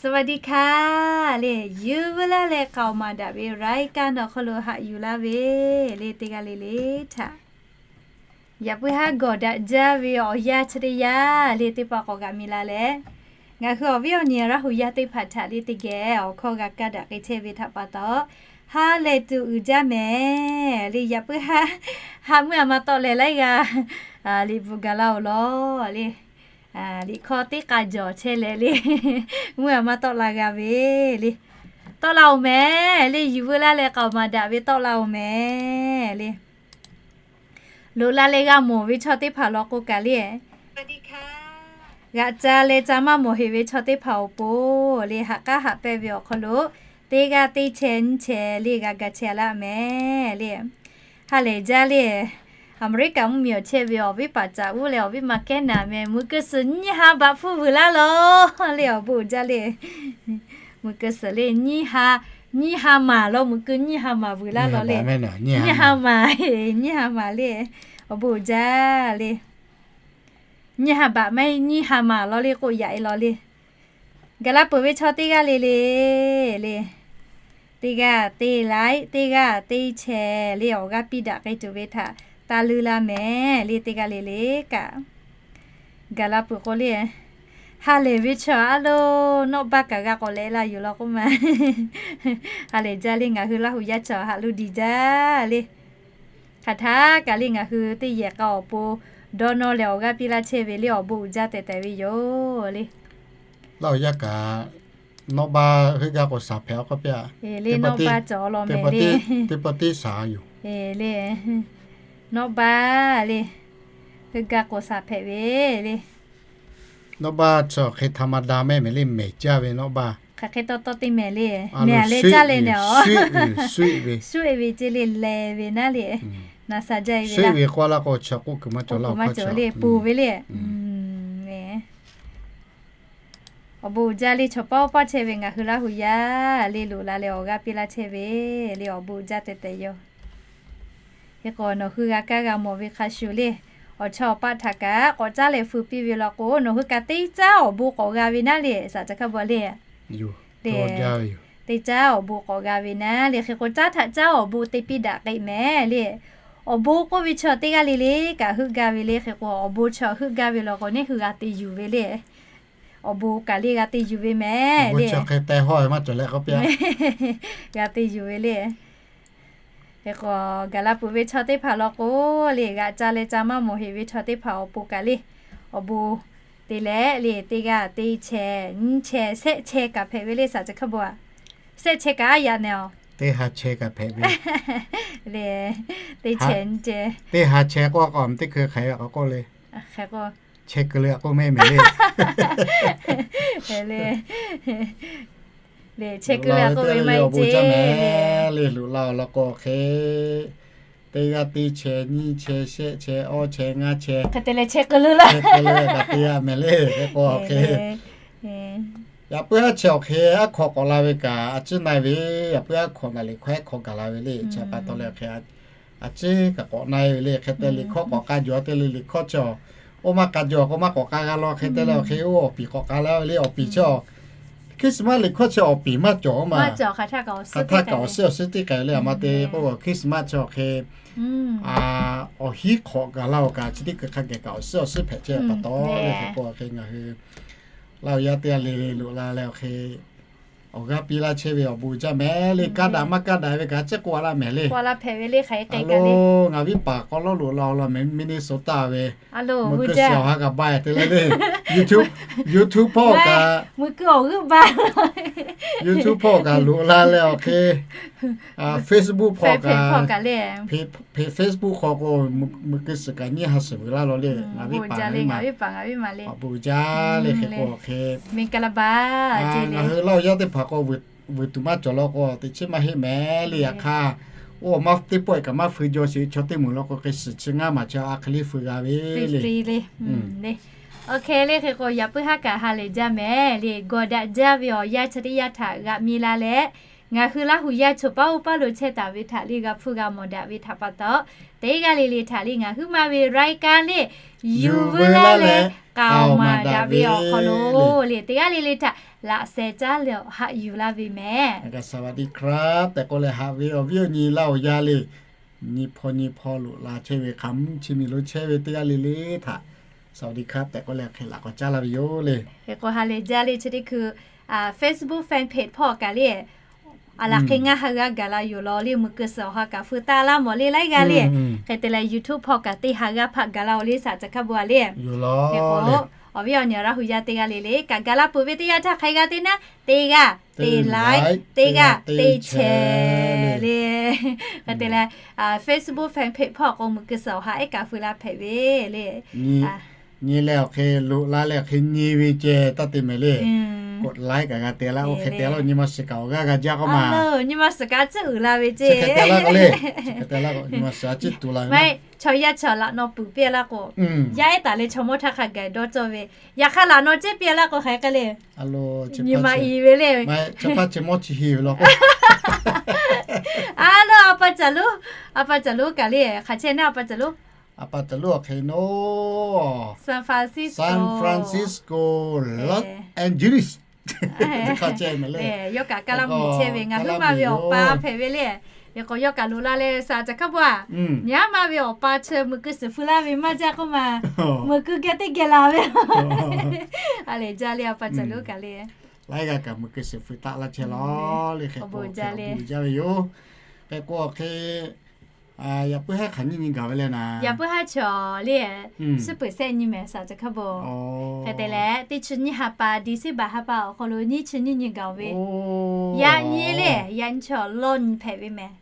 สวัสดีค่ะ le, yuˬ veu laˇ leh k'aoˍ maˍ daꞈ ve รายการ awˬ hk'aw lo haꞈ yuˬ laˇ ve le, teˇ g'aˇ le le htaꞈ yaꞈ puiˉ haˉ gawˬ daꞈ jaˇ ve awˬ yanˇ chi teˇ yanˇ le, teˇ pawˆ k'awꞈ g'a mi la leh, ngaˬ hui awˬ viˉ awˬ nyi Laˇ huˍ yaˇ teˇ hpaˍ htaꞈ le teˇ geh awˬ hkawˇ g'a kaˇ daꞈ k'ai chehˇ ve htaꞈ pa taw, ha lehˬ tuˬ uiˍ jaˇ mehˍ le. Yaꞈ puiˉ haˉ, ha mvuhˇ aˬ ma tawˆ leh laiˉ g'aˇ liꞈ bvuhꞈ gaˬ laˇ-oˬ law le. Liꞈ hkawˇ teˇ k'a jawˬ chehˇ leh le, mvuhˇ aˬ ma tawˆ la g'a ve le. Tawˆ la-oˬ mehˍ le, yuˬ veu laˇ leh k'aoˍ maˍ daꞈ ve tawˆ la-oˬ mehˍ le. Loꞈ la leh g'a mawˬ ve chaw teˇ hpaˍ law k'o kaꞈ le, g'aꞈ ca leh ca maˇ mawˬ heꞈ ve chaw teˇ hpaˍ awˬ pon le, haꞈ k'aˉ haꞈ pehnˇ ve awˬ hk'aw lo teˇ g'aˇ teˇ chehˇ nyiˇ chehˇ le g'a ga chehˇ laˇ mehˍ le. Ha lehˬ jaˇ le, Aˍmeˍriˆkaꞈ mvuhˇmiˬ awˬ chehˇ ve awˬ viˉ paˍ caꞈ uˉ leh awˬ viˉ ma kehˉ naˍ meh muiˬ keu suhˍ nyiˇ ha baꞈ hpfuhˇ vuiˬ laˇ law le, awˬ bon uiˍ jaˇ le. Muiˬ keu suhˍ le nyiˇ ha, nyiˇ ha maˍ law, muiˬ keu nyiˇ ha maˍ vuiˬ laˇ law le. Nyiˇ ha maˍ, nyiˇ ha maˍ le, awˬ bon uiˍ jaˇ le. Nyiˇ ha baꞈ maˇ heˆ, nyiˇ ha maˍ law le k'oˆ yaꞈ e law le. Gaˬ la peuˬ ve chaw teˇ g'aˇ le le le, teˇ g'aˇ teˇ laiˉ, teˇ g'aˇ teˇ chehˇ le awˬ g'aˇ piˇ daꞈ k'ai tuˬ ve htaꞈ taˇ leuˇ laˇ mehˍ le, teˇ g'aˇ le le kaꞈ. Gaˬ la peuˬ k'o le, ha lehˬ ve chaw a lo, nawˉ baˆ kaꞈ g'a k'awꞈ leh la yuˬ law k'oˆ ma. Ha lehˬ jaˇ le, ngaˬ hui Laˇ huˍ yaˇ chaw haꞈ lo diˬ jaˇ le. Hk'aˬ htaˇ kaꞈ le ngaˬ hui teˇ yehˬ k'a awˬ pon dawˇ nawˇ leh awˬ g'aˇ piˇ laˇ chehˇ ve le, awˬ bon uiˍ jaˇ tehꞈ tehꞈ ve yoˬ le. Laˇ huˍ yaˇ kaꞈ nawˉ baˆ heuˆ gaˇ k'o shaˍ hpehꞈ a k'oˆ piˇ a. Le nawˉ baˆ cawˬ law mehˍ le. Teˇ pa teˇ shaˍ yoˬ le. Nawˉ baˆ le, heuˆ gaˇ k'o shaˍ hpehꞈ ve le. Nawˉ baˆ chaw hk'e htaꞈ ma da mehˍ mehˍ le, mehˍ jaˇ ve nawˉ baˆ. Hk'aˬ hk'e tawˇ tawˇ teˇ mehˍ le, mehˍ le caˇ le mehˍ a. Suˉ e ve ceˇ le, lehˬ ve naˉ le, naˍ sa jaˇ e ve laˇ. Suˉ e ve k'oˆ laˇ k'o chi k'oˆ kuiˬ maˇ cawˬ laˇ, maˇ cawˬ le, ponˬ ve le. Awˬ bon uiˍ jaˇ le, chaw paw paw chehˇ ve ngaˬ hui Laˇ huˍ yaˇ le, loꞈ la leh awˬ g'aˇ piˇ laˇ chehˇ ve le, awˬ bon uiˍ jaˇ tehꞈ tehꞈ yoˬ. Hk'e k'o nawˬ hui g'a kaˇ g'a mawˬ ve hk'a shuˍ le, awˬ chawˇ awˬ paˆ htaꞈ kaꞈ k'awꞈ caˉ leh fui piˇ ve law k'o, nawˬ hui kaꞈ teˇ caˉ awˬ bon k'awꞈ g'a ve naˉ le, shaˍ ca hkaˇ baw le. Teˇ caˉ awˬ bon k'awꞈ g'a ve naˉ le, hk'e k'o caˉ htaꞈ caˉ awˬ bon te piˇ daꞈ k'ai mehˍ le. Awˬ bon k'oˆ ve chaw teˇ g'aˇ le le kaꞈ heuˆ gaˇ ve le, hk'e k'o awˬ bon chaw heuˆ gaˇ ve law k'o, neˇ hui g'a te yuˬ ve le. Awˬ bon kaꞈ le g'a te yuˬ ve mehˍ le. G'a te yuˬ ve le. Hk'e k'o gaˬ la peuˬ ve chaw teˇ hpaˍ law k'o le, g'aꞈ ca leh ca maˇ mawˬ heꞈ ve chaw teˇ hpaˍ awˬ pon kaꞈ le, awˬ bon te leh le, teˇ g'aˇ teˇ chehˇ nyiˇ chehˇ shehˆ chehˇ kaꞈ hpehꞈ ve le, shaˍ ca hkaˇ baw a. Shehˆ chehˇ kaꞈ aˉ yaꞈ nehˬ a. Teˇ ha chehˇ kaꞈ hpehꞈ ve le. Teˇ chehˇ nyiˇ chehˇ, teˇ ha chehˇ k'oˆ k'o teˇ hkui hk'aˬ hk'e k'oˆ le. Hk'e k'o chehˇ keu le k'oˆ mehˍ mehˍ le. Le, chehˇ keu le k'oˆ ve maˇ heˆ ceˇ le. Loꞈ la-oˬ law k'o hk'e, teˇ g'aˇ teˇ chehˇ nyiˇ chehˇ shehˆ chehˇ awˇ chehˇ ngaˇ chehˇ hk'e te leh chehˇ keu le laˇ. Hk'e te leh kaꞈ te a mehˍ le. Hk'e k'o hk'e, yaꞈ puiˉ aˉ chehˇ awˬ hk'e aˉ hk'aw k'awꞈ la ve kaꞈ a ciˉ na-e ve, yaꞈ puiˉ aˉ hk'aw ngaˬ liꞈ hkawˇ hk'aw gaˬ la ve le. Chi pa taw leh hk'e a ciˉ kaꞈ k'awꞈ na-e ve le. Hk'e te liꞈ hkawˇ k'awꞈ k'a jawˬ te le, liꞈ hkawˇ chaw oˇ maˇ k'a jawˬ k'o maˇ k'awꞈ k'a g'a law. Hk'e te leh awˬ hk'e oˇ awˬ piˍ k'awꞈ k'a la ve le. Awˬ piˍ chaw Christmas liꞈ hkawˇ chi awˬ piˍ maˇ cawˬ maˇ, hk'aˬ htaˇ kaꞈ awˬ suhˉ awˬ suhˉ teˇ k'ai le. A ma te k'o Christmas chi awˬ hk'e awˬ hinˉ hk'awꞈ gaˬ la-oˬ kaꞈ chi teˇ hkui hk'a geh kaꞈ awˬ suhˉ awˬ suhˉ hpehꞈ chehˇ pa taw le. Hk'e k'o awˬ hk'e ngaˬ hui Laˇ huˍ yaˇ teˇ g'aˇ le le loꞈ la leh awˬ hk'e awˬ g'aˇ piˇ laˇ chehˇ ve awˬ bon jaˇ mehˍ le. Kaˇ daꞈ maˇ kaˇ daꞈ ve kaꞈ a ciˉ k'oˆ a laˇ mehˍ le. Ngaˬ viˉ paˍ k'aw lawˉ loꞈ la-oˬ law mehˍ, Minnesota ve meuˬ keu suhˍ awˬ ha kaꞈ ba te le le. YouTube hpawˇ kaꞈ, YouTube hpawˇ kaꞈ loꞈ la leh awˬ hk'e Facebook hpawˇ kaꞈ, Facebook hk'aw k'o meuˬ keu suhˍ kaꞈ nyiˇ ha suhˍ vuiˬ laˇ law le. Ngaˬ viˉ paˍ ngaˬ viˉ ma, awˬ bon jaˇ le. Hk'e k'o awˬ hk'e ngaˬ hui Laˇ huˍ yaˇ teˇ hpaˍ k'o vuiˬ tuˬ maˇ cawˬ law k'o teꞈ chiˉ maˇ heˆ mehˍ le. Yaꞈ hk'aˇ oˇ maˇ teˇ pawˆ kaꞈ maˇ fui jaw sheˍ chaw teˇ moˍ law k'o hk'e suhˍ chi ngaˇ maˬ chi a hk'e le fui g'a ve le. Awˬ hk'e le hk'e k'o yaꞈ puiˉ haˉ kaꞈ ha lehˬ jaˇ mehˍ le. Gawˬ daꞈ jaˇ ve awˬ yanˇ chi teˇ yanˇ htaꞈ g'aꞈ mi la leh Ngaˬ hui Laˇ huˍ yaˇ chaw paˉ oˇ paˉ lo chehˇ taˍ ve htaꞈ le g'a hpuˇ g'a mawˬ daꞈ ve htaꞈ pa taw, teˇ g'aˇ le le htaꞈ le ngaˬ huiˉ ma ve รายการ le, yuˬ veu laˇ leh k'aoˍ maˍ daꞈ ve awˬ hk'aw lo le teˇ g'aˇ le le htaꞈ laꞈ sheh caˉ leh haꞈ yuˬ laˇ ve mehˍ. สวัสดีครับ tehꞈ k'oˆ leh haꞈ ve awˬ viˉ awˬ nyi Laˇ huˍ yaˇ le, nyi hpawˇ nyi hpawˇ loꞈ la chehˇ ve hk'a mvuhˇ chi miˬ lo chehˇ ve teˇ g'aˇ le le htaꞈ สวัสดีครับ tehꞈ k'oˆ leh hk'e laꞈ k'awꞈ caˉ laˇ ve yoˬ le. Hk'e k'o ha lehˬ jaˇ le chi teˇ hkui Facebook fan page hpawˇ kaꞈ le, aˬ laˬ hk'e ngaˇ ha g'aˇ gaˬ la yoˬ law le, muiˬ keu suhˍ awˬ ha kaꞈ feu taˆ laˇ mawˬ le laiˉ g'aˇ le. Hk'e te leh YouTube hpawˇ kaꞈ teˇ ha g'aˇ hpaˆ gaˬ la-o le, saˍ ca hkaˇ bon a le. Hk'e k'o awˬ viˉ awˬ nyi Laˇ huˍ yaˇ teˇ g'aˇ le le kaꞈ gaˬ la peuˬ ve teˇ yanˇ htaˇ hk'a g'aˇ teˇ naˉ teˇ g'aˇ teˇ like, teˇ g'aˇ teˇ share le. Hk'e te leh Facebook fan page hpawˇ k'o muiˬ keu suhˍ awˬ ha ehˉ kaꞈ feu laˇ hpehꞈ ve le. Nyi leh awˬ hk'e loꞈ la leh awˬ hk'e nyi ve ceh taˇ te mehˍ le. K'o laiˉ kaꞈ g'a te laˇ, oˇ hk'e te laˇ lo nyi ma shiˍ kaꞈ awˬ g'aˇ g'a jaˇ k'oˆ ma. Nyi ma shiˍ kaꞈ a ciˉ uiˍ la ve ceh. Hk'e te laˇ k'o le, hk'e te laˇ k'o nyi ma shiˍ a ciˉ tuˬ la ve. Chaw yaˇ chaw laꞈ naw puiˍ piˇ laˇ k'o, yaˇ ehˉ taˍ leh chaw mawˇ htaˇ hk'a gaˬ dawˇ cawˇ ve, yaꞈ hk'aˇ laꞈ naw ceh piˇ laˇ k'o hk'aˬ hk'e le. Nyi ma i ve le. Chaw paˇ chi mawˇ chi heˍ ve law k'o, a lo a pa caˬ lo, a pa caˬ lo kaꞈ le hk'aˬ chehˇ naˉ a pa caˬ lo. A pa caˬ lo awˬ hk'e naw, San Francisco, Los Angeles. Yawˇ kaꞈ Kaˇlaˇ mvuhˇ miˬ chehˇ ve ngaˬ huiˉ ma ve awˬ pa hpehꞈ ve le. Hk'e k'o yawˇ kaꞈ loꞈ la leh saˍ ca hkaˇ bon a, nyi ma ve awˬ pa chi muiˬ keu suhˍ feu laˇ ve maˇ jaˇ k'oˆ ma. Muiˬ keu geh teˇ geh la ve a lehˬ jaˇ le a pa caˬ lo kaꞈ le. Laiˉ g'aˇ kaꞈ muiˬ keu suhˍ feu taˆ laˇ chehˇ law le hk'e k'o jaˇ ve yoˬ. Hk'e k'o awˬ hk'e yaꞈ puiˉ haˉ hk'aˬ nyiˇ nyi gaˬ ve le naˍ. Yaꞈ puiˉ haˉ chaw le, suhˉ peuˬ sehˆ nyi mehˍ saˍ ca hkaˇ bon. Hk'e te leh teˇ chi nyiˇ ha pa December ha pa awˬ hk'aw lo nyiˇ chi nyiˇ nyi gaˬ ve. Yaꞈ nyi le, yaꞈ nyi chaw lawˇ nyi hpehꞈ ve mehˍ.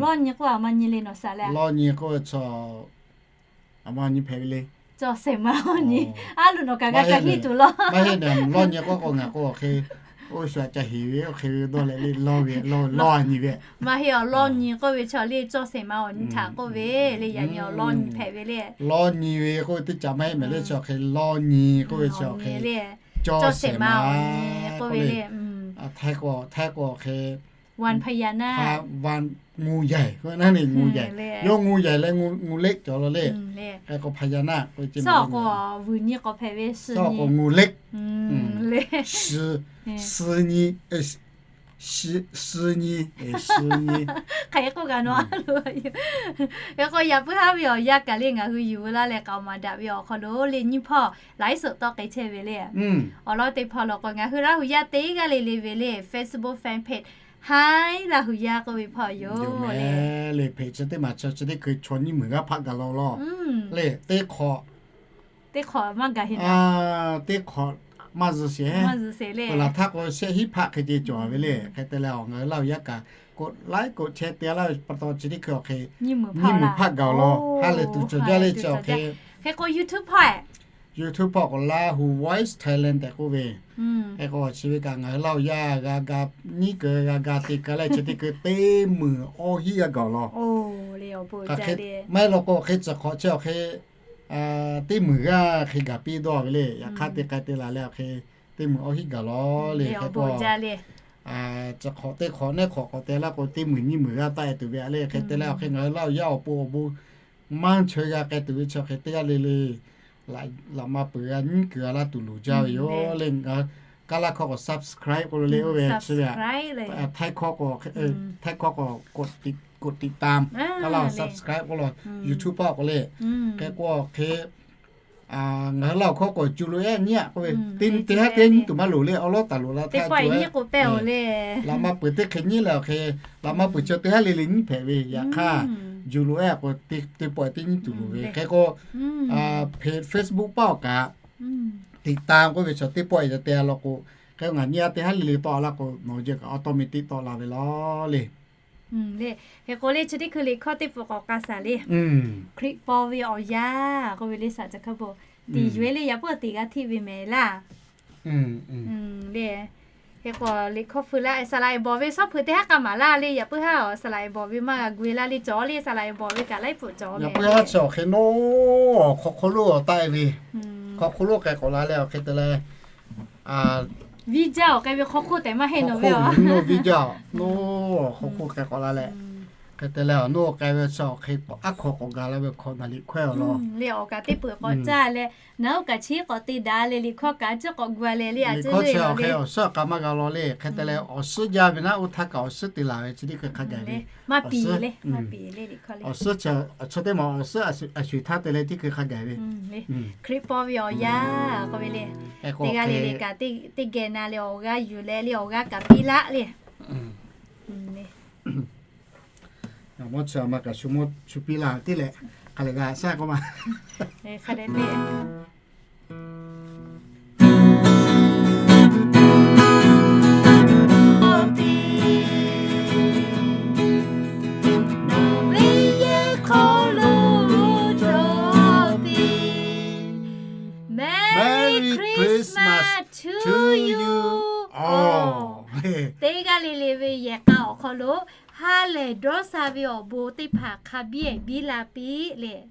Lawˇ nyi k'oˆ a ma nyi le nawˬ saˍ le. Lawˇ nyi k'oˆ ve chaw a ma nyi hpehꞈ ve le. Cawˇ shehˍ ma awˬ nyi. A lo nawˬ kaꞈ g'a ca hiˉ tuˬ law. Maˇ heˆ naˍ, lawˇ nyi k'oˆ k'o ngaˬ k'o awˬ hk'e oˇ shu a ca heˍ ve oˇ hk'e ve dawˇ leh le lawˇ ve lawˇ a nyi ve. Maˇ heˆ awˬ lawˇ nyi k'oˆ ve chaw le cawˇ shehˍ ma awˬ nyi htaꞈ k'oˆ ve le, yaꞈ nyi awˬ lawˇ nyi hpehꞈ ve le. Lawˇ nyi ve k'oˆ ve teˇ caꞈ maˇ heˆ mehˍ le, chaw hk'e lawˇ nyi k'oˆ ve chaw hk'e le, cawˇ shehˍ ma awˬ nyi k'oˆ ve le. Htaiˇ k'o, Htaiˇ k'o awˬ hk'e Van พญานาค, van งูใหญ่ k'oˆ ve naˉ le, งูใหญ่. Yawˇ งูใหญ่ leh งูเล็ก cawˬ law le. Hk'e k'o พญานาค k'oˆ ve ceh, k'o vuiˬ nyi k'awꞈ hpehꞈ ve, suh k'o งูเล็ก, suh nyi, suh nyi, suh nyi. Hk'e k'oˆ kaꞈ nawˬ a lo. Hk'e k'o yaꞈ puiˉ haˉ ve awˬ yanˇ kaꞈ le ngaˬ hui yuˬ veu laˇ leh k'aoˍ maˍ daꞈ ve awˬ hk'aw lo le nyiˇ hpawˇ laiˉ suhˍ tawˆ k'ai chehˇ ve le. Awˬ lawn teˇ hpawˇ law k'o ngaˬ hui Laˇ huˍ yaˇ teˇ g'aˇ le le ve le Facebook fan page Haiˉ Laˇ huˍ yaˇ k'oˆ ve hpawˇ yoˬ le. Le hpeꞈ chi teˇ maˬ chi chi teˇ hkui chaw nyiˇ meunˍ g'aˇ hpaˆ gaˬ law law le. Teˇ hk'awꞈ, teˇ hk'awꞈ maˇ gaˬ heˆ naˍ. Teˇ hk'awꞈ maˇ zuhˬ sheˍ. Laˬ htaˇ k'o shehˆ hiˉ hpaˆ hk'e ceh cawˬ ve le. Hk'e te leh awˬ ngaˬ hui Laˇ huˍ yaˇ kaꞈ กดไลค์ กดแชร์ te laˇ ve pa taw chi teˇ hkui awˬ hk'e nyiˇ meunˍ hpaˆ gaˬ law. Ha lehˬ tuˬ cawˬ jaˇ le chi awˬ hk'e. Hk'e k'o YouTube hpawˇ, YouTube hpawˇ k'o Lahu Voice Thailand tehꞈ k'oˆ ve. Hk'e k'o chi ve kaꞈ ngaˬ hui Laˇ huˍ yaˇ g'a ga nyiˉ keu g'a ga te keu leh chi teˇ hkui teˇ meunˍ awˇ hiˉ g'a gaˬ law. Hk'aˬ hk'e maˇ heˆ law k'o hk'e tcuh hk'awꞈ chi awˬ hk'e teˇ meunˍ g'aˇ hk'e gaˬ piˇ dawˇ ve le. Yaꞈ hk'aˇ te k'ai te la leh awˬ hk'e teˇ meunˍ awˇ hiˉ gaˬ law le. Hk'e k'o tcuh hk'awꞈ teˇ hk'awꞈ neˇ hk'awꞈ k'awꞈ te laˇ k'o teˇ meunˍ nyiˇ meunˍ g'aˇ taˆ e tuˬ ve a le. Hk'e te leh awˬ hk'e ngaˬ hui Laˇ huˍ yaˇ awˬ pon awˬ bon maˇ cheu g'a k'ai tuˬ ve chi awˬ hk'e teˇ g'aˇ le le laꞈ ma peuˬ g'a nyiˉ kuiˬ g'a laˇ tuˬ loˍ jaˇ ve yoˬ le. Ngaˬ hui Kaˇlaˇ hkawˇ k'o subscribe k'oˆ lo le, oˇ ve chi ve Htaiˇ hkawˇ k'o, Htaiˇ hkawˇ k'o กดติดตาม, Kaˇlaˇ subscribe k'oˆ lo, YouTube hpawˇ k'o le. Hk'e k'o awˬ hk'e ngaˬ hui Laˇ huˍ hkawˇ k'o จุลแอด nyiˇ aꞈ k'oˆ ve teˇ nyi teˇ haˉ teˇ nyiˇ tuˬ maˇ loˍ le. Awˬ lawˉ taˍ loꞈ la htaˇ cawˬ ve laꞈ ma peuˬ teˇ hk'e nyiˉ leh awˬ hk'e laꞈ ma peuˬ chi teˇ haˉ le le nyiˉ hpehꞈ ve. Yaꞈ hk'aˇ จุลแอด k'o teˇ pawˆ teˇ nyiˇ tuˬ loˍ ve. Hk'e k'o Facebook paˇ awˬ kaꞈ ติดตาม k'oˆ ve chaw teˇ pawˆ e ca te a law k'o, hk'e ngaˬ nyi a teˇ haˉ le le tawˆ a laˇ k'o nawˬ jeh kaꞈ automatic tawˆ la ve law le. Hk'e k'o le chi teˇ hkui liꞈ hkawˇ teˇ pfuhˍ k'awꞈ k'a shaˍ le. Hkriꞈ paw ve awˬ yanˇ k'oˆ ve le saˍ ca hkaˇ bon, tiꞈ yuˬ e le yaꞈ puiˉ tiꞈ g'a htiˆ ve mehˍ laˇ. Le, hk'e k'o liꞈ hkawˇ feu laˇ, saˍ laꞈ e bawˬ ve shawˉ hpeuꞈ teˇ haˉ k'a maˍ laˇ le. Yaꞈ puiˉ haˉ awˬ saˍ laꞈ e bawˬ ve maˇ g'a gu e laˇ le, cawˬ le saˍ laꞈ e bawˬ ve kaꞈ laiˉ pfuhˍ cawˬ. Yaꞈ puiˉ haˉ chi awˬ hk'e naˉ, hk'aw hk'oˆ lo taˆ e ve, hk'aw hk'oˆ lo k'ai k'awꞈ la leh awˬ hk'e te leh Viˇ jaˇ awˬ k'ai ve hk'aw hk'oˆ tehꞈ maˇ heˆ nawˬ ve a. Viˇ jaˇ, nawˬ hk'aw hk'oˆ k'ai k'awꞈ la leh, hk'e te leh nawˬ k'ai ve chi awˬ hk'e aˉ hk'aw k'awꞈ gaˬ la ve hk'awꞈ naˬ liꞈ hkawehˇ awˬ lawn. Le awˬ kaꞈ teˇ peuˬ k'awꞈ caˇ leh, naˬ oˇ kaꞈ chi k'awꞈ te daꞈ leh liꞈ hkawˇ kaꞈ a ciˉ k'awꞈ gu a leh le a ciˉ le awˬ hk'e awˬ suhˉ kaꞈ maˇ g'a law le. Hk'e te leh awˬ suhˉ jaˇ ve naˉ oˇ htaˇ kaꞈ awˬ suhˉ te laˬ ve chi teˇ hkui hk'a gaˬ ve. Awˬ suhˉ chi teˇ maˬ awˬ suhˉ a shuˍ htaˇ te leh teˇ hkui hk'a gaˬ ve. Hkriꞈ paw ve awˬ yanˇ k'oˆ ve le, teˇ g'aˇ le le kaꞈ teˇ geh na leh awˬ g'aˇ yuˬ leh le awˬ g'aˇ kaꞈ piˇ laˆ le. Mvuhˇ chi ma kaꞈ shu piˇ laˇ tiˉ leh, hk'a leh g'a shaˉ k'oˆ ma. Merry Christmas to you all. Teˇ g'aˇ le le ve yehˬ k'a awˬ hk'aw lo ha lehˬ dawˇ sha ve awˬ bon teˇ hpaˍ hk'a biˇ ehˍ biˇ la piˇ leh,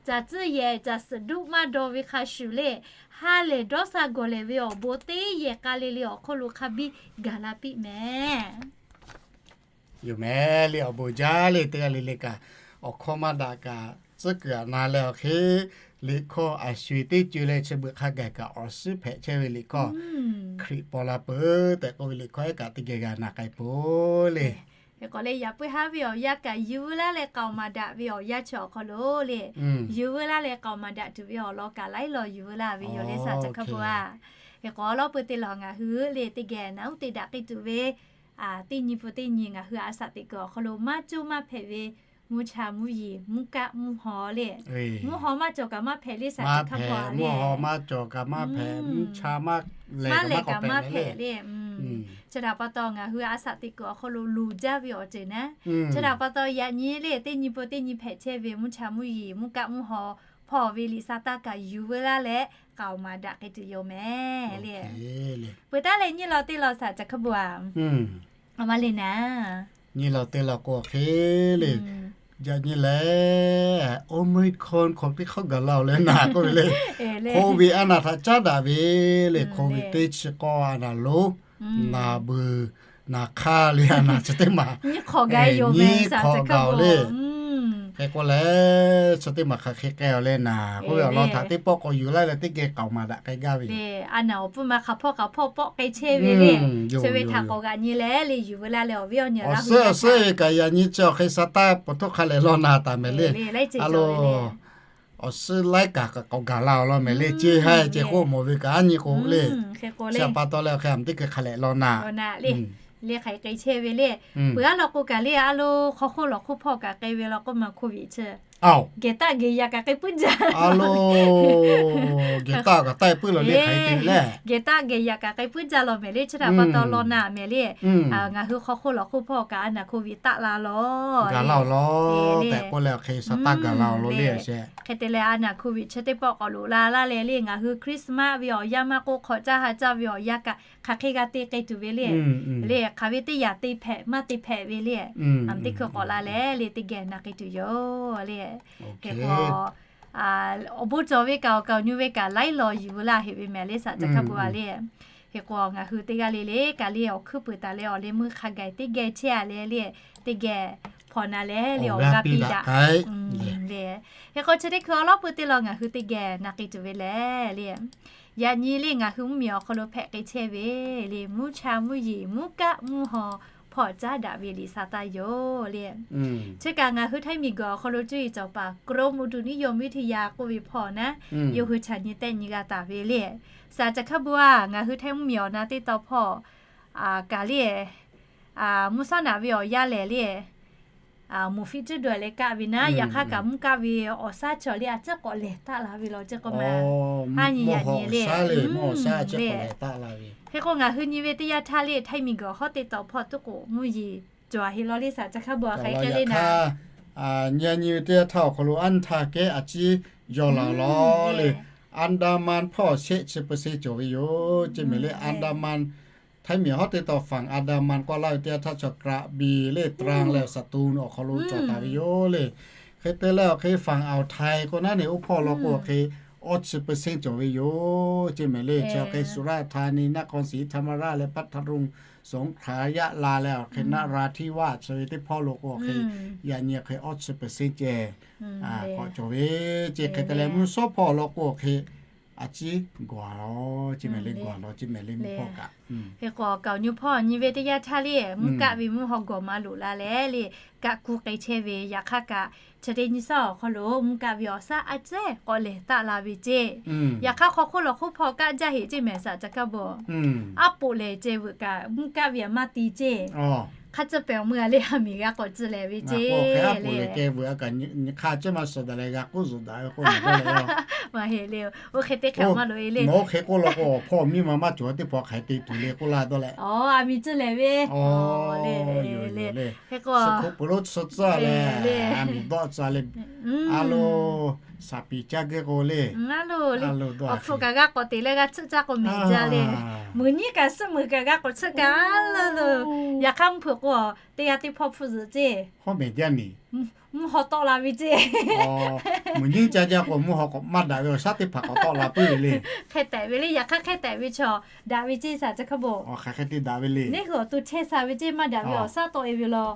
caˬ tcuhˇ yehˬ caˬ suhˍ duˆ maˇ daw ve hk'a shuˍ le, ha lehˬ dawˇ sha gawˬ lehˬ ve awˬ bon teˇ yehˬ k'a le le awˬ hk'oˆ lo hk'a biˇ gaˬ la piˇ mehˍ. Yoˬ mehˍ le awˬ bon jaˇ le teˇ g'aˇ le le kaꞈ, awˬ hkawˇ maˇ daꞈ kaꞈ tcuhˉ kuiˬ aꞈ na leh awˬ hk'e, liꞈ hkawˇ a shu teˇ co leh chi beuꞈ hk'a gaˬ kaꞈ awˬ suhˉ hpehꞈ chehˇ ve liꞈ hkawˇ Hkriꞈ paw la peuˬ tehꞈ k'oˆ ve liꞈ hkawˇ ehˉ kaꞈ teˇ geh g'a na k'ai peuˬ le. Hk'e k'awꞈ leh yaꞈ puiˉ haˉ ve awˬ yanˇ kaꞈ yuˬ veu laˇ leh k'aoˍ maˍ daꞈ ve awˬ yanˇ chi awˬ hk'aw lo le, yuˬ veu laˇ leh k'aoˍ maˍ daꞈ tuˬ ve awˬ lawn kaꞈ laiˉ law yuˬ veu laˇ ve yoˬ le saˍ ca hk'a peu a. Hk'e k'awꞈ lawˉ pui teˇ law ngaˬ hui le teˇ geh naˬ uˉ te daꞈ k'ai tuˬ ve teˇ nyi pun teˇ nyi ngaˬ hui a shaꞈ teꞈ kuiˬ awˬ hk'aw lo maˇ coˇ maˇ hpehꞈ ve mvuhˇ cha mvuhˇ yeˬ mvuhˇ kaˆ mvuhˇ haw le. Mvuhˇ haw maˇ cawˬ kaꞈ maˇ hpehꞈ le saˍ ca hk'a peu a le. Maˇ lehˬ kaꞈ maˇ hpehꞈ le. Chi htaꞈ pa taw ngaˬ hui a shaꞈ teꞈ kuiˬ awˬ hk'aw lo luˬ jaˇ ve awˬ ceuˬ naˉ, chi htaꞈ pa taw yaꞈ nyi le teˇ nyi pun teˇ nyi hpehꞈ chehˇ ve mvuhˇ cha mvuhˇ yeˬ mvuhˇ kaˆ mvuhˇ haw hpawˇ ve liꞈ sa taˇ kaꞈ yuˬ veu laˇ leh k'aoˍ maˍ daꞈ k'ai tuˬ yoˬ mehˍ le. Peuˬ taˉ leh nyiˇ law teˇ law saˍ ca hk'a peu a. Aˬ ma le naˍ, nyiˇ law teˇ law k'o hk'e le, yaꞈ nyi lehˬ Omicron hk'aw teˇ hk'awꞈ gaˬ la-oˬ leh naˍ k'oˆ ve le. Covid a naˍ htaꞈ caˉ daꞈ ve le, Covid teˇ chi k'awˇ a naˍ lonˉ, naˍ beuˬ naˍ hk'aˇ le a naˍ chi teˇ maˬ nyiˇ hk'awꞈ gaˬ le. Hk'e k'o lehˬ chi teˇ maˬ hk'aˬ hk'e k'ai-oˬ leh naˍ k'oˆ ve awˬ lawn htaꞈ teˇ pawˆ k'awꞈ yuˬ laˇ leh teˇ geh k'aoˍ maˍ daꞈ k'ai gaˇ ve. A naˍ awˬ pfuhˇ ma hk'aˬ hpawˇ hk'aˬ hpawˇ pawˆ k'ai chehˇ ve le. Chi ve htaꞈ k'awꞈ g'aꞈ nyi leh le yuˬ veu laˇ leh awˬ viˉ awˬ nyi awˬ suhˉ awˬ suhˉ ve kaꞈ yaꞈ nyi chi awˬ hk'e sa taˇ pa htoˆ hk'a lehˬ law naˍ taˍ mehˍ le. A lo awˬ suhˉ laiˉ kaꞈ k'awꞈ gaˬ la-oˬ law mehˍ le. Ceˇ ha ceˇ k'oˆ mawˬ ve kaꞈ a nyi k'o le. Chi pa taw leh awˬ hk'e a teˇ hkui hk'a lehˬ law naˍ le. Hk'aˬ hk'e k'ai chehˇ ve le. Peuˬ a law k'o kaꞈ le a lo hk'aw hk'oˆ lawˬ hk'oˆ hpawˇ kaꞈ k'ai ve law k'oˆ ma hk'oˆ ve chi gehˬ taˆ gehˬ yaꞈ kaꞈ k'ai puiˉ jaˇ. A lo gehˬ taˆ kaꞈ taˆ puiˉ law le hk'aˬ hk'e te le. Gehˬ taˆ gehˬ yaꞈ kaꞈ k'ai puiˉ jaˇ law mehˍ le. Chi htaꞈ pa taw law naˍ mehˍ le. Ngaˬ hui hk'aw hk'oˆ lawˬ hk'oˆ hpawˇ kaꞈ a naˍ hk'oˆ ve taˆ la law gaˬ la-oˬ law tehꞈ k'oˆ leh awˬ hk'e sa taˇ gaˬ la-oˬ law le. Hk'e te leh a naˍ hk'oˆ ve chi teˇ pawˆ k'awꞈ loꞈ la laˇ leh le ngaˬ hui Christmas ve awˬ yanˇ maˇ k'oˆ hk'awꞈ caˇ ha caˇ ve awˬ yanˇ kaꞈ hk'aˬ hk'e g'a te k'ai tuˬ ve le. Le hk'aˬ ve teˇ yanˇ te hpehꞈ maˇ te hpehꞈ ve le. Aˬ teˇ hkui k'awꞈ la leh le teˇ geh na k'ai tuˬ yoˬ le. Hk'e k'o awˬ bon cawˬ ve kaꞈ awˬ kaˍ awˬ nyu ve kaꞈ laiˉ law yuˬ veu laˇ heꞈ ve mehˍ le saˍ ca hk'a peu a le. Hk'e k'o ngaˬ hui teˇ g'aˇ le le kaꞈ le awˬ hkuiˉ peuˬ taˍ leh awˬ leh meuˇ hk'a gaˬ teˇ geh chehˇ a leh le teˇ geh hpawnˬ na leh le awˬ g'aˇ piˇ daꞈ le. Hk'e k'o chi teˇ hkui awˬ lawˉ pui teˇ law ngaˬ hui teˇ geh na k'ai tuˬ ve lehˬ le, yaꞈ nyi le ngaˬ hui mvuhˇmiˬ awˬ hk'aw lo hpehꞈ k'ai chehˇ ve le mvuhˇ cha mvuhˇ yeˬ mvuhˇ kaˆ mvuhˇ haw hpawˇ caˉ daꞈ ve liꞈ sa taˇ yoˬ le. Chi kaꞈ ngaˬ hui htaiˇ miˬguiˬ awˬ hk'aw lo cuˇ yiˍ cawˬ paˍ กรมอุตุนิยมวิทยา k'oˆ ve hpawˇ naˉ, yawˇ hui chaꞈ nyi tehˆ nyi g'a taˍ ve le. Saˍ ca hk'a peu a ngaˬ hui htaiˇ mvuhˇmiˬ awˬ na teˇ taw hpawˇ kaꞈ le mvuhˇ shawˉ naꞈ ve awˬ yanˇ lehˬ le, moˍ fiˆ cuˇ dawˬ leh kaˆ ve naˉ, yaꞈ hk'aˇ kaꞈ mvuhˇ kaˆ ve awˬ shaˉ cawˬ le a ciˉ k'awꞈ lehˬ taˆ la ve law ceˇ k'o ma, ha nyi yaꞈ nyi le le. Hk'e k'o ngaˬ hui nyi ve teˇ yanˇ htaˇ le htaiˇ miˬguiˬ hawˉ teˇ taw hpawˇ tuˉ k'o mvuhˇ yeˬ cawˬ a heˆ law le saˍ ca hk'a peu a hk'aˬ hk'e le naˉ, nyi a nyi ve teˇ yanˇ htaˇ awˬ hk'aw lo anˇ htaˇ kehˉ a ciˉ yaw la law le. Andaman hpawˇ shehˆ chi เปอร์เซ็นต์ cawˬ ve yoˬ ceˇ mehˍ le. Andaman htaiˇ miˬ hawˉ teˇ taw ฝั่งอันดามัน k'oˆ laˇ ve teˇ yanˇ htaˇ chaw กระบี่ le ตรัง leh สตูล awˬ hk'aw lo cawˬ taˍ ve yoˬ le. Hk'e te leh awˬ hk'e ฝั่งอ่าวไทย k'o naˉ ne oˇ hpawˇ law k'o awˬ hk'e awˇ chi percent cawˬ ve yoˬ ceˇ mehˍ le. Chi awˬ hk'e Suˍraˇ htaˇ ni naˆ k'aw siˍ htaˇ maˇ raˇ leh paˇ htaˇ roˇ suhˍ hk'aˬ yaˇ la leh awˬ hk'e naˆ ra htiˇ vaˇ chi ve teˇ hpawˇ lo k'o awˬ hk'e yaꞈ nyi awˬ hk'e awˇ chi percent ceh k'awꞈ cawˬ ve ceˇ. Hk'e te leh mvuhˇ shawˉ hpawˇ law k'o awˬ hk'e a ciˉ gawˬ a law ceˇ mehˍ le, gawˬ a law ceˇ mehˍ le mvuhˇ hpawˇ kaꞈ. Hk'e k'o kaoˬ nyi hpawˇ nyi ve teˇ yanˇ htaˇ le mvuhˇ kaˆ ve mvuhˇ haw gawˬ maˇ loꞈ la leh le kaꞈ ku k'ai chehˇ ve. Yaꞈ hk'aˇ kaꞈ chi teˇ nyi shaˉ awˬ hk'aw lo mvuhˇ kaˆ ve awˬ shaˉ a ciˉ k'awꞈ lehˬ taˆ la ve ceˇ. Yaꞈ hk'aˇ hk'aw hk'oˆ lawˬ hk'oˆ hpawˇ kaˆ jaˇ heꞈ ceˇ mehˍ saꞈ ca hkaˇ bawˬ. Aˉ poꞈ lehˬ ceh veuꞈ kaꞈ mvuhˇ kaˆ ve a maˇ te ceˇ. Hk'a ciˇ pehˍ awˬ meuˇ a le ha miˬ g'a k'awꞈ ciˇ lehˬ ve ceˇ le. Hk'aˬ ciˇ maˇ suhˍ daꞈ leh g'a k'oˆ zuhꞈ daꞈ ve k'oˆ maˬ dawˇ leh, oˇ hk'e te hk'e maˇ loꞈ e le. Nawˬ oˇ hk'e k'oˆ law k'o awˬ hpawˇ miˇ ma maˇ cawˬ teˇ hpaˍ hk'aˬ hk'e te tuˬ le k'oˆ laˇ dawˇ leh, a miˬ ciˇ lehˬ ve le. Hk'e k'o suhˍ hk'oˆ peuˬ lonˉ tsuhˇ tcuhˇ leh a miˬ dawˆ tcuhˇ le. A lo, shaˍ piˍ caˇ geh k'o le, a lo le, awˬ hpfuhˇ kaꞈ g'a k'awꞈ te leh g'a tsuhˇ caˇ k'o mehˍ jaˇ le. Meuꞈ nyiˉ kaꞈ suhˆ meuꞈ kaꞈ g'a k'awꞈ tsuhˇ kaꞈ a lo lo. Yaꞈ hk'aˇ mvuhˇ hpeuꞈ k'o teˇ g'aˇ teˇ hpawˇ hpfuhˇ zuhꞈ ceˇ. Hawˉ mehˍ jaˇ ni. Mvuhˇ haw tawˆ la ve ceˇ. Meuꞈ nyiˉ caˇ jaˇ k'o mvuhˇ haw k'awꞈ maˇ daꞈ ve awˬ shaˉ teˇ hpaˍ k'awꞈ tawˆ la puiˉ ve le. Hk'e tehꞈ ve le. Yaꞈ hk'aˇ hk'e tehꞈ ve chaw daꞈ ve ceˇ saꞈ ca hkaˇ bawˬ. Hk'aˬ hk'e te daꞈ ve le. Neˇ hui awˬ to chehˇ sha ve ceˇ maˇ daꞈ ve awˬ shaˉ tawˆ e ve law.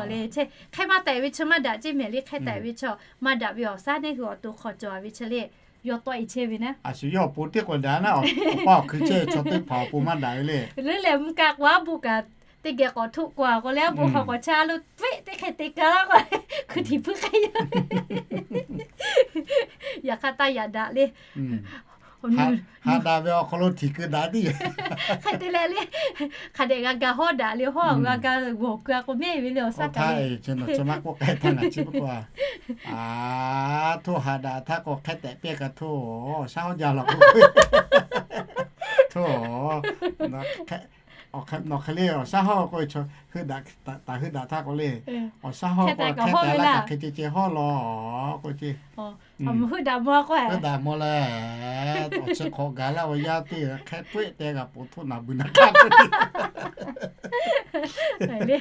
Hk'e maˇ tehꞈ ve chi maˇ daꞈ ceˇ mehˍ le. Hk'e tehꞈ ve chaw maˇ daꞈ ve awˬ shaˉ neˇ hui awˬ to hk'aw cawˬ ve chi le. Yawˇ tawˆ e chehˇ ve naˉ. A shu yawˇ awˬ pon teˇ k'awꞈ daꞈ naˉ, awˬ pa awˬ hkui chehˇ ve chaw teˇ hpaˍ awˬ pon maˇ daꞈ ve le. Leuˉ leh mvuhˇ kaˆ k'o aˉ buˆ kaꞈ teˇ geh k'awꞈ htoˆ k'o a k'o leh aˉ buˆ hk'aw k'awꞈ chehˇ a lo peˆ teˇ hk'e te ka laˇ k'o hkui htiˍ hpuiˇ hk'e yaˇ. Yaꞈ hk'aˇ taˇ yaꞈ daꞈ le. Haꞈ daꞈ ve awˬ hk'aw lo htiˍ keu daꞈ tiˉ yoˬ. Hk'e te leh le, hk'a dehꞈ g'a ga hawˉ daꞈ le, hawˉ g'a ga g'awˬ keu a k'o mehˇ ve le awˬ shaˉ kaꞈ le. Chi nawˬ chi maˇ k'oˆ k'ai htaˇ ngaˬ chi k'oˆ k'o a, a, htoˇ haꞈ daꞈ htaˇ k'o hk'e tehꞈ piˇ kaꞈ htoˇ, awˬ shaˉ hawˉ jaˇ law k'o, htoˇ, nawˬ hk'e le awˬ shaˉ hawˉ k'o, heuˆ daꞈ, taˍ heuˆ daꞈ htaˇ k'o le, awˬ shaˉ hawˉ k'o hk'e tehꞈ la kaꞈ hk'e ceh ceh hawˉ law k'o ce. Heuˆ daꞈ mawˇ k'o, heuˆ daꞈ mawˇ leh, awˬ chi hk'awꞈ gaˬ laˇ ve yaˇ teˇ hk'e puiˉ teh g'a poˬ htoˆ naˬ beuˬ naˬ hk'aˇ k'o le.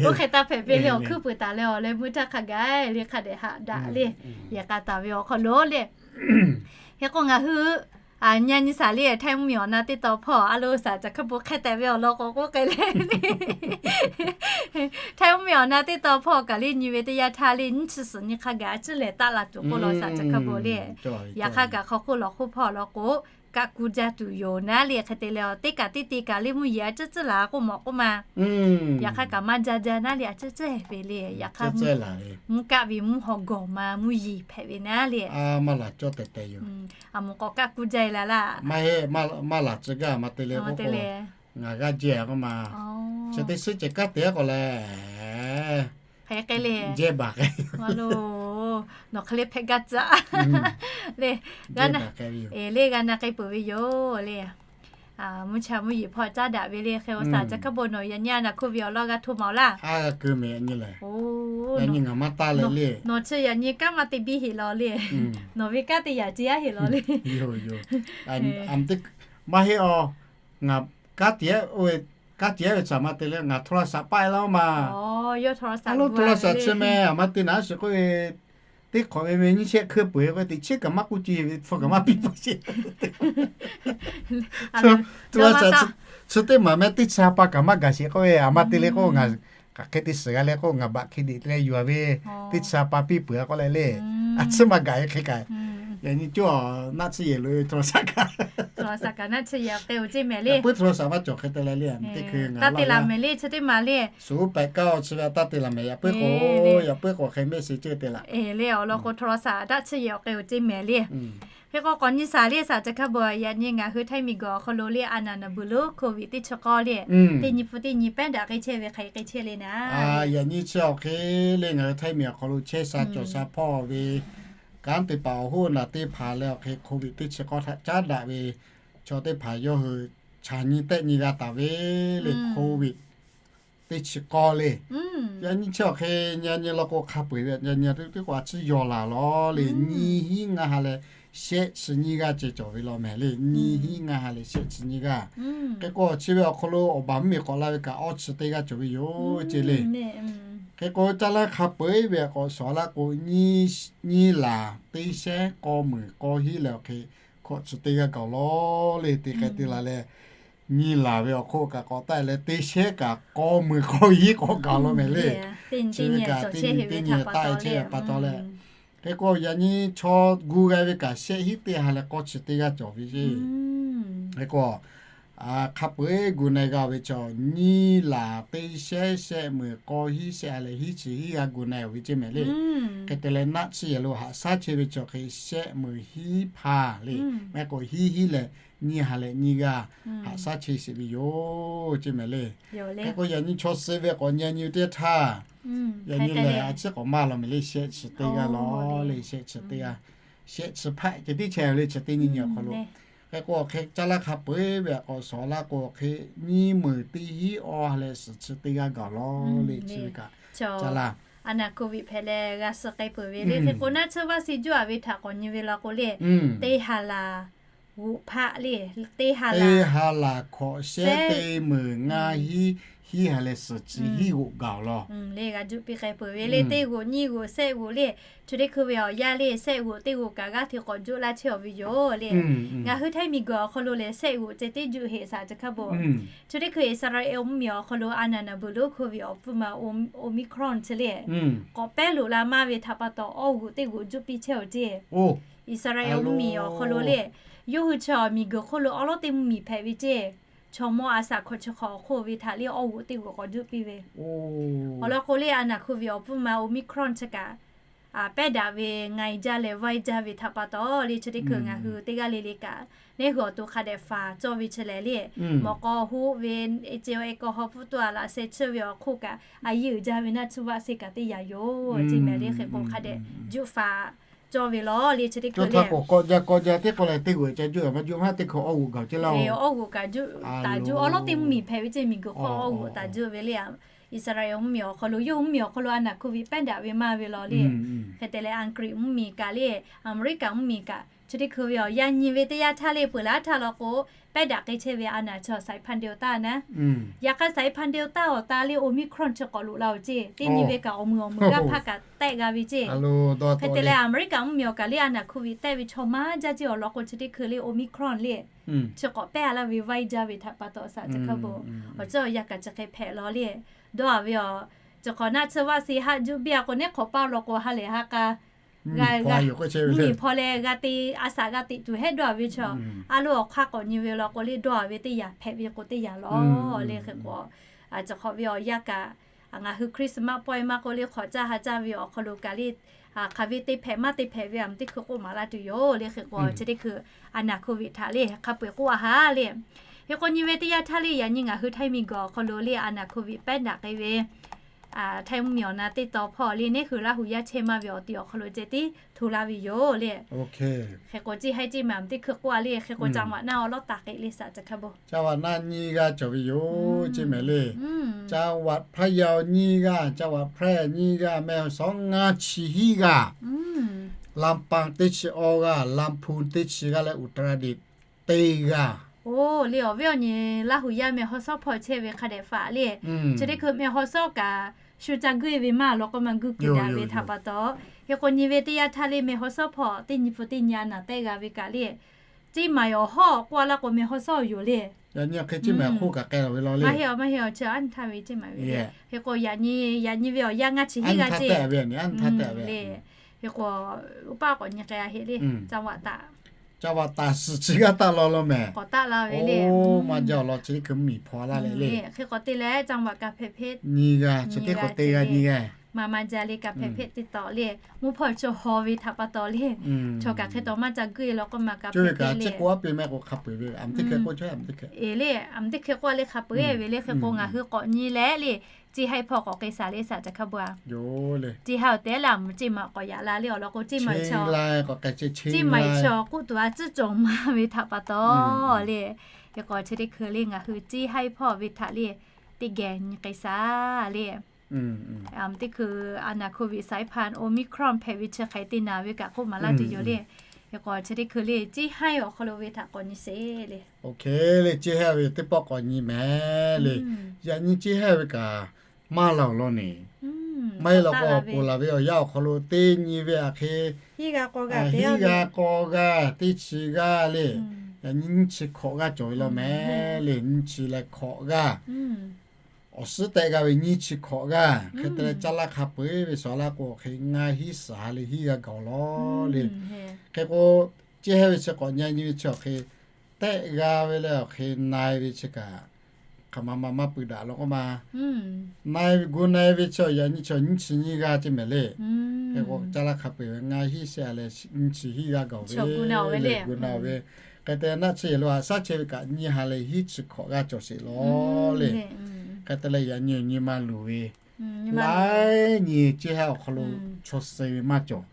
Oˇ hk'e taˇ hpehꞈ ve le, awˬ hkuiˉ puiˍ taˍ leh awˬ leh meuˇ htaˇ hk'a gaˬ le hk'a dehꞈ haꞈ daꞈ le. Yehˬ k'a taˍ ve awˬ hk'aw lo le, hk'e k'o ngaˬ hui nyi nyi shaˍ le, Htaiˇ mvuhˇmiˬ awˬ na teˇ tawn hpawˇ a lo shaˍ ca hkaˇ bon hk'e tehꞈ ve awˬ lawn k'awꞈ k'oˆ k'ai le. Htaiˇ mvuhˇmiˬ awˬ na teˇ tawn hpawˇ kaꞈ le nyi ve teˇ yanˇ htaˇ le nyiˇ chi suhˍ nyi hk'a gaˬ a ciˉ lehˬ taˆ la tuˬ k'oˆ law shaˍ ca hkaˇ bon le. Yaꞈ hk'aˇ kaꞈ hk'aw hk'oˆ lawˬ hk'oˆ hpawˇ law k'o, kaˆ ku jaˇ tuˬ yoˬ naˉ le. Hk'e te leh teˇ kaꞈ teˇ te kaꞈ le mvuhˇ yeˬ a ciˉ ciˉ laˬ k'oˆ mawˬ k'oˆ ma. Yaꞈ hk'aˇ kaꞈ maˇ jaˇ jaˇ naˉ le a ciˉ ciˉ ve le. Yaꞈ hk'aˇ mvuhˇ kaˆ ve mvuhˇ haw gawˬ ma mvuhˇ yeˬ hpehꞈ ve naˉ le. A moˍ k'awꞈ kaˆ ku jaˇ e la laˇ. Maˇ laˬ tcuh gaˇ ma te le k'o, ngaˬ g'aˇ jehˇ k'oˆ ma. Chi teˇ suhˉ ceh kanˉ te k'awꞈ lehˬ, hk'e k'ai le, jehˇ baˬ k'ai. Nawˬ hk'e le hpehꞈ gaˇ tcuh le, le g'a na k'ai peuˬ ve yoˬ le. Mvuhˇ cha mvuhˇ yeˬ hpawˇ caˉ daꞈ ve le. Hk'e awˬ shaˍ ca hkaˇ bon nawˬ yaꞈ nyi a naˬ hkoˇ ve awˬ lawn g'a hto ma laˇ. Nawˬ chi yaꞈ nyi kanˉ maˇ te biˇ heˆ law le. Nawˬ ve kanˉ te yaꞈ ce aˉ heˆ law le. Maˇ heˆ a, ngaˬ kanˉ te, kanˉ te ve tcuh ma te le ngaˬ โทรศัพท์ paˆ e laˇ ma. A lo โทรศัพท์ chi meh a ma te naˉ shiˍ k'oˆ ve, teˇ hk'awꞈ ve meh nyiˇ shehˆ hkeu peuˬ k'o teꞈ chiˉ kaꞈ maˇ k'oˆ ce ve hpu kaꞈ maˇ piˇ peuˬ ce. โทรศัพท์ chi teˇ maˬ meh teˇ chi ha pa kaꞈ maˇ gaˬ sheˍ k'oˆ ve a ma te le k'o ngaˬ hk'aˬ hk'e te shiˍ g'a le k'o ngaˬ บัตรเครดิต leh yuˬ a ve teˇ chi ha pa piˇ peuˬ a k'oˆ leh le. A ciˉ maˇ gaˬ e hk'e kaꞈ, yaꞈ nyi cawˇ naˆ tsuhˇ yehˬ loꞈ e ve โทรศัพท์ kaꞈ, โทรศัพท์ kaꞈ naˆ tsuhˇ yehˬ awˬ k'e oˬ ceˇ mehˍ le. Yaꞈ puiˉ โทรศัพท์ maˇ cawˬ hk'e te leh le, teˇ hkui ngaˬ taˇ te la mehˍ le chi teˇ maˬ le. Suhˍ pehꞈ kaˇ awˬ chi ve a taˇ te la mehˍ yaꞈ puiˉ k'o, yaꞈ puiˉ k'o hk'e mehˆ shiˍ ceuˇ te laꞈ le awˬ lawn k'o โทรศัพท์ a taˆ tsuhˇ yehˬ awˬ k'e oˬ ceˇ mehˍ le. Hk'e k'o k'awꞈ nyi shaˍ le shaˍ ca hkaˇ bon yaꞈ nyi ngaˬ hui Htaiˇ miˬ guiˬ awˬ hk'aw lo le a naˬ naˬ beuˬ lo Covid teˇ chi k'awˇ le, teˇ nyi hpu teˇ nyi pehˉ daꞈ k'ai chehˇ ve hk'aˬ hk'e chehˇ le naˉ. Yaꞈ nyi chi awˬ hk'e le ngaˬ hui Htaiˇ miˬ awˬ hk'aw lo chehˇ sha cawˬ sha hpawˇ ve kanˉ te paˍ awˬ hoˉ naˬ teˇ hpaˍ leh awˬ hk'e Covid teˇ chi k'awˇ htaꞈ caˉ daꞈ ve chaw teˇ hpaˍ yawˇ hui chaˬ nyi tehˆ nyi g'a taˍ ve le Covid teˇ chi k'awˇ le. Yaꞈ nyi chi awˬ hk'e nyi nyi law k'o hk'a peu eˬ ve nyi nyi teˇ k'o a ciˉ yaw laˬ law le nyiˇ hinˉ ngaˇ ha leh shehˆ chi nyiˇ g'aˇ ceh cawˬ ve law mehˍ le. Nyiˇ hinˉ ngaˇ ha leh shehˆ chi nyiˇ g'aˇ. Hk'e k'o chi ve awˬ hk'aw lo awˬ baˬ mvuhˇ miˬ k'awꞈ la ve kaꞈ awˇ chi teˇ g'aˇ cawˬ ve yoˬ ceˇ le. Hk'e k'o, caˇ laˇ hk'a peu-eˬ ve k'awꞈ shawˍ laˇ k'o, nyi laˬ teˇ shehnˉ k'aw meunˍ k'aw hiˉ leh awˬ hk'e hkawꞈ chi teˇ g'aˇ gaˬ lawˬ le. Teˇ hk'e te la leh, nyi laˬ ve awˬ hk'oˆ kaꞈ k'awꞈ taˆ leh, teˇ shehnˉ kaꞈ k'aw meunˍ k'aw hiˉ k'awꞈ gaˬ law mehˍ le. Chi ve kaꞈ teˇ nyi teˇ nyi taˆ chehˇ pa taw leh, hk'e k'o yaꞈ nyi chaw gu g'a ve kaꞈ shehˆ hinˉ teˇ ha leh k'awˇ chi teˇ g'aˇ cawˬ ve ceˇ. Hk'e k'o, hk'a peu-eˬ gu na-e g'a ve chaw nyi laˬ teˇ shehnˉ shehˆ meunˍ k'aw hiˉ shehˆ ha leh hiˉ chi hiˉ g'aˇ gu na-e ve ceˇ mehˍ le. Hk'e te leh naˆ tsuhˇ yehˬ lo haꞈ shaˉ chehˇ ve chaw hk'e shehˆ meunˍ hiˉ hpaˇ le. Mehˍ k'o hiˉ hiˉ leh nyiˇ ha leh nyiˇ g'aˇ haꞈ shaˉ chehˇ sheˍ ve yoˬ ceˇ mehˍ le. Hk'e k'o yaꞈ nyi chaw suh ve k'awꞈ nyi nyi teˇ htaˇ, yaꞈ nyi lehˬ a ciˉ k'awꞈ maˇ law mehˍ le. Shehˆ chi teˇ g'aˇ law le. Shehˆ chi teˇ g'aˇ, shehˆ chi hpaˆ ceh tiˉ chehˇ ve le. Chi teˇ nyi nyi awˬ hk'aw lo, hk'e k'o hk'e caˇ laˇ hk'a peu-eˬ ve k'awꞈ shawˍ laˇ k'o, hk'e nyiˇ meunˍ teˇ hiˉ awˇ ha leh suhˍ chi teˇ g'aˇ gaˬ lawˬ le. Chi ve kaꞈ caˇ laˇ a naˍ hkoˍ viˍ hpehꞈ leh g'a suh k'ai peuˬ ve le. Hk'e k'o naˆ tsuhˇ vaˆ si juˇ a ve htaꞈ k'awꞈ nyi ve la k'o le, teˇ ha laˬ g'oꞈ hpaˆ le, teˇ ha laˬ, teˇ ha laˬ hkawꞈ shehˉ teˇ meunˍ ngaˇ hiˉ hiˉ ha leh suhˍ chi hiˉ g'oꞈ gaˬ lawˬ le. G'a juˇ piˇ k'ai peuˬ ve le. Teˇ g'oꞈ nyiˇ g'oꞈ shehˆ g'oꞈ le. Chi teˇ hkui ve awˬ yanˇ le, shehˆ g'oꞈ teˇ g'oꞈ kaꞈ g'aˇ hteꞈ k'awꞈ juˇ laˇ chehˇ ve yoˬ le. Ngaˬ hui Htaiˇ miˬ guiˬ awˬ hk'aw lo lehˬ shehˆ g'oꞈ ceh tiˉ juˇ heˆ saˍ chi hk'a bon. Chi teˇ hkui Iˉsaˍreˍlaˆ mvuhˇmiˬ awˬ hk'aw lo a naˍ naˍ beuˬ lonˉ hkui ve awˬ pfuhˇ ma Omicron chi le, k'awꞈ pehˉ loꞈ la maˇ ve htaꞈ pa taw awˬ g'oꞈ teˇ g'oꞈ juˇ piˇ chehˇ-oˬ ceˇ. Iˉsaˍreˍlaˆ mvuhˇmiˬ awˬ hk'aw lo le, yawˇ hui chi miˬ guiˬ hk'oˆ lo awˉ lawˉ teˇ mvuhˇmiˬ hpehꞈ ve ceˇ. Chaw mawˇ a shaꞈ hkawꞈ chi hk'awꞈ awˬ hk'oˆ ve htaꞈ le awˬ g'oꞈ teˇ g'oꞈ k'awꞈ juˇ piˇ ve awˬ lawn k'o le, a naˍ hkoˍ viˍ awˬ pfuhˇ ma Omicron chi kaꞈ pehˉ daꞈ ve nga-e jaˇ leh vaˇ-e jaˇ ve htaꞈ pa taw le, chi teˇ hkui ngaˬ hui teˇ g'aˇ le le kaꞈ neˇ hui awˬ to hk'a dehꞈ faˍ cawˇ ve chi lehˬ le, mawꞈ k'aw hoˆ ve, e ce awˬ e k'aw haw pfuhˇ tuˬ a laꞈ sheh tsuhˇ ve awˬ hk'oˆ kaꞈ a yiˇ uiˍ jaˇ ve naˆ tsuhˇ vaˆ se kaꞈ teˇ yanˇ yoˬ ceˇ mehˍ le. Hk'e k'o hk'a dehꞈ juˇ faˍ cawˇ ve lawˬ le. Chi teˇ hkui le k'awꞈ k'awꞈ jaˇ k'awꞈ jaˇ teˇ k'o lehˬ teˇ g'oꞈ ca juˇ a maˇ juˇ maˇ teˇ hkui awˬ g'oꞈ gaˬ ceˇ laˇ-oˬ. Awˬ g'oꞈ kaꞈ juˇ taˍ juˇ awˉ lawˉ teˇ mvuhˇmiˬ hpehꞈ ve ceˇ miˬ guiˬ hk'oˆ awˬ g'oꞈ taˍ juˇ ve le. Iˉsaˍreˍlaˆ mvuhˇmiˬ awˬ hk'aw lo yawˇ hui mvuhˇmiˬ awˬ hk'aw lo a naˍ hkoˍ viˍ pehˉ daꞈ ve maˇ ve law le. Hk'e te leh Aˍg'riˆ mvuhˇmiˬ kaꞈ le, Aˍmeˍriˆkaˍ mvuhˇmiˬ kaꞈ chi teˇ hkui ve awˬ yanˇ nyi ve teˇ yanˇ htaˇ le peuˬ laˇ htaˇ law k'o, pehˉ daꞈ k'ai chehˇ ve a naˍ chaw saiˍ hpaˇ Delta naˉ. Yaꞈ hk'aˇ saiˍ hpaˇ Delta awˬ ta le Omicron chi k'awꞈ loꞈ la-oˬ ceˇ. Teˇ nyi ve kaꞈ awˬ meuˍ awˬ meuˍ g'aˇ hpaˇ kaꞈ tehˆ g'a ve ceˇ. Hk'e te leh Aˍmeˍriˆkaˍ mvuhˇmiˬ awˬ kaꞈ le a naˍ hkoˍ viˍ tehˆ ve chaw maˇ jaˇ ceˇ awˬ lawn k'o chi teˇ hkui le Omicron le chi k'awꞈ pehˉ a laˇ ve vaˇ-e jaˇ ve htaꞈ pa taw saˍ chi hk'a bon. Awˬ ceuˬ awˬ yanˇ kaꞈ chi hk'e hpehꞈ law le. Dawˇ a ve awˬ, chi hk'awꞈ naˆ tsuhˇ vaˆ se haˆ juˇ biˇ a k'o neˉ hk'awꞈ paˇ law k'o ha lehˬ ha k'a g'a mvuhˇmiˬ hpaw leh g'a te, a shaꞈ g'a teꞈ tuˬ hehˉ dawˇ a ve chaw, a lo awˬ hk'aˇ k'awꞈ nyi ve law k'o le dawˇ a ve teˇ yanˇ hpehꞈ ve k'o teˇ yanˇ law le. Hk'e k'o, chi hk'awꞈ ve awˬ yanˇ kaꞈ ngaˬ hui Christmas pawehˇ maˇ k'oˆ le hk'awꞈ caˇ ha caˇ ve awˬ hk'aw lo kaꞈ le, hk'aˬ ve teˇ hpehꞈ maˇ teˇ hpehꞈ ve a teˇ hkui k'oˆ maˍ laˇ tuˬ yoˬ le. Hk'e k'o chi teˇ hkui a naˍ hkoˍ viˍ htaꞈ le hk'a peu-eˬ k'oˆ a ha le. Hk'e k'o nyi ve teˇ yanˇ htaˇ le yaꞈ nyi ngaˬ hui Htaiˇ miˬ guiˬ awˬ hk'aw lo le a naˍ hkoˍ viˍ pehˉ daꞈ k'ai ve Htaiˇ mvuhˇmiˬ awˬ na teˇ taw hpawˇ le neˇ hui Laˇ huˍ yaˇ chehˇ maˇ ve awˬ ti awˬ hk'aw lo ceh tiˉ hto laˇ ve yoˬ le. Hk'e k'o ceˇ haiˉ ceˇ maˬ teˇ hkui k'oˆ a le. Hk'e k'o จังหวัด naˆ awˬ lawˉ taˍ k'ai le saˍ chi hk'a bon. จังหวัด naˆ nyiˇ g'aˇ cawˬ ve yoˬ ceˇ mehˍ le. จังหวัด พะเยา nyiˇ g'aˇ, จังหวัด แพร่ nyiˇ g'aˇ, แม่ฮ่องสอน ngaˇ chi hiˉ g'aˇ, ลำปาง teˇ chi awˇ g'aˇ, ลำพูน teˇ chi g'aˇ leh อุตรดิตถ์ teˇ g'aˇ. Oˬ le awˬ viˉ awˬ nyi Laˇ huˍ yaˇ แม่ฮ่องสอน hpawˇ chehˇ ve hk'a dehꞈ faˍ le. Chi teˇ hkui แม่ฮ่องสอน kaꞈ shu ca guˇ e ve maˇ law k'o maˇ guˇ kuiˬ daꞈ ve htaꞈ pa taw, hk'e k'o nyi ve teˇ yanˇ htaˇ le แม่ฮ่องสอน hpawˇ teˇ nyi pfuhˇ teˇ nyi a naˍ tehˆ g'a ve kaꞈ le. Ceˇ maˬ awˬ hawˉ k'oˆ a laˇ k'o แม่ฮ่องสอน yoˬ le. Maˇ heˆ awˬ maˇ heˆ awˬ chi a htaˇ ve ceˇ maˬ ve le. Hk'e k'o yaꞈ nyi yaꞈ nyi ve awˬ yanˇ ngaˇ chi hiˉ g'aˇ ceˇ le. Hk'e k'o uˇ paˆ k'awꞈ nyi k'ai a heˆ le. จังหวัด taˍ, จังหวัด taˍ suhˍ chi g'aˇ taˆ law law mehˍ. K'awꞈ taˆ la ve le. Maˇ jaˇ awˬ lawn chi teˇ hkui mvuhˇmiˬ hpawˇ laˇ leh le. Hk'e k'o te leh จังหวัด kaꞈ hpehꞈ hpehꈈ nyiˇ g'aˇ, chi teˇ k'o teˇ g'aˇ nyiˇ g'aˇ. Maˇ maˇ jaˇ le kaꞈ hpehꞈ hpehꞈ teˇ taw le. Mvuhˇ hpawˇ chaw haw ve htaꞈ pa taw le, chaw kaꞈ hk'e taw maˇ ca guˇ e law k'o maˇ kaꞈ hpehꞈ hpehꞈ le. K'oˆ a piˇ mehˆ k'o hk'a peu-eˬ ve a teˇ hkui k'oˆ chehˇ a teˇ hkui, e le a teˇ hkui k'oˆ a le hk'a peu-eˬ ve le. Hk'e k'o ngaˬ hui k'awꞈ nyi leh le, ceˇ haiˇ hpawˇ k'awꞈ k'ai shaˍ le saˍ chi hk'a bon a. Ceˇ haiˇ awˬ tehˉ leh a mvuhˇ ceˇ maˬ k'awꞈ yaꞈ la le awˬ lawn k'o ceˇ maˬ chaw, ceˇ maˬ chaw k'oˆ tuˬ a tcuhˉ cawˬ maˇ ve htaꞈ pa taw le. Hk'e k'o chi teˇ hkui le ngaˬ hui ceˇ haiˇ hpawˇ ve htaꞈ le teˇ geh nyi k'ai shaˍ le. Teˇ hkui a naˍ โควิด สายพันธุ์ Omicron hpehꞈ ve chi hk'e te naˍ ve kaꞈ k'oˆ maˍ laˇ tuˬ yoˬ le. Hk'e k'o chi teˇ hkui le ceˇ haiˇ awˬ hk'aw lo ve htaꞈ k'awꞈ nyi sheˍ le. Oˇ hk'e le ceˇ haiˇ ve teˇ pawˆ k'awꞈ nyi mehˍ le. Yaꞈ nyi ceˇ haiˇ ve kaꞈ maˇ laˬ awˬ lawn neˬ. Maˇ heˆ law k'o, ponˬ laˬ ve awˬ yanˇ awˬ hk'aw lo teˇ nyi ve aꞈ hk'e hiˉ g'a k'aw g'aˇ, teˇ chi g'aˇ le. Yaꞈ nyi nyiˇ chi hkawꞈ g'aˇ cawˬ ve law mehˍ le. Nyiˇ chi leh hkawꞈ g'aˇ, awˬ suhˉ tehˆ g'a ve nyiˇ chi hkawꞈ g'aˇ. Hk'e te leh caˇ laˇ hk'a peu-eˬ ve sawˍ laˇ k'o, hk'e ngaˇ hiˉ suhˍ ha leh hiˉ g'a gaˬ law le. Hk'e k'o, ceˇ hehˉ ve chi k'awꞈ nyi nyi ve chi awˬ hk'e tehˆ g'a ve leh awˬ hk'e na-e ve chi kaꞈ, hk'aˬ ma ma maˇ pui daꞈ law k'oˆ ma. Na-e ve gu na-e ve chi yaꞈ nyi chi nyiˇ chi nyiˇ g'aˇ ceˇ mehˍ le. Hk'e k'o caˇ laˇ hk'a peu-eˬ ve ngaˇ hiˉ shehˆ ha leh nyiˇ chi hiˉ g'aˇ gaˬ ve le, gu na ve. Hk'e te naˆ chi yehˬ lo haꞈ shaˉ chehˇ ve kaꞈ nyiˇ ha leh hiˉ chi hkawꞈ g'aˇ cawˬ sheˍ law le. Hk'e te leh yaꞈ nyi awˬ nyi ma luˬ ve laiˉ nyi ceˇ hehˉ awˬ hk'aw lo chaw suh ve maˇ cawˬ.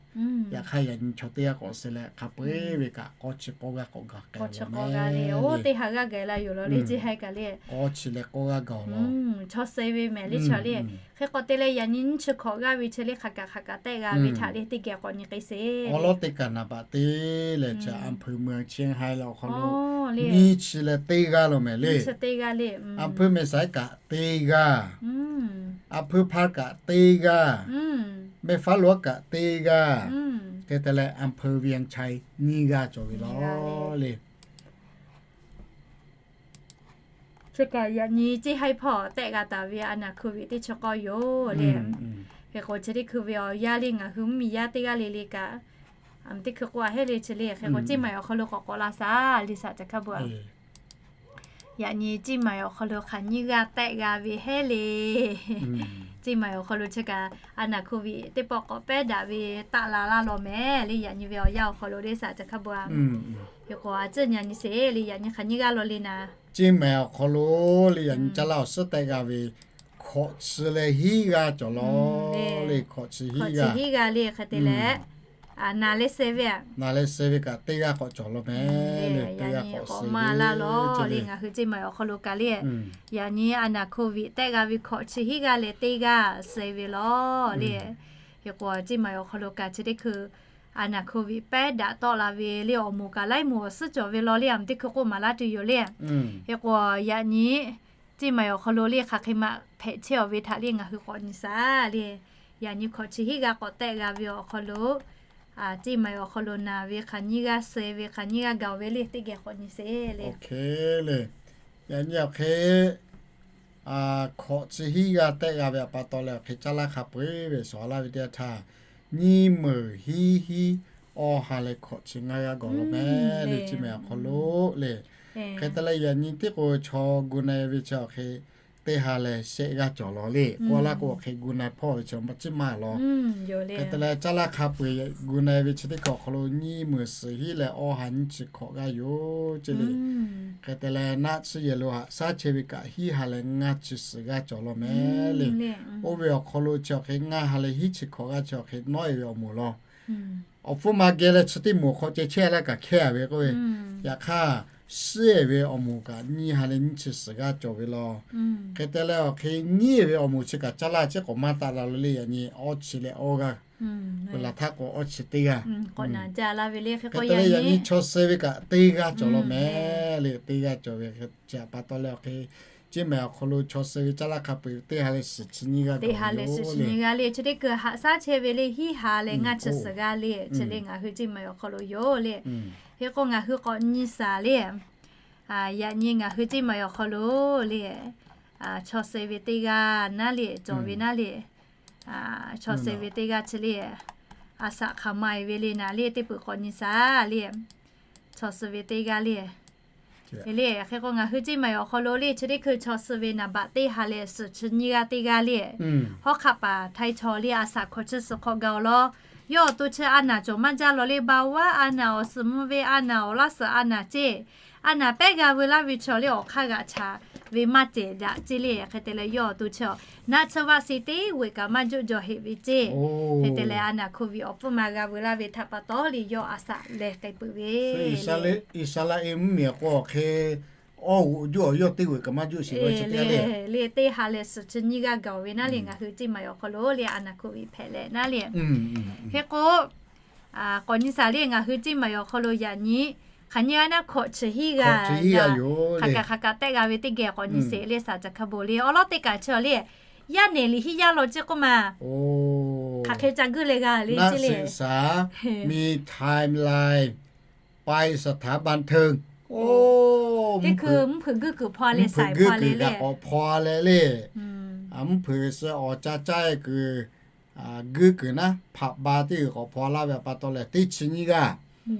Yaꞈ hk'aˇ yaꞈ nyi chaw teˇ g'aˇ k'awꞈ suh leh hk'a peu-eˬ ve kaꞈ k'awˇ chi k'awˇ g'aˇ k'awꞈ gaˬ k'ai-a le. Teˇ ha g'aˇ gaˬ la yoˬ law le ceˇ hehˉ kaꞈ le. K'awˇ chi leh k'awˇ g'aˇ gaˬ-oˬ law. Chaw suh ve mehˍ le chaw le. Hk'e k'o te leh yaꞈ nyi nyiˇ chi hkawꞈ g'aˇ ve chi le hk'aˬ kaꞈ hk'aˬ kaꞈ tehˆ g'a ve htaꞈ le teˇ geh k'awꞈ nyi k'ai sheˍ. Awˬ lawn teˇ kaꞈ naˍ baꞈ te leh chi อำเภอเมืองเชียงราย leh awˬ hk'aw lo nyiˇ chi leh teˇ g'aˇ law mehˍ le. อำเภอแม่สาย kaꞈ teˇ g'aˇ, อำเภอ พาน kaꞈ teˇ g'aˇ, แม่ฟ้าหลวง kaꞈ teˇ g'aˇ. Hk'e te leh อำเภอ เวียงชัย nyiˇ g'aˇ cawˬ ve law le. Chi kaꞈ yaꞈ nyi ceˇ haiˉ hpawˇ tehˆ g'a taˍ ve a naˍ โควิด teˇ chi k'awˇ yoˬ le. Hk'e k'o chi teˇ hkui ve awˬ yanˇ le ngaˬ hui mvuhˇmiˬ yaˇ teˇ g'aˇ le le kaꞈ, a, teˇ hkui k'o a hehˉ le chi le. Hk'e k'o ceˇ maˬ awˬ hk'aw lo k'awꞈ k'awꞈ la shaˍ le shaˍ ca hkaˇ bon a. Yaꞈ nyi ceˇ maˬ awˬ hk'aw lo hk'aˬ nyiˇ g'aˇ tehˆ g'a ve hehˉ le. Ceˇ maˬ awˬ hk'aw lo chi kaꞈ a naˍ โควิด teˇ pawˆ k'awꞈ pehˉ daꞈ ve taˆ la laˇ law mehˍ le. Yaꞈ nyi ve awˬ yanˇ awˬ hk'aw lo le shaˍ ca hkaˇ bon a. Hk'e k'o a ciˉ nyi nyi sheˍ le. Yaꞈ nyi hk'aˬ nyiˇ g'aˇ law le naˍ, ceˇ maˬ awˬ hk'aw lo le yaꞈ nyi caˇ laˇ awˬ suhˉ tehˆ g'a ve hkawꞈ chi leh hiˉ g'aˇ cawˬ law le. Hkawꞈ chi hiˉ g'aˇ le. Hk'e te leh naˍ leh suh ve, naˍ leh suh ve kaꞈ teˇ g'aˇ k'awꞈ cawˬ law mehˍ le. Teˇ g'aˇ k'awꞈ suh maˇ laˇ law le. Ngaˬ hui ceˇ maˬ awˬ hk'aw lo kaꞈ le, yaꞈ nyi a naˍ โควิด tehˆ g'a ve hkawꞈ chi hiˉ g'aˇ leh teˇ g'aˇ suh ve law le. Hk'e k'o ceˇ maˬ awˬ hk'aw lo kaꞈ chi teˇ hkui a naˍ โควิด pehˉ daꞈ tawˆ la ve le awˬ moˍ kaꞈ laiˉ moˍ awˬ suhˉ cawˬ ve law le. A, teˇ hkui k'o maˍ laˇ tuˬ yoˬ le. Hk'e k'o yaꞈ nyi ceˇ maˬ awˬ hk'aw lo le hk'aˬ hk'e ma hpehꞈ chehˇ-aˬ ve htaꞈ le ngaˬ hui k'awꞈ nyi shaˍ le. Yaꞈ nyi hkawꞈ chi hiˉ g'aˇ k'awꞈ tehˆ g'a ve awˬ hk'aw lo, ceˇ maˬ awˬ hk'aw lo naˍ ve hk'aˬ nyiˇ g'aˇ suh ve hk'aˬ nyiˇ g'aˇ gaˬ ve le teˇ geh k'awꞈ nyi sheˍ le. Yaꞈ nyi awˬ hk'e hkawꞈ chi hiˉ g'aˇ tehˆ g'a ve awˬ pa taw leh awˬ hk'e caˇ laˇ hk'a peu-eˬ ve sawˍ laˇ ve teˇ yanˇ htaˇ, nyiˇ meunˍ hiˉ hiˉ awˇ ha leh hkawꞈ chi ngaˇ g'aˇ gaˬ law mehˍ le ceˇ maˬ awˬ hk'aw lo le. Hk'e te leh yaꞈ nyi tiˉ k'o chaw gu na-e ve chi awˬ hk'e teˇ ha leh shehˆ g'aˇ cawˬ law le. K'oˆ laˇ k'o awˬ hk'e gu na hpawˇ ve chi maˇ ciˉ maˇ law. Hk'e te leh caˇ laˇ hk'a peu-eˬ gu na-e ve chi teˇ hkui awˬ hk'aw lo nyiˇ meunˍ suhˍ hiˉ leh awˇ ha nyiˇ chi hkawꞈ g'aˇ yoˬ ceˇ le. Hk'e te leh naˆ chi yehˬ lo haꞈ shaˉ chehˇ ve kaꞈ hiˉ ha leh ngaˇ chi suhˍ g'aˇ cawˬ law mehˍ le. Oˇ ve awˬ hk'aw lo chi awˬ hk'e ngaˇ ha leh hiˉ chi hkawꞈ g'aˇ chi awˬ hk'e nawˉ-e ve awˬ moˍ law. Awˬ hpfuhˇ ma geh leh chi teˇ moˍ awˬ hk'aw ceh chehˇ leh kaꞈ hkehˇ-a ve k'oˆ ve, yaꞈ hk'aˇ shiˉ-e ve awˬ moˍ kaꞈ nyiˇ ha leh nyiˇ chi suhˍ g'aˇ cawˬ ve law. Hk'e te leh awˬ hk'e nyiˉ-e ve awˬ moˍ chi kaꞈ caˇ laˇ ciˉ k'awꞈ maˇ taˆ la lo le. Yaꞈ nyi awˇ chi leh awˇ g'aˇ, peuˬ laˬ htaˇ k'o awˇ chi teˇ g'aˇ. Hk'e te leh yaꞈ nyi chaw suh ve kaꞈ teˇ g'aˇ cawˬ law mehˍ le. Teˇ g'aˇ cawˬ ve chi htaꞈ pa taw leh awˬ hk'e ceˇ maˬ awˬ hk'aw lo chaw suh ve caˇ laˇ hk'a peu-eˬ teˇ ha leh suhˍ chi nyiˇ g'aˇ, teˇ ha leh suhˍ chi nyiˇ g'aˇ le. Chi teˇ hkui haꞈ shaˉ chehˇ ve le hiˉ ha leh ngaˇ chi suhˍ g'aˇ le. Chi le ngaˬ hui ceˇ maˬ awˬ hk'aw lo yoˬ le. Hk'e k'o ngaˬ hui k'awꞈ nyi shaˍ le. Yaꞈ nyi ngaˬ hui ceˇ maˬ awˬ hk'aw lo le chaw suh ve teˇ g'aˇ naˉ le cawˬ ve naˉ le. Chaw suh ve teˇ g'aˇ chi le a shaꞈ hk'aˬ ma-e ve le naˍ le teˇ peuˬ k'awꞈ nyi shaˍ le. Chaw suh ve teˇ g'aˇ le le. Hk'e k'o ngaˬ hui ceˇ maˬ awˬ hk'aw lo le chi teˇ hkui chaw suh ve naˍ baꞈ teˇ ha leh suhˍ chi nyiˇ g'aˇ teˇ g'aˇ le. Hawˉ hk'aˆ paˍ htaiˇ chaw le a shaꞈ hkawꞈ chi suhˍ hk'awꞈ gaˬ-oˬ law. Yawˇ awˬ to chi a naˍ cawˬ maˇ jaˇ law le. Ba vaˉ a naˍ awˬ suhˍ mvuh ve a naˍ awˬ laˇ suhˍ a naˍ ceˇ a naˍ pehˉ g'a veu laˇ ve chaw le awˬ hk'aˇ g'aꞈ chaˍ ve maˇ cehˬ daꞈ ceˇ le. Hk'e te leh yawˇ awˬ to chi naˆ chi vaˆ si teˇ g'uiˬ kaꞈ maˇ juˆ jaw heꞈ ve ceˇ. Hk'e te leh a naˍ โควิด awˬ hpfuhˇ ma g'a veu laˇ ve htaꞈ pa taw le yawˇ a shaꞈ leh k'ai peuˬ ve Iˉsaˍreˍlaˆ mvuhˇmiˬ awˬ k'o awˬ hk'e awˇ g'uꞈ juˆ awˬ yawˇ teˇ g'uiˬ kaꞈ maˇ juˆ sheˍ ve chi teˇ g'aˇ le. Le teˇ ha leh suhˍ chi nyiˇ g'aˇ gaˬ-oˬ ve naˉ le ngaˬ hui ceˇ maˬ awˬ hk'aw lo le a naˍ โควิด hpehꞈ leh naˉ le. Hk'e k'o k'awꞈ nyi shaˍ le ngaˬ hui ceˇ maˬ awˬ hk'aw lo yaꞈ nyi hk'aˬ nyiˇ g'aˇ naˉ hkawꞈ chi hiˉ g'aˇ yoˬ. Hk'aˬ kaꞈ hk'aˬ kaꞈ tehˆ g'a ve teˇ geh k'awꞈ nyi sheˍ le shaˍ ca hk'a bon le. Awˉ lawˉ teˇ kaꞈ chi le Yaˇ nehˬ liꞈ hiˉ yaˇ law ceˇ k'oˆ ma. Hk'aˬ hk'e ca guiˇ leh g'a le ceˇ le. นักศึกษา มีไทม์ไลน์ ไปสถานบันเทิง Teˇ hkui mvuhˇ hpeuꞈ guiˇ kuiˬ hpaw leh, mvuhˇ hpeuꞈ guiˇ kuiˬ kaꞈ k'awꞈ hpaw leh le. Mvuhˇ hpeuꞈ suh awˬ ca caˇ kuiˬ guiˇ kuiˬ naˉ, hpaꞈ ba teˇ g'uiˬ k'awꞈ hpaw laˇ ve pa taw lehˬ, teˇ chi nyiˇ g'aˇ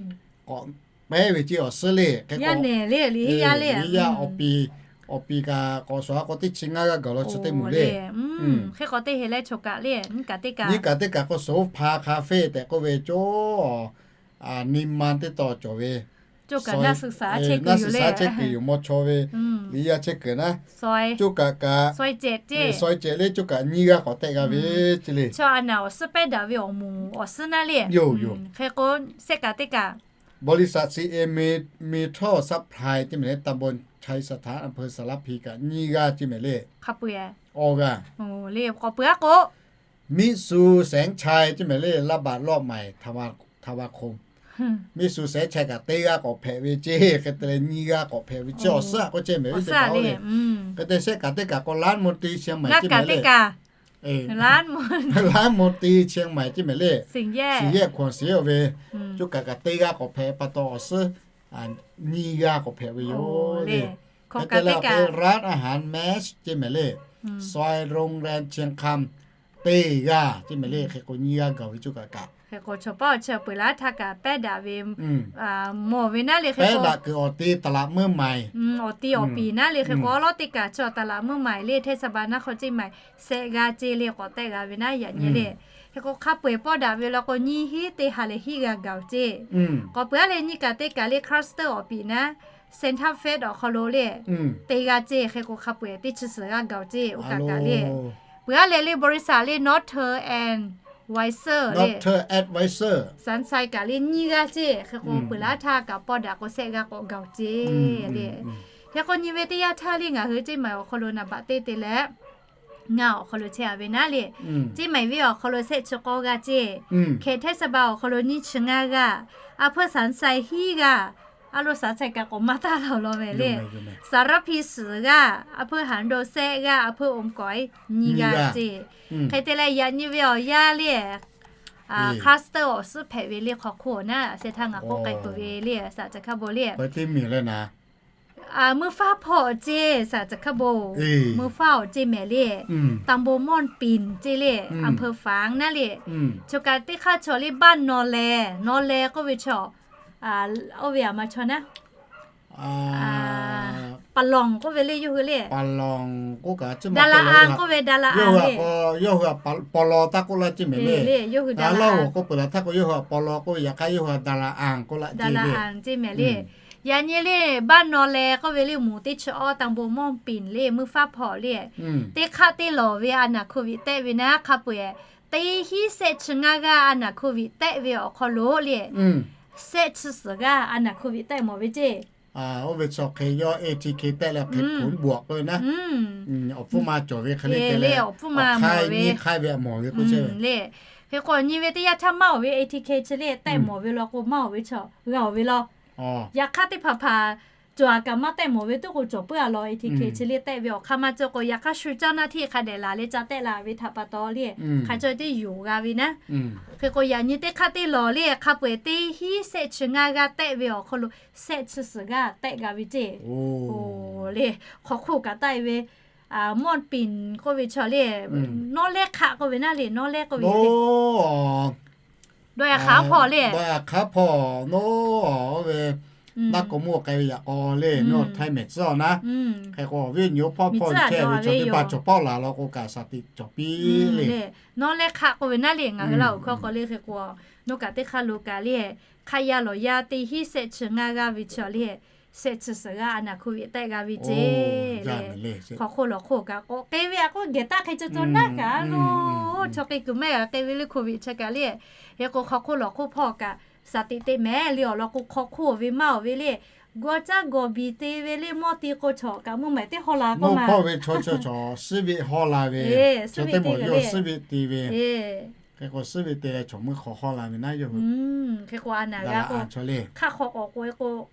k'awꞈ pehˉ ve ceˇ awˬ suhˉ le. Hk'e k'o, yaˇ awˬ pi, awˬ pi kaꞈ k'awꞈ shawˍ a k'o, teˇ chi ngaˇ g'aˇ gaˬ law chi teˇ moˍ le. Hk'e k'o teˇ he leh choˬ kaꞈ le, nyiˇ kaꞈ teˇ kaꞈ k'o, โสภาคาเฟ่ tehꞈ k'oˆ ve coˇ นิมมาน teˇ taw cawˬ ve นักศึกษา chehˇ kuiˬ yoˬ mawˇ chaw ve, liꞈ yaˇ chehˇ kuiˬ naˉ, coˇ kaꞈ kaꞈ, saweh cehˬ le, coˇ kaꞈ nyiˇ g'aˇ k'awꞈ tehˆ g'a ve ceˇ le. Chaw a naˍ awˬ suhˉ pehˉ daꞈ ve awˬ moˍ awˬ suhˉ naˉ le. Yoˬ yoˬ. Hk'e k'o, sehˆ kaꞈ teˇ kaꞈ บริษัท ซีเอ็ม Metal Supply ceˇ mehˍ le, ตำบลไชยสถาน อำเภอสารพี kaꞈ nyiˇ g'aˇ ceˇ mehˍ le. Hk'a peu-eˬ awˬ g'aˇ le k'awꞈ peuˬ a k'o, มิตซู แสงชัย ceˇ mehˍ le, รัฐบาลรอบใหม่ ธันวาคม มิตซู แสงชัย kaꞈ teˇ g'aˇ k'awꞈ hpehꞈ ve ceˇ. Hk'e te leh nyiˇ g'aˇ k'awꞈ hpehꞈ ve ceˇ awˬ suhˉ a k'oˆ ceˇ mehˍ ve teˇ hpaˍ le. Hk'e te sehˆ kaꞈ teˇ kaꞈ k'o, รัฐมนตรีเชียงใหม่ ceˇ mehˍ le. รัฐมนตรี เชียงใหม่ ceˇ mehˍ le. สี่แยกขวัญศรี oˇ ve, coˇ kaꞈ kaꞈ teˇ g'aˇ k'awꞈ hpehꞈ pa taw awˬ suhˉ nyiˇ g'aˇ k'awꞈ hpehꞈ ve yoˬ le. Hk'e te leh ร้านอาหาร แมส ceˇ mehˍ le, ซอยโรงแรมเชียงคำ teˇ g'aˇ ceˇ mehˍ le. Hk'e k'o nyiˇ g'aˇ gaˬ ve coˇ kaꞈ kaꞈ, hk'e k'o chaw paˉ awˬ chi awˬ peuˬ laˇ htaˇ kaꞈ pehˉ daꞈ ve mawˬ ve naˉ le. Hk'e k'o pehˉ daꞈ kuiˬ awˬ ti ตลาดเมืองใหม่, awˬ ti awˬ piˍ naˉ le. Hk'e k'o awˉ lawˉ teˇ kaꞈ chaw ตลาดเมืองใหม่ le เทศบาลนครเชียงใหม่ sehˆ g'aˇ ceˇ le k'awꞈ tehˆ g'a ve naˉ yaꞈ nyi le. Hk'e k'o hk'a peu-eˬ pawˆ daꞈ ve law k'o, nyiˇ hinˉ teˇ ha leh hiˉ g'aˇ gaˬ-oˬ ceˇ. K'awꞈ peuˬ a leh nyiˇ kaꞈ teˇ kaꞈ le, cluster awˬ piˍ naˉ, Santa Fe awˬ hk'aw lo le, teˇ g'aˇ ceˇ. Hk'e k'o hk'a peu-eˬ teˇ chi suhˍ g'aˇ gaˬ-oˬ ceˇ. Oˇ kaꞈ kaꞈ le, peuˬ a leh le บริษัท le, Northern Advisor le, Sanshai kaꞈ le nyiˇ g'aˇ ceˇ. Hk'e k'o peuˬ laˇ htaˇ kaꞈ pawˆ daꞈ k'o sehˆ g'aˇ k'awꞈ gaˬ-oˬ ceˇ le. Hk'e k'o nyi ve teˇ yanˇ htaˇ le, ngaˬ hui ceˇ maiˍ awˬ hk'aw lo naˍ baꞈ teˇ te leh ngaˬ awˬ hk'aw lo chehˇ a ve naˉ le, ceˇ maiˍ venˇ awˬ hk'aw lo sehˆ chi k'awˇ g'aˇ ceˇ. Hk'e hteˇ sa ba awˬ hk'aw lo nyiˇ chi ngaˇ g'aˇ, a hpeuˇ Sanshai hiˉ g'aˇ, a lo Sanshai kaꞈ k'awꞈ maˇ taˇ laˬ law mehˍ le. Sarapi suhˍ g'aˇ, a hpeuˇ Hanro sehˆ g'aˇ, a hpeuˇ Omkaweh nyiˇ g'aˇ ceˇ. Hk'e te leh yaꞈ nyi ve awˬ yanˇ le, cluster awˬ suhˉ hpehꞈ ve le hk'aw hk'oˆ naˉ, a sheh htaˇ ngaˬ k'oˆ k'ai peuˬ ve le, saˍ ca hk'a bo le. Meuˇ faˉ hpawˇ ceˇ, saˍ ca hk'a bo. Meuˇ faˉ awˬ ceˇ mehˍ le, ตำบลม่อนปิ่น ceˇ le, อำเภอฝาง naˉ le. Choˬ kaꞈ teˇ hk'aˇ chaw le, baˆ naw leh, naw leh k'oˆ ve chaw, oˇ ve aˬ ma chaw naˉ, Paˍlawˍ k'oˆ ve le yawˇ hui le, Daˍlaˍanˍ k'oˆ ve, Daˍlaˍanˍ le, yawˇ hui Paˍlawˍ taˇ k'oˆ laˇ ceˇ mehˍ le. Yawˇ hui Daˍlaˍanˍ k'oˆ peuˬ laˬ htaˇ k'o, yawˇ hui Paˍlawˍ k'oˆ ve, yaꞈ hk'aˇ yawˇ hui Daˍlaˍanˍ k'oˆ laˇ ceˇ le. Yaꞈ nyi le, baˆ naw leh k'oˆ ve le, moˍ teˇ chi awˇ ตำบลม่อนปิ่น le, meuˇ faˉ hpawˇ le, teˇ hk'aˆ teˇ lawˬ ve a naˍ โควิด tehˆ ve naˉ, hk'a peu-eˬ teˇ hinˉ sehˆ chi ngaˇ g'aˇ a naˍ โควิด tehˆ ve awˬ hk'aw lo le, sehˆ chi suhˍ g'aˇ a naˍ โควิด tehˆ mawˬ ve ceˇ. Oˇ ve chaw hk'e yawˇ ATK tehˆ leh hk'e ผลบวก k'oˆ ve naˉ, awˬ hpfuhˇ ma cawˬ ve hk'e le te le, awˬ hk'aˇ nyiˇ hk'aˇ ve a mawˬ ve k'oˆ chehˇ ve le. Hk'e k'o nyi ve teˇ yanˇ htaˇ maˇ oˬ ve ATK chi le tehˆ mawˬ ve law k'o, maˇ oˬ ve chaw g'a oˬ ve law. Yaꞈ hk'aˇ teˇ hpaˍ hpaˍ cawˬ a kaꞈ maˇ tehˆ mawˬ ve tuˉ k'o, cawˬ puiˉ a law. ATK chi le tehˆ ve awˬ hk'aˇ maˇ cawˬ k'o, yaꞈ hk'aˇ shu caˇ naˇ htiˇ hk'a dehꞈ laˬ leh ca tehˆ la ve htaꞈ pa taw le, hk'a cawˬ teˇ yoˬ g'a ve naˉ. Hk'e k'o yaꞈ nyi teˇ hk'aˇ teˇ lawˬ le, hk'a peu-eˬ teˇ hinˉ sehˆ chi ngaˇ g'aˇ tehˆ ve awˬ hk'aw lo sehˆ chi suhˍ g'aˇ tehˆ g'a ve ceˇ. Oˬ le, hk'aw hk'oˆ kaꞈ taˆ e ve, ม่อนปิ่น k'oˆ ve chaw le, nawˉ lehˉ hk'aˆ k'oˆ ve naˉ le, nawˉ lehˉ k'oˆ ve le. Dawˇ yaꞈ hk'aˉ hpawˇ le, dawˇ yaꞈ hk'aˉ hpawˇ nawˉ ve, naˆ k'o mawˇ k'ai ve yaꞈ k'aw le, nawˉ htaiˇ mehˍ tcuhˉ awˬ naˉ. Hk'e k'o viˉ nyi hpawˇ hpawˇ chehˇ ve chaw teˇ hpaˍ cawˬ pawˆ laˬ law k'o kaꞈ shaˍ tiꞈ cawˬ piˇ le. Nawˉ lehˉ hk'aˆ k'oˆ ve naˉ le, ngaˬ hui Laˇ huˍ hkawˇ k'aw le hk'e k'o, nawˉ kaꞈ teˇ hk'aˇ lo kaꞈ le, hk'aˆ yaˇ lawˬ yaˇ teˇ hinˉ sehˆ chi ngaˇ g'aˇ ve chaw le, sehˆ chi suhˍ g'aˇ a naˍ โควิด tehˆ g'a ve ceˇ. Hk'aw hk'oˆ lawˬ hk'oˆ kaꞈ k'awꞈ k'e ve a k'oˆ geh taˇ hk'e cawˬ cawˬ naˉ kaꞈ lo, chaw k'e kuiˬ mehˆ g'a k'e ve le โควิด chi kaꞈ le. Hk'e k'o hk'aw hk'oˆ lawˬ hk'oˆ hpawˇ kaꞈ shaˍ tiꞈ te mehˍ le awˬ lawn k'o, hk'aw hk'oˆ ve maˇ oˬ ve le, gawˇ caˉ gawˬ biˬ te ve le, mawˇ te k'o chaw kaꞈ mvuhˇ maˬ teˇ hawˇ la k'o maˇ hawˇ ve chaw, chaw shiˉ ve hawˇ la ve, shiˉ ve te ve, hk'e k'o shiˉ ve te leh chaw mvuhˇ hk'aw hawˇ la ve naˉ yawˇ hui. Hk'e k'o a naˍ g'a k'o, hk'aˆ hk'aw k'awꞈ k'oꞈ e k'o,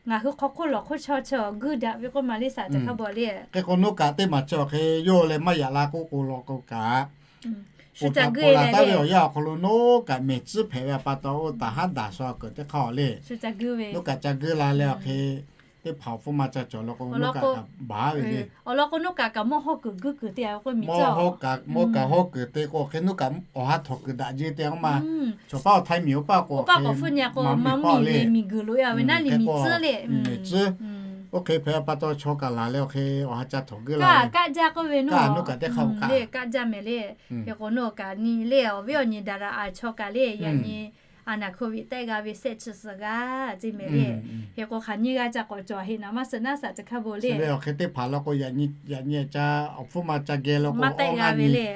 Ngaˬ hui hk'aw hk'oˆ lawˬ hk'oˆ chaw chi awˬ guiˇ daꞈ ve k'oˆ ma le saˍ ca hk'a bawˬ le. Hk'e k'o, noˉ kaꞈ teˇ maˬ chi awˬ hk'e yawˇ leh maˇ yaꞈ la k'oˆ k'o law k'o kaꞈ, shu ca guiˇ la taˉ ve awˬ yanˇ awˬ hk'aw lo noˉ kaꞈ mehˬ tcuhˉ hpehꞈ ve pa taw, oˇ taˍ haˉ daˍ sha kuiˬ teˇ hk'aˇ awˬ le, noˉ kaꞈ ca guiˇ la leh awˬ hk'e, teˇ hpaˍ awˬ hpfuhˇ ma ca cawˬ law k'o, noˉ kaꞈ kaꞈ baˬ ve le. Awˬ lawn k'o, noˉ kaꞈ kaꞈ mawˇ hawˇ kuiˬ guiˇ kuiˬ te a ve k'o, mawˇ kaꞈ hawˇ kuiˬ te k'o hk'e, noˉ kaꞈ awˬ ha htawꞈ kuiˬ daꞈ jehˇ te k'oˆ ma. Chaw paˍ awˬ htaiˇ miˬ oˇ paˆ k'o, oˇ paˆ k'awꞈ hpfuhˇ nyi k'o, ma mvuhˇ miˬ le miˬ guiˬ loꞈ e a ve naˉ le, miˬ tcuhˉ le, miˬ tcuhˉ. Oˇ hk'e hpehꞈ pa taw, chaw kaꞈ laˬ leh awˬ hk'e awˬ ha ca htawꞈ guiˇ la ve. Kaˆ jaˇ k'oˆ ve noˉ kaꞈ teˇ hk'a kaˆ jaˇ mehˍ le. Hk'e k'o, noˉ kaꞈ nyi le awˬ viˉ awˬ nyi daˍ raˍ a chaw kaꞈ le, yaꞈ nyi a naˍ hkoˇ viˆ tehˆ g'a ve sehˆ chi suhˍ g'aˇ ceˇ mehˍ le. Hk'e k'o, hk'aˬ nyi g'a ca k'awꞈ cawˬ heˆ naˍ maˇ suh naˉ saˍ ca hk'a bawˬ le. Awˬ hk'e teˇ hpaˍ law k'o, yaꞈ nyi ca awˬ hpfuhˇ ma ca geh law k'o, maˇ tehˆ g'a ve le.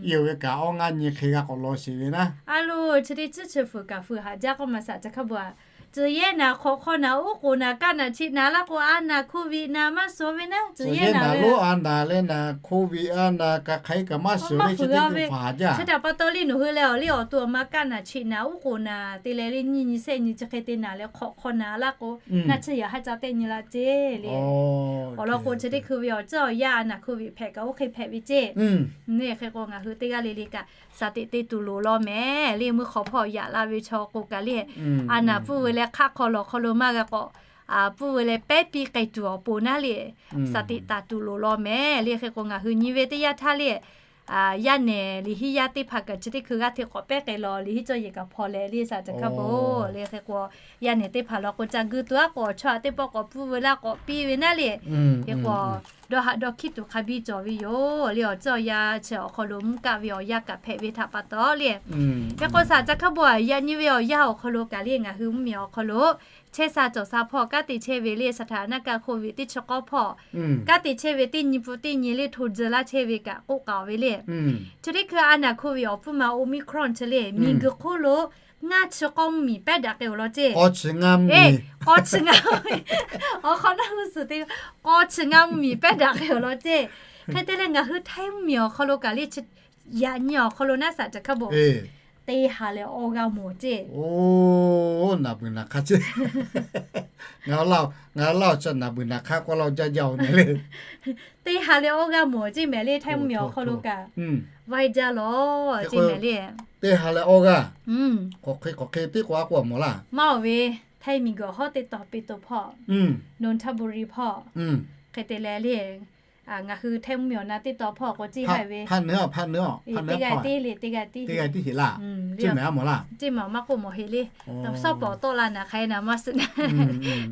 Iˉ ve kaꞈ awˇ ngaˇ nyi hk'e g'a k'awꞈ law sheˍ ve naˉ. A lo, chi teˇ tcuhˉ chi fuiˍ kaꞈ fuiˍ haꞈ jaˇ k'oˆ ma saˍ ca hk'a bawˬ a. Tcuh yehˇ naˍ, hk'awꞈ hk'aw naˍ, uˉ k'oˍ naˍ, kaˆ naˍ, cheꞈ naˍ laˇ k'o, a naˍ hkoˇ viˆ naˍ maˇ suh ve naˉ. Tcuh yehˇ naˍ, loˉ a naˍ leh naˍ, hkoˇ viˆ a naˍ, ka hk'aiˉ kaꞈ maˇ suh ve chi teˇ ceuˬ fuiˍ haꞈ jaˇ. Chi htaꞈ pa taw le, nawˬ hui leh awˬ liˇ awˬ to awˬ ma kaˆ naˍ, cheꞈ naˍ, uˉ k'oˍ naˍ te leh le, nyiˇ nyi sehˆ nyi chi hk'e te naˍ leh hk'awꞈ hk'aw naˍ laˇ k'o, naˆ tsuhˇ yaꞈ haˉ ca tehˆ nyi la ceˇ le. Awˬ lawn k'o, chi teˇ hkui ve awˬ ceuˬ awˬ yanˇ a naˍ hkoˇ viˆ hpehꞈ kaꞈ oˇ hk'e hpehꞈ ve ceˇ. Hk'e k'o, ngaˬ hui teˇ g'aˇ le le kaꞈ shaˍ teꞈ te tuˬ loˍ law mehˍ le. Mvuhˇ hk'aw hpawˇ yaꞈ la ve chaw k'o kaꞈ le, a naˍ pfuhˇ ve leh hk'aˆ hk'aw lawˬ hk'aw lo maˇ g'a k'awꞈ pfuhˇ ve leh pehˉ piˇ k'ai tuˬ awˬ pon naˉ le, shaˍ teꞈ taˍ tuˬ loˍ law mehˍ le. Hk'e k'o, ngaˬ hui nyi ve teˇ yanˇ htaˇ le, yaˇ nehˬ liꞈ hiˉ yaˇ teˇ hpaˍ kaꞈ chi teˇ hkui g'aˇ hteꞈ k'awꞈ pehˉ k'ai lawˬ, liꞈ hiˉ cawˇ yehˬ kaꞈ hpaw leh le shaˍ ca hk'a bawˬ le. Hk'e k'o, yaˇ nehˬ teˇ hpaˍ law k'o, ca guiˇ tuˬ aˉ k'o, chaw teˇ pawˆ k'awꞈ pfuhˇ ve laˇ k'awꞈ piˇ ve naˉ le. Hk'e k'o, dawˇ haꞈ dawˇ hkiˉ tuˬ hk'a biˇ cawˬ ve yoˬ le. Awˬ ceuˬ awˬ yanˇ chi awˬ hk'aw lo mvuhˇ kaˆ ve awˬ yanˇ kaꞈ hpehꞈ ve htaꞈ pa taw le. Hk'e k'o, shaˍ ca hk'a bawˬ a, yaꞈ nyi ve awˬ yanˇ awˬ hk'aw lo kaꞈ le, ngaˬ hui mvuhˇmiˬ awˬ hk'aw lo chehˇ sha cawˬ sha hpawˇ kanˉ te chehˇ ve le, shaˍ htaꞈ naˆ kaˆ hkoˇ viˆ teˇ chi k'awˇ hpawˇ kanˉ te chehˇ ve teˇ nyi pun teˇ nyi le hto tcuh laˇ chehˇ ve kaꞈ k'oˆ k'aoˍ ve le. Chi teˇ hkui a naˍ hkoˇ viˆ awˬ pfuhˇ ma Omicron chi le, miˬ guiˬ hk'oˆ lo ngaˇ chi k'awˇ mvuhˇmiˬ pehˉ daꞈ k'ai awˬ lawn ceˇ. K'awˇ chi ngaˇ mvuhˇmiˬ pehˉ daꞈ k'ai awˬ lawn ceˇ. Hk'e te leh, ngaˬ hui Htaiˇ mvuhˇmiˬ awˬ hk'aw lo kaꞈ le, yaꞈ nyi awˬ hk'aw lo naˉ shaˍ ca hk'a bawˬ, te ha leh awˇ g'aˇ mawˬ ceˇ. Oˇ, naˬ beuˬ naˬ hk'aˇ ceˇ. Ngaˬ hui Laˇ awˬ chi naˬ beuˬ naˬ hk'aˇ k'oˆ laˇ jaˇ jaˇ-oˬ mehˍ le. Te ha leh awˇ g'aˇ mawˬ ceˇ mehˍ le, Htaiˇ mvuhˇmiˬ awˬ hk'aw lo kaꞈ vaiˇ jaˇ lawˬ ceˇ mehˍ le. Te ha leh awˇ g'aˇ, k'awꞈ hk'e k'awꞈ hk'e teˇ k'o a k'o a mawˬ laˇ. Maˇ oˬ ve, Htaiˇ miˬ guiˬ hawˉ teˇ tawˬ Peˍtruˆ hpawˇ, Noˬ Htaˇ Buˇ Riˇ hpawˇ, hk'e te leh le, ngaˬ hui Htaiˇ mvuhˇmiˬ awˬ na teˇ tawˬ hpawˇ k'o ceˇ ha ve, teˇ g'aˇ tiˉ le, teˇ g'aˇ tiˉ heˍ laˇ. Ceˇ mehˍ maˇ k'oˆ mawˬ heˍ le. Sawˉ pawˍ tawˆ la naˍ hk'aˬ hk'e naˍ maˇ suh naˉ,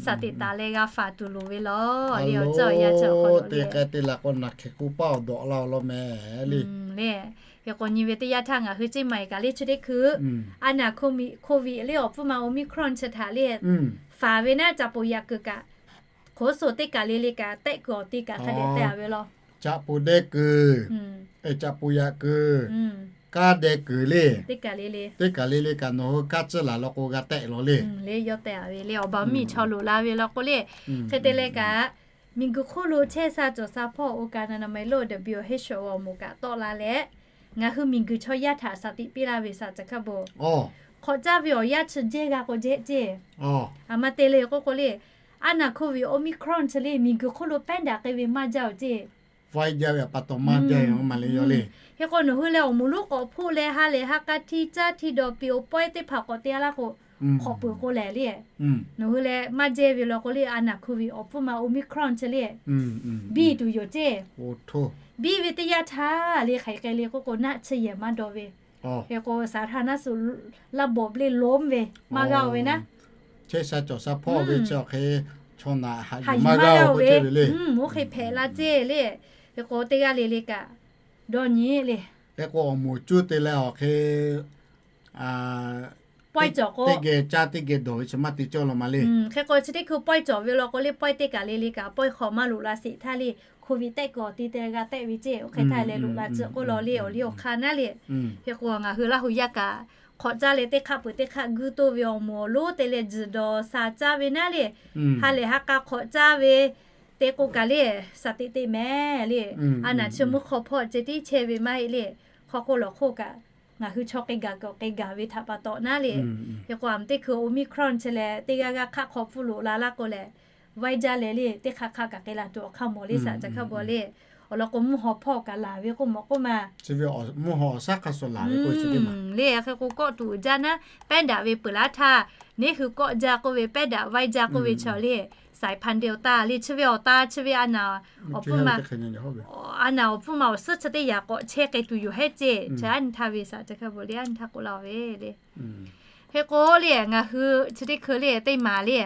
shaˍ teꞈ taˍ leh g'a faˍ tuˬ loˍ ve lawˬ le. Awˬ ceuˬ awˬ yanˇ chi awˬ hk'aw lo te k'ai te la k'o, naˬ hk'e k'oˆ paˇ awˬ dawꞈ la awˬ lawn mehˍ le. Le, hk'e k'o nyi ve teˇ yanˇ htaˇ ngaˬ hui ceˇ maˬ kaꞈ le chi teˇ hkui, a naˍ hkoˇ viˆ le awˬ pfuhˇ ma Omicron chi htaꞈ le, faˍ ve naˉ ca poˬ yaꞈ kuiˬ kaꞈ, hk'oˆ soˍ teˇ kaˬ le le kaꞈ tehˆ kuiˬ awˬ te kaꞈ hk'a dehꞈ tehˆ a ve lawˬ. Ca poˬ deh kuiˬ, ca poˬ yaꞈ kuiˬ, kanˉ deh kuiˬ le, teˇ kaˬ le le kaꞈ nawˬ hui kanˉ tcuhˇ laˬ law k'o g'a tehˆ lawˬ le. Le yawˇ tehˆ a ve le, awˬ baˬ mvuhˇmiˬ chaw loꞈ la ve law k'o le. Hk'e te leh kaꞈ, miˬ guiˬ hk'oˆ lo chehˇ sha cawˬ sha hpawˇ oˇ kaꞈ naˍ naˍ ma lo W H O awˬ moˍ kaꞈ tawˆ la leh, ngaˬ hui miˬ guiˬ chaw yaˇ htaꞈ shaˍ tiꞈ piˇ laˇ ve shaˍ ca hk'a bawˬ, hk'awꞈ caˇ ve awˬ yanˇ chi jehˇ g'a k'o jehˇ ceˇ. A ma te le k'oˆ k'o le, a naˍ hkoˇ viˆ Omicron chi le miˬ guiˬ hk'oˆ lo pehˉ daꞈ k'ai ve maˇ jaˇ-oˬ ceˇ. Vaiˇ jaˇ ve pa taw maˇ jaˇ ve ma le yawˇ le. Hk'e k'o nawˬ hui leh awˬ moˍ lonˉ k'awꞈ hpoˆ leh ha lehˬ ha k'a htiˇ caˇ htiˇ dawˬ piˍ awˬ pawehˇ teˇ hpaˍ k'awꞈ te a laˇ k'o, hk'awꞈ peuˬ k'o lehˬ le, nawˬ hui leh maˇ jehˇ ve law k'o le, a naˍ hkoˇ viˆ awˬ pfuhˇ ma Omicron chi le biˇ tuˬ yoˬ ceˇ. Biˇ ve teˇ yanˇ htaˇ le hk'aˬ hk'e le k'oˆ k'o naˆ tsuhˇ yehˬ maˇ dawˇ ve. Hk'e k'o shaˍ htaˇ naˉ suh laˇ bawꞈ ble lonˉ ve maˇ g'a-oˬ ve naˉ. Chehˇ sha cawˬ sha hpawˇ ve chi awˬ hk'e chaw naꞈ haꞈ yuˬ maˇ g'a-oˬ ve le. Oˇ hk'e hpehꞈ la ceˇ le. Hk'e k'o teˇ g'aˇ le le kaꞈ dawˇ nyi le. Hk'e k'o awˬ moˍ cuˇ te leh awˬ hk'e pawehˇ cawˬ k'o, teˇ geh caˇ teˇ geh dawˬ ve chi maˇ te cawˇ law ma le. Hk'e k'o chi teˇ hkui pawehˇ cawˬ ve law k'o le, pawehˇ teˇ kaˬ le le kaꞈ pawehˇ hk'aw maˇ loꞈ la sheˍ htaˇ le, hkoˇ viˆ tehˆ kuiˬ awˬ te te g'a tehˆ ve ceˇ. Oˇ hk'e htaˇ leh loꞈ la tcuh k'oˆ law le awˬ liˇ awˬ hk'aˇ naˉ le. Hk'e k'o ngaˬ hui Laˇ huˍ yaˇ kaꞈ hk'awꞈ caˇ leh teˇ hk'aˆ peuˬ teˇ hk'aˆ guiˇ toˇ ve awˬ moˍ awˬ lonˉ te leh tzuhˬ dawˬ sha caˇ ve naˉ le, ha lehˬ ha k'a hk'awꞈ caˇ ve te k'o kaꞈ le, shaˍ teꞈ te mehˍ le. A naˍ chi mvuhˇ hk'aw hpawˇ ceh tiˉ chehˇ ve maˇ heˆ le. Hk'aw hk'oˆ lawˬ hk'oˆ kaꞈ ngaˬ hui chaw k'ai gaˬ kaꞈ k'ai gaˬ ve htaꞈ pa taw naˉ le. Hk'e k'o, aˬ teˇ hkui Omicron chi leh teˇ g'aˇ g'aˇ hk'aˆ hk'aw pfuhˇ loꞈ la laˇ k'o lehˬ, vaiˇ jaˇ leh le teˇ hk'aˆ hk'aˆ kaꞈ k'ai la tuˬ awˬ hk'aˇ mawˬ le saˍ ca hkaˇ bawˬ le. Awˬ lawn k'o, mvuhˇ haw hpawˇ kaꞈ laˬ ve k'oˆ mawˬ k'oˆ ma. Mvuhˇ haw awˬ shaˉ hk'a shuˍ laˬ ve k'o, le hk'e k'o kawˆ tuˬ uiˍ jaˇ naˉ, pehˉ daꞈ ve peuˬ laˇ htaˇ, neˉ hui kawˆ jaˇ k'oˆ ve, pehˉ daꞈ vaiˇ jaˇ k'oˆ ve chaw le, saiˍ hpanˍ de awˬ ta le, chi ve awˬ ta chi ve a naˍ awˬ pfuhˇ ma, a naˍ awˬ pfuhˇ ma awˬ suhˉ chi teˇ yaꞈ k'awꞈ chehˇ k'ai tuˬ yoˬ hehˉ ceˇ, chi a nyi htaˇ ve saˍ ca hkaˇ bawˬ le, a nyi htaˇ k'oˆ laˇ ve le. Hk'e k'o le, ngaˬ hui chi teˇ hkui le teˇ maˍ le,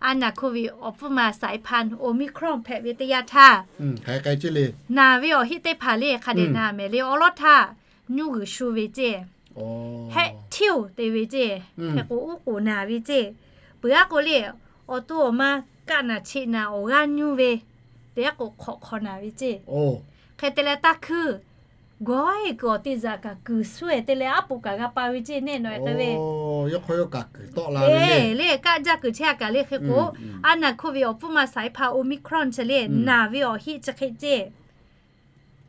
a naˍ โควิด awˬ hpfuhˇ ma saiˍ hpanˍ Omicron hpehꞈ ve teˇ yanˇ htaˇ, naˬ ve awˬ hiˆ teˇ hpaˍ le hk'a dehꞈ naˬ mehˍ le, awˉ lawˉ htaˇ nyuˇ g'uiˬ shu ve ceˇ, hehˆ htiˇ-oˬ te ve ceˇ, hk'e k'o uˉ k'oˍ naˬ ve ceˇ, peuˬ aˉ k'o le, awˬ to awˬ ma kaˆ naˬ cheꞈ naˬ awˬ g'aˇ nyuˇ ve, te aˉ k'o hk'awꞈ hk'aw naˬ ve ceˇ. Hk'e te leh taˇ hkuiˇ gawˇ-e kuiˬ awˬ te zaꞈ kaꞈ kuiˬ shu-e te leh aˉ poꞈ kaꞈ g'a pa ve ceˇ, neˇ nawˬ-e k'ai ve le, kaˆ jaˇ kuiˬ chehˇ a kaꞈ le. Hk'e k'o, a naˍ โควิด awˬ hpfuhˇ ma saiˍ hpanˍ Omicron chi le naˬ ve awˬ hiˆ chi hk'e ceˇ,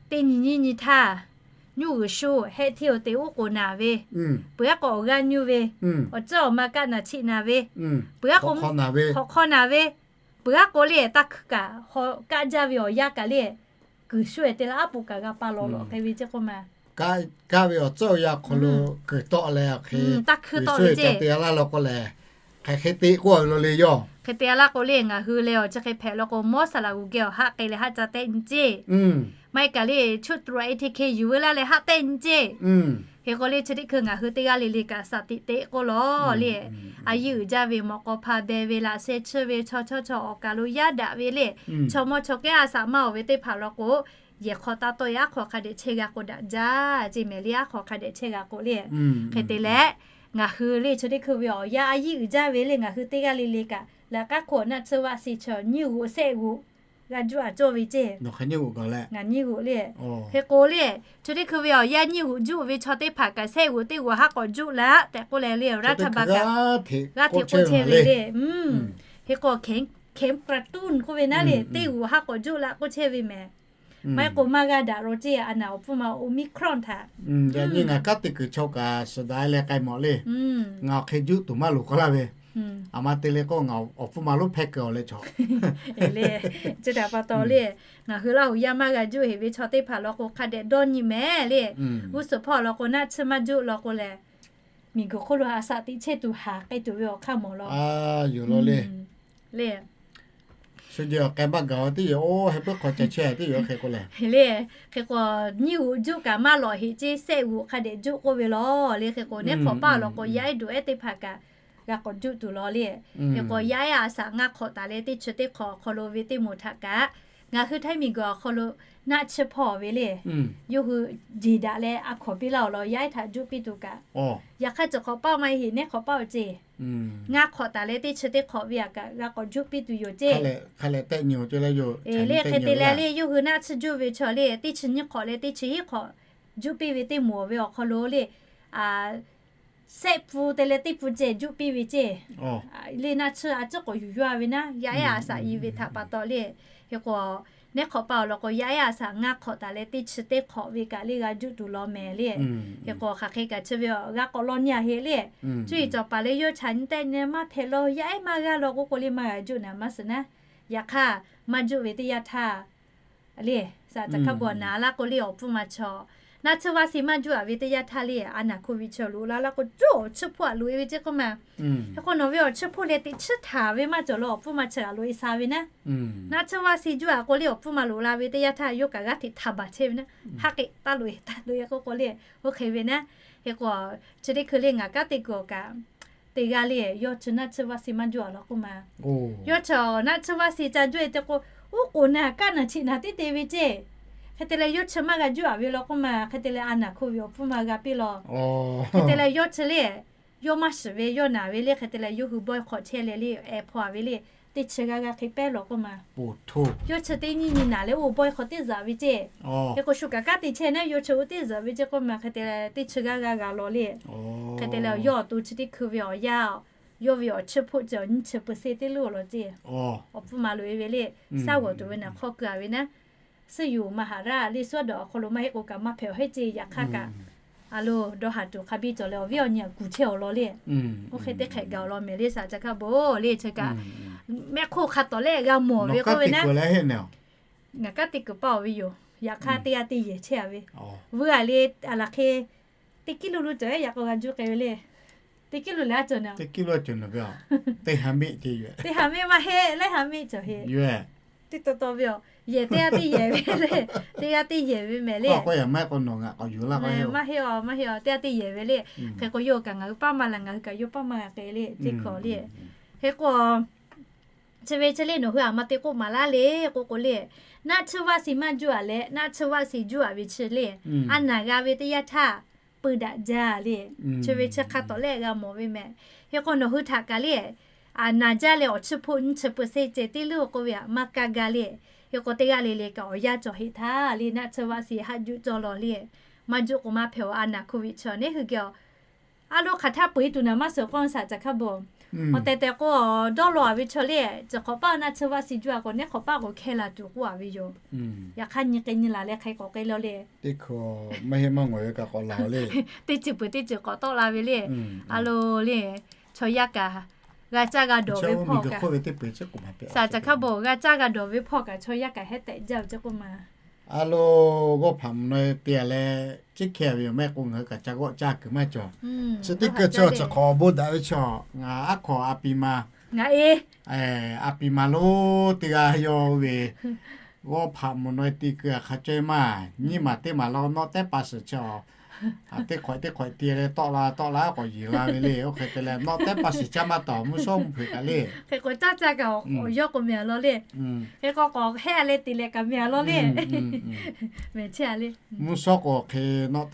teˇ nyi nyiˇ nyi htaˇ, nyuˇ g'uiˬ shu, hehˆ htiˇ-oˬ te uˉ k'oˍ naˬ ve, peuˬ aˉ k'o awˬ g'aˇ nyuˇ ve, awˬ tcuhˉ awˬ ma kaˆ naˬ cheꞈ naˬ ve, peuˬ aˉ k'o hk'awꞈ hk'aw naˬ ve, peuˬ aˉ k'o le taˇ hkuiˇ kaꞈ, kaˆ jaˇ ve awˬ yanˇ kaꞈ le, kuiˬ shu-e te leh aˉ poꞈ kaꞈ g'a pa lawˬ lawꞈ k'ai ve ceˇ k'oˆ ma. Kaˆ ve awˬ tcuhˉ awˬ yanˇ hk'aw lo kuiˬ tawˆ leh awˬ hk'e, taˇ hkuiˇ tawˆ ve ceˇ te a laˇ law k'o lehˬ, hk'aˬ hk'e te k'oˆ a ve lo le yoˬ. Hk'e te a laˇ k'o le, ngaˬ hui leh awˬ chi hk'e hpehꞈ law k'o, mawˇ saˍ laꞈ g'uˬ geh awˬ haˆ k'ai leh haˆ ca tehˆ nyi ceˇ. Maˇ heˆ kaꞈ le, chuˇ tuꞈ A T K yuˬ ve laˇ leh haˆ tehˆ nyi ceˇ. Hk'e k'o le, chi teˇ hkui ngaˬ hui teˇ g'aˇ le le kaꞈ saˍ tiꞈ te k'oˆ lawˬ le. A yiˇ uiˍ jaˇ ve, mawꞈ k'aw hpa beh ve, laꞈ sheh chiˇ ve, chaw chawˇ chaw awˬ kaˬ lo yaˇ daꞈ ve le, chaw mawˇ chaw kehˉ a shaꞈ maˇ awˬ ve teˇ hpaˍ law k'o, yehˬ hk'aw taˇ tawˆ-e, aˉ hk'aw hk'a dehꞈ chehˇ g'a k'o daꞈ jaˇ ceˇ mehˍ le, aˉ hk'aw hk'a dehꞈ chehˇ g'a k'o le. Hk'e te leh, ngaˬ hui le chi teˇ hkui ve awˬ yanˇ a yiˇ uiˍ jaˇ ve le, ngaˬ hui teˇ g'aˇ le le kaꞈ laꞈ k'aˉ hk'oˆ naˆ tsuhˇ vaˆ si chaw nyiˇ g'uꞈ shehˆ g'uꞈ g'a juˇ a cawˇ ve ceˇ. Ngaˬ nyiˇ g'uꞈ le. Hk'e k'o le, chi teˇ hkui ve awˬ yanˇ nyiˇ g'uꞈ juˇ ve chaw teˇ hpaˍ kaꞈ shehˆ g'uꞈ teˇ g'uꞈ haˉ k'awꞈ juˇ laˇ tehꞈ k'oˆ leh le, raˇ htaˇ ba kaꞈ g'aˇ hteꞈ k'oˆ chehˇ ve le. Hk'e k'o เข็มกระตุ้น k'oˆ ve naˉ le, teˇ g'uꞈ haˉ k'awꞈ juˇ laˇ k'oˆ chehˇ ve mehˍ. Maˇ heˆ k'o maˇ g'a daꞈ lawˬ ceˇ, a naˍ awˬ hpuˇ ma Omicron htaꞈ. Yaꞈ nyi ngaˬ kanˉ te kuiˬ chaw kaꞈ suhˍ daꞈ leh k'ai mawˬ le. Ngaˬ awˬ hk'e juˇ tuˬ maˇ loˍ k'oˆ laˇ ve. A ma te leh k'o, ngaˬ awˬ hpuˇ ma lonˉ hpehˇ kuiˬ awˬ leh chaw le. Chi htaꞈ pa taw le, ngaˬ hui Laˇ huˍ yaˇ maˇ g'a juˇ heꞈ ve chaw teˇ hpaˍ law k'o, hk'a dehꞈ dawˇ nyi mehˍ le. G'uˇ suhˍ hpawˇ law k'o, naˆ tsuhˇ maˇ juˇ law k'o leh, miˬ guiˬ hk'oˆ lo a shaꞈ tiꞈ chehˇ tuˬ haˍ k'ai tuˬ ve awˬ hk'aˇ mawˬ law. Yoˬ law le. Le, shu jeh awˬ k'ai maˇ gaˬ teˇ yoˬ, oˇ heh puiˉ hk'aw ca chehˇ teˇ yoˬ hk'e k'o lehˬ le. Hk'e k'o, nyiˇ g'uꞈ juˇ kaꞈ maˇ lawꞈ heꞈ ceˇ, shehˆ g'uꞈ hk'a dehꞈ juˇ k'oˆ ve law le. Hk'e k'o, neˉ hk'awꞈ paˇ awˬ lawn k'o, yaˇ ehˉ duˬ ehˉ teˇ hpaˍ kaꞈ g'a k'awꞈ juˇ tuˬ law le. Hk'e k'o, yaˇ ehˉ a shaꞈ ngaˇ hk'awꞈ taˍ leh teˇ chi teˇ hk'awꞈ awˬ hk'aw lo ve teˇ moˍ htaꞈ kaꞈ, ngaˬ hui Htaiˇ miˬ guiˬ awˬ hk'aw lo naˆ tsuhˇ hpawˇ ve le, yawˇ hui jeˬ daꞈ leh a hkawˍ piˇ laˇ awˬ lawn yaˇ ehˉ htaꞈ juˇ piˇ tuˬ kaꞈ, yaꞈ hk'aˇ chi hk'awꞈ paˇ maˇ heˆ, neˉ hk'awꞈ paˇ awˬ ceˇ. Ngaˇ hk'awꞈ taˍ leh teˇ chi teˇ hk'awꞈ ve aꞈ kaꞈ g'a k'awꞈ juˇ piˇ tuˬ yoˬ ceˇ. Le, hk'e te leh le, yawˇ hui naˆ tsuhˇ juˇ ve chaw le, teˇ chi nyiˇ hk'awꞈ leh teˇ chi hiˉ hk'awꞈ juˇ piˇ ve teˇ moˍ awˬ ve awˬ hk'aw lo le, shehˆ pfuhˇ te leh teˇ pfuhˇ ceh juˇ piˇ ve ceˇ. Le naˆ tsuhˇ a tcuhˉ k'awꞈ yuˬ yawˇ ve naˉ, yaˇ ehˉ a shaꞈ i ve htaꞈ pa taw le. Hk'e k'o, neˉ hk'awꞈ paˇ awˬ lawn k'o, yaˇ ehˉ a shaꞈ ngaˇ hk'awꞈ taˍ leh teˇ chi teˇ hk'awꞈ ve kaꞈ le g'a juˇ tuˬ law mehˍ le. Hk'e k'o, hk'aˬ hk'e kaꞈ chi ve g'a k'awꞈ law nyi a heˆ le. Cuˇ yiˍ cawˬ paˍ leh yawˇ chaꞈ nyi tehˆ nyi maˇ hpehꞈ law, yaˇ ehˉ maˇ g'a law k'oˆ k'o le, maˇ g'a juˇ naˍ maˇ suhˍ naˉ. Yaꞈ hk'aˇ, maˇ juˇ ve teˇ yanˇ htaˇ le, saˍ ca hkaˇ bawˬ naˍ laˇ k'o le, awˬ hpfuhˇ ma chaw naˆ tsuhˇ vaˆ si maˇ juˇ a ve teˇ yanˇ htaˇ le, a naˍ โควิด chaw loꞈ la laˇ k'o, cuˇ awˬ tsuhˇ hpawˇ a loꞈ e ve ceˇ k'oˆ ma. Hk'e k'o, nawˬ ve awˬ tsuhˇ hpawˇ leh teꞈ chiˉ htaˍ ve maˇ cawˬ law, awˬ hpfuhˇ ma chaw a loꞈ e sha ve naˉ. Naˆ tsuhˇ vaˆ si juˇ a k'o le, awˬ hpfuhˇ ma loꞈ la ve teˇ yanˇ htaˇ yawˇ kaꞈ g'aˇ hteꞈ htaˍ baˬ chehˇ ve naˉ. Haˉ k'e taˇ loꞈ e, taˇ loꞈ e k'oˆ k'o le, oˇ hk'e ve naˉ. Hk'e k'o, chi teˇ hkui le ngaˬ kanˉ te kuiˬ awˬ kaꞈ, teˇ g'aˇ le, yawˇ chi naˆ tsuhˇ vaˆ si maˇ juˇ a law k'oˆ ma. Yawˇ chi naˆ tsuhˇ vaˆ si ca juˇ e te k'o, uˉ k'oˍ naˬ kaˆ naˬ cheꞈ naˬ teˇ te ve ceˇ. Hk'e te leh yawˇ chi maˇ g'a juˇ a ve law k'oˆ ma. Hk'e te leh a naˍ โควิด awˬ hpfuhˇ ma g'a piˇ law. Hk'e te leh yawˇ chi le, yawˇ maˇ shiˍ ve, yawˇ naˬ ve le. Hk'e te leh yawˇ hui bawˆ e hk'awꞈ chehˇ leh le, eh hpaw a ve le, teˇ chi g'aˇ g'aˇ hk'e pehˉ law k'oˆ ma. Yawˇ chi teˇ nyiˇ nyi naˬ leh oˇ bawˆ e hk'awꞈ teˇ zuhꞈ ve ceˇ. Hk'e k'o, shu kaꞈ kanˉ te chehˇ naˉ, yawˇ chi oˇ teˇ zuhꞈ ve ceˇ k'oˆ ma. Hk'e te leh teˇ chi g'aˇ g'aˇ g'a law le. Hk'e te leh yawˇ awˬ to chi teˇ hkui ve awˬ yanˇ, yawˇ ve awˬ chi hpawˇ chi awˬ nyiˇ chi เปอร์เซ็นต์ teˇ leuˉ awˬ lawn ceˇ. Awˬ hpfuhˇ ma loꞈ e ve le, shaˉ g'awˬ tuˬ ve naˬ hk'awˇ keu a ve naˉ. Suhˉ yuˬ maˇ haˍ raˇ le, suhˉ dawˬ awˬ hk'aw lo maˇ heˆ k'o kaꞈ maˇ hpehꞈ awˬ heˆ ceˇ. Yaꞈ hk'aˇ kaꞈ, A lo, dawˇ haˍ tuˬ hk'a biˇ cawˬ leh awˬ viˉ awˬ nyi aꞈ kuˬ chehˇ awˬ lawn le. Oˇ hk'e teˇ hk'ehꞈ gaˬ awˬ lawn mehˍ le, saˍ ca hkaˇ bon le. Chi kaꞈ mehˆ hk'oˆ hk'a tawˍ lehˆ g'a mawˬ ve k'oˆ ve naˆ, ngaˬ kanˉ te kuiˬ paˇ-oˬ ve yoˬ. Yaꞈ hk'aˇ teˇ g'aˇ teˇ yehˬ chehˇ a ve. Vuiˇ a le, a laˬ hk'e teˇ kiˉ lo lo cawˬ-e, yaꞈ k'aw g'a juˇ k'ai ve le. Teˇ kiˉ lo le a cawˬ naˍ, teˇ ha meˆ maˇ heˆ, laiˉ ha meˆ cawˬ heˆ. Teˇ taw taw ve a, yehˬ teˇ g'aˇ teˇ yehˬ ve le. Teˇ g'aˇ teˇ yehˬ ve mehˍ le. Maˇ heˆ a, maˇ heˆ a, teˇ g'aˇ teˇ yehˬ ve le. Hk'e k'o yawˇ kaꞈ ngaˬ hui paˇ maˇ la, ngaˬ hui kaꞈ yawˇ paˇ maˇ g'a k'ai le, teˇ hkawꞈ le. Hk'e k'o, chi ve chi le nawˬ hui aꞈ maˇ te k'oˆ maˍ laˇ le k'oˆ k'o le, naˆ tsuhˇ vaˆ shiˍ maˇ juˇ a leh naˆ tsuhˇ vaˆ shiˍ juˇ a ve chi le, a naˍ g'a ve teˇ yanˇ htaˇ peu daꞈ jaˇ le. Chi ve chi hk'a tawˍ lehˆ g'a mawˬ ve mehˍ. Hk'e k'o nawˬ hui htaꞈ kaꞈ le, a naˍ jaˇ leh awˬ chiˇ hpoˆ nyiˇ chi เปอร์เซ็นต์ ceh teˇ leuˉ k'oˆ ve aꞈ maˇ kaˇ gaˇ le. Hk'e k'o teˇ g'aˇ le le kaꞈ awˬ yanˇ cawˬ heˆ htaˇ le, naˆ tsuhˇ vaˆ shiˍ haˆ juˆ cawˇ law le. Maˇ juˆ k'o maˇ hpehꞈ a, a naˍ โควิด chi neˉ hui geh a. A lo hk'aˬ htaˇ peu-e tuˬ naˍ maˇ suhˍ k'oˆ shaˍ ca hkaˇ bon. Awˬ tehˬ tehˬ k'o, dawˇ law a ve chaw le, chi hk'awꞈ paˇ naˆ tsuhˇ vaˆ shiˍ juˇ a k'o, neˉ hk'awꞈ paˇ k'o hkehˇ la tuˬ k'oˆ a ve yoˬ. Yaꞈ hk'aˇ nyi k'ai nyi laˬ leh hk'e k'awꞈ k'ai law le. Teˇ hkawꞈ maˇ heˆ maˇ ngawˬ ve kaꞈ k'awꞈ laˬ le. Teˇ ceuˬ peuˬ teˇ ceuˬ k'awꞈ tawˆ la ve le. A lo le, chaw yaˇ kaꞈ g'a caˇ g'a dawˬ ve hpawˇ kaꞈ, shaˍ ca hkaˇ bon, g'a caˇ g'a dawˬ ve hpawˇ kaꞈ chaw yaˇ kaꞈ hehˉ tehꞈ jaˇ ve ceˇ k'oˆ ma. A lo, g'awˇ hpaꞈ mvuhˇ naw e te a leh, ciˉ hkeh ve yoˬ mehˆ k'o ngaˬ hui kaꞈ ca g'awˆ caˇ kuiˬ maˇ cawˬ. Chi teˇ hkui chi awˬ chi hk'awꞈ awˬ bon daꞈ ve chaw, ngaˬ aˉ hk'aw a pi ma, a pi ma lonˉ teˇ g'aˇ yawˇ ve g'awˇ hpaꞈ mvuhˇ naw e te keu a hk'a caweh maˇ nyiˇ maˬ teˇ maˬ la nawˆ tehˉ pa shiˍ chi a, teˇ hk'awꞈ teˇ hk'awꞈ te leh tawˆ la tawˆ la k'awꞈ yeˬ la ve le. Oˇ hk'e te leh nawˆ tehˉ pa shiˍ caˇ maˇ tawˍ mvuhˇ shawˉ mvuhˇ hpeuꞈ kaꞈ le. Hk'e k'o caˇ caˇ kaꞈ awˬ yawˇ k'o meh a law le. Hk'e k'o k'awꞈ hehˆ a leh te leh kaꞈ meh a law le. Mvuhˇ shawˉ k'o hk'e nawˆ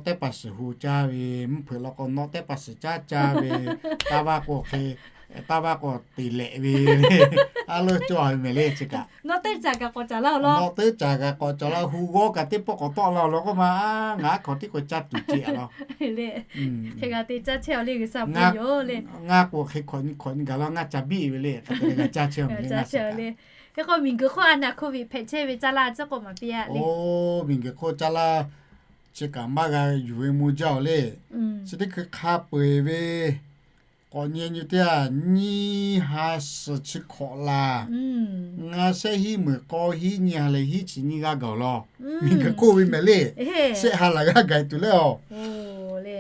tehˉ pa shiˍ hu caˇ ve, mvuhˇ hpeuꞈ la k'o nawˆ tehˉ pa shiˍ caˇ caˇ ve, taˇ vaˇ k'o hk'e, taˇ vaˇ k'o te lehꞈ ve le. A lo cawˬ ve mehˍ le chi kaꞈ. Nawˆ tehˉ caˍ kaꞈ k'awꞈ caˍ laˇ law. Nawˆ tehˉ caˍ kaꞈ k'awꞈ caˍ la, hu g'awˇ kaꞈ teˇ pawˆ k'awꞈ tawˆ la law k'oˆ ma, ngaˬ aˉ hk'aw tiˉ k'o caˇ tuˬ ce a law. Hk'e g'a te caˇ chehˇ a le, G'uiˬsha bon yoˬ le. Ngaˇ k'o hk'e hk'awꞈ nyi hk'awꞈ nyi gaˬ la ngaˇ ca biˆ ve le. Hk'e te leh g'a caˇ chehˇ a le, ngaˇ ca le. Hk'e k'o miˬguiˬ hk'oˆ a naˍ โควิด hpehꞈ chehˇ ve caˇ laˇ ciˉ k'oˆ maˍ piˇ a le. Oˇ, miˬguiˬ hk'oˆ caˇ laˇ chi kaꞈ maˇ g'a yuˬ ve mvuh jaˇ oˬ le. Chi teˇ hkui hk'a peu-eˬ ve k'awꞈ nyi nyi teˇ a, nyiˇ ha suhˍ chi hkawꞈ laˬ, ngaˇ shehˆ hiˉ meunˍ k'aw hiˉ nyiˇ ha leh hiˉ chi nyiˇ g'aˇ gaˬ law. Miˬguiˬ hk'oˆ ve mehˍ le. Shehˆ ha laˬ g'aˇ gaˬ tuˬ le a.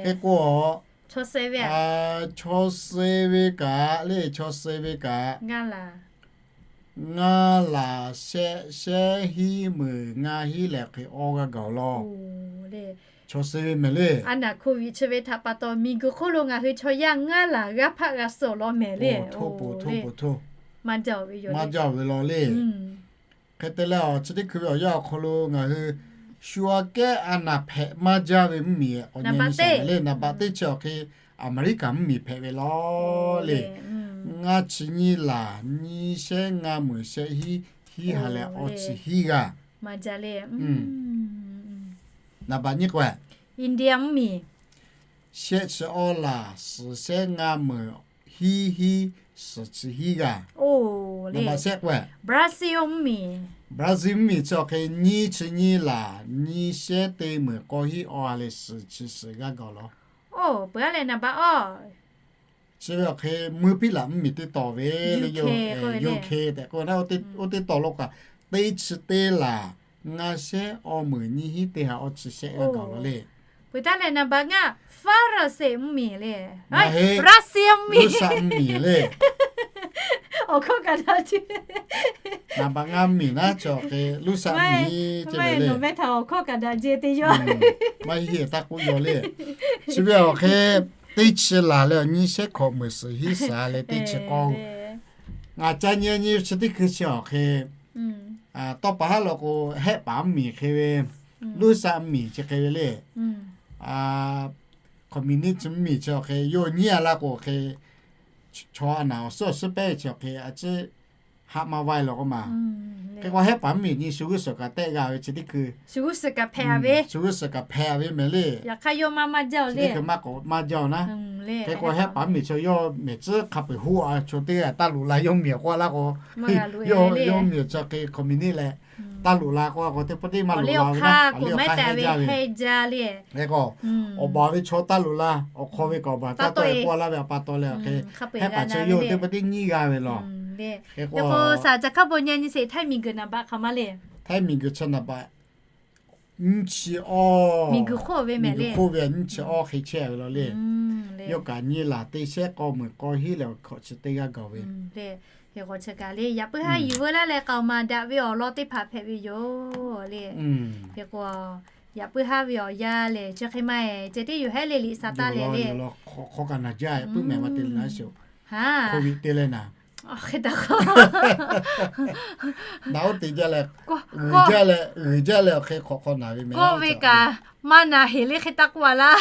Hk'e k'o, chaw suh ve kaꞈ le, chaw suh ve kaꞈ ngaˇ laˬ shehˆ, shehˆ hiˉ meunˍ ngaˇ hiˉ lehˬ hk'e awˇ g'aˇ gaˬ law. Chaw suh ve mehˍ le. A naˍ โควิด chi ve htaꞈ pa taw miˬguiˬ hk'oˆ lo ngaˬ hui chaw yaˇ ngaˇ laˬ g'aˇ hpaˆ g'a suh law mehˍ le. Maˇ jaˇ ve law le. Hk'e te leh awˬ chi teˇ hkui ve awˬ yanˇ awˬ hk'aw lo ngaˬ hui shu aꞈ kehˉ a naˍ hpehꞈ maˇ jaˇ ve mvuhˇmiˬ awˬ nyi nyi shaˍ le. Naˍ baꞈ teˇ chi awˬ hk'e Aˍmeˍriˆkaˍ mvuhˇmiˬ hpehꞈ ve law le. Ngaˇ chi nyiˇ laˬ nyiˇ shehˉ ngaˇ meunˍ shehˆ hiˉ, hiˉ ha leh awˇ chi hiˉ g'aˇ. Naˍ baꞈ nyiˇ k'o, India mvuhˇmiˬ shehˆ chi awˇ laˬ suhˍ shehˉ ngaˇ meunˍ hiˉ hiˉ suhˍ chi hiˉ g'aˇ. Naˍ baꞈ shehˆ k'o, Brazil mvuhˇmiˬ, Brazil mvuhˇmiˬ chi awˬ hk'e nyiˇ chi nyiˇ laˬ nyiˇ shehˉ teˇ meunˍ k'aw hiˉ awˇ ha leh suhˍ chi suhˍ g'aˇ gaˬ law. Oˇ, peuˬ a leh naˍ baꞈ awˇ chi ve awˬ hk'e meuˇ piˉ laꞈ mvuhˇmiˬ teˇ taw ve le, U K tehꞈ k'oˆ ve naˉ, oˇ teˇ taw lo kaꞈ teˇ chi teˇ laˬ ngaˇ shehˉ awˇ meunˍ nyiˇ hiˉ teˇ ha awˇ chi shehˆ g'aˇ gaˬ law le. Peuˬ taˉ leh naˍ baꞈ ngaˇ Faˍraˍseˍ mvuhˇmiˬ le, Russia mvuhˇmiˬ le. Awˬ hkawˇ kaꞈ daꞈ ce. Naˍ baꞈ ngaˇ mvuhˇmiˬ naˉ chi awˬ hk'e Russia mvuhˇmiˬ ce le. Nawˬ meh htaꞈ awˬ hkawˇ kaꞈ daꞈ ce te yaw. Maˇ heˆ taˇ k'oˆ yaw le. Chi ve awˬ hk'e teˇ chi laˬ leh awˬ nyiˇ shehˉ hkawꞈ meunˍ suhˍ hiˉ suhˍ leh teˇ chi k'aw, ngaˬ ca nyi nyi chi teˇ hkui chi awˬ hk'e tawˇ pa haˉ law k'o, Hehˆ paˍ mvuhˇmiˬ hk'e ve, Russia mvuhˇmiˬ chi hk'e ve le, Communist mvuhˇmiˬ chi awˬ hk'e yawˇ nyiˉ a laˇ k'o hk'e, chaw a naˍ awˬ suhˉ awˬ suhˉ pehˉ ve chi awˬ hk'e a ciˉ haˆ maˇ vaiˇ law k'oˆ ma. Hk'e k'o Hehˆ paˍ mvuhˇmiˬ nyi shu g'uˇ suhˍ kaꞈ tehˆ g'a ve chi teˇ hkui, shu g'uˇ suhˍ kaꞈ hpehꞈ ve mehˍ le. Yaꞈ hk'aˇ yawˇ maˇ maˇ jaˇ le. Maˇ jaˇ naˉ. Hk'e k'o Hehˆ paˍ mvuhˇmiˬ chi yawˇ mehˍ tcuhˉ hk'a peu-eˬ hoˆ a chaw teˇ g'aˇ taˇ loꞈ la yawˇ miˬ awˬ k'oˆ laˇ k'o, yawˇ miˬ awˬ chi hk'e Communist leh taˇ loꞈ la k'o, k'o teˇ pawˆ teˇ maˇ loꞈ la ve naˉ, awˬ liˇ awˬ hk'aˇ jaˇ ve. Hk'e k'o, awˬ baˬ ve chaw taˇ loꞈ la, awˬ hk'aw ve kaꞈ awˬ baˬ taˇ tawˆ e paw laˇ ve a pa taw leh awˬ hk'e, hehˉ paˍ chaw yawˇ teˇ pawˆ teˇ nyiˇ g'a ve law. Hk'e k'o, shaˍ caˬ hkaˇ bon nyi nyi sheˍ, htaiˇ miˬguiˬ naˍ baꞈ hk'aˬ ma le. Htaiˇ miˬguiˬ chi naˍ baˬ nyiˇ chi awˇ, miˬguiˬ hk'oˆ ve nyiˇ chi awˇ hk'e chehˇ ve law le. Yawˇ kaꞈ nyi laˬ teˇ shehˉ k'aw meuˍ k'aw hiˉ leh awˬ hk'awꞈ chi teˇ g'aˇ gaˬ ve. Hk'e k'o chi kaꞈ le, yaꞈ puiˉ haˉ yuˬ veu laˇ leh k'aoˍ maˍ daꞈ ve awˬ lawn teˇ hpaˍ hpehꞈ ve yoˬ le. Hk'e k'o, yaꞈ puiˉ haˉ ve awˬ yanˇ lehˬ chi hk'e ma e ceh tiˉ yoˬ hehˉ le, liꞈ saˍ taˇ leh le. Hk'aw kaꞈ naˬ jaˇ, yaꞈ puiˉ mehˍ ma te le naˉ shoˍ. Hk'oˆ ve te leh naˍ, hk'e taˇ k'oˆ, naˍ oˇ te jaˇ leh, g'uiˬ jaˇ leh, g'uiˬ jaˇ leh awˬ hk'e hk'awꞈ hk'aw naˬ ve mehˍ k'oˆ ve kaꞈ, maˇ naˬ heˍ le hk'e taˇ k'oˆ a laˇ.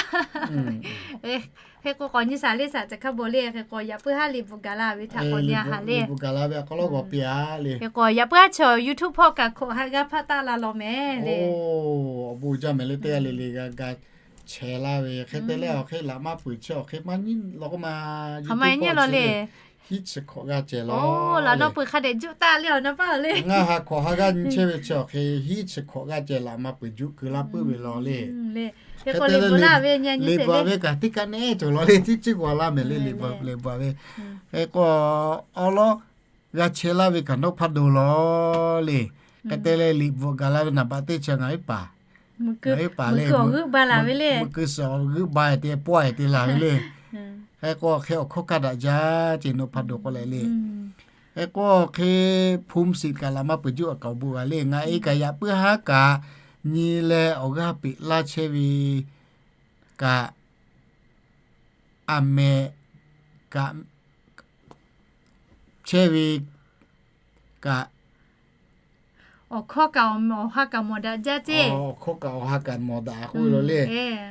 Hk'e k'o k'awꞈ nyi shaˍ le, shaˍ caˬ hkaˇ bon le. Hk'e k'o yaꞈ puiˉ haˉ liꞈ bvuhꞈ gaˬ la ve htaꞈ k'awꞈ nyi a haˍ le. Bvuhꞈ gaˬ la ve a k'aw lawˉ g'awˬ piˇ a le. Hk'e k'o yaꞈ puiˉ haˉ chaw YouTube hpawˇ kaꞈ hk'awꞈ ha g'aˇ hpaˇ taˆ la law mehˍ le. Awˬ bon jaˇ mehˍ le, teˇ g'aˇ le le g'a ga chehˇ laˇ ve hk'e te leh awˬ hk'e laꞈ maˇ peuˬ chi awˬ hk'e maˇ nyi law k'o ma, hk'aˬ ma nyi law le. Hiˉ chi hk'awꞈ g'aˇ ceh law. Laꞈ nawˉ peuˬ hk'a dehꞈ juˆ taˆ le awˬ na paˇ le. Ngaˇ ha hk'awꞈ ha g'aˇ nyi chehˇ ve chi awˬ hk'e hiˉ chi hk'awꞈ g'aˇ ceh laꞈ maˇ peuˬ juˆ keu laˇ puiˉ ve law le. Hk'e te leh liꞈ bvuhꞈ ve kaꞈ teˇ kaˆ neˉ cawˬ law le, tiˉ ciˉ g'aw laˇ mehˍ le, liꞈ bvuhꞈ ve. Hk'e k'o awˉ lawˉ g'a chehˇ laˇ ve kaꞈ nawˉ hpaˇ do law le. Hk'e te leh liꞈ bvuhꞈ gaˬ la ve naˍ baꞈ teˇ chi ngaˬ iˉ paˍ, ngaˬ iˉ paˍ le, meuꞈ keu suhˍ g'euˆ ba laˬ ve le. Hk'e k'o hk'e awˬ hkawˇ kaˇ daꞈ jaˇ ce nawˉ hpaˇ do k'oˆ leh le. Hk'e k'o hk'e hpu siˍ kaꞈ laꞈ maˇ peuˬ juˆ a kaꞈ awˬ bon g'a le. Ngaˬ e kaꞈ yaꞈ puiˉ haˉ kaꞈ nyi leh awˬ g'aˇ peꞈ laˇ chehˇ ve kaꞈ, aˬ mehˍ kaꞈ chehˇ ve kaꞈ, awˬ hkawˇ kaꞈ awˬ ha kaꞈ mawˬ daꞈ jaˇ ce. Awˬ hkawˇ kaꞈ awˬ ha kaꞈ mawˬ daꞈ k'oˆ ve law le.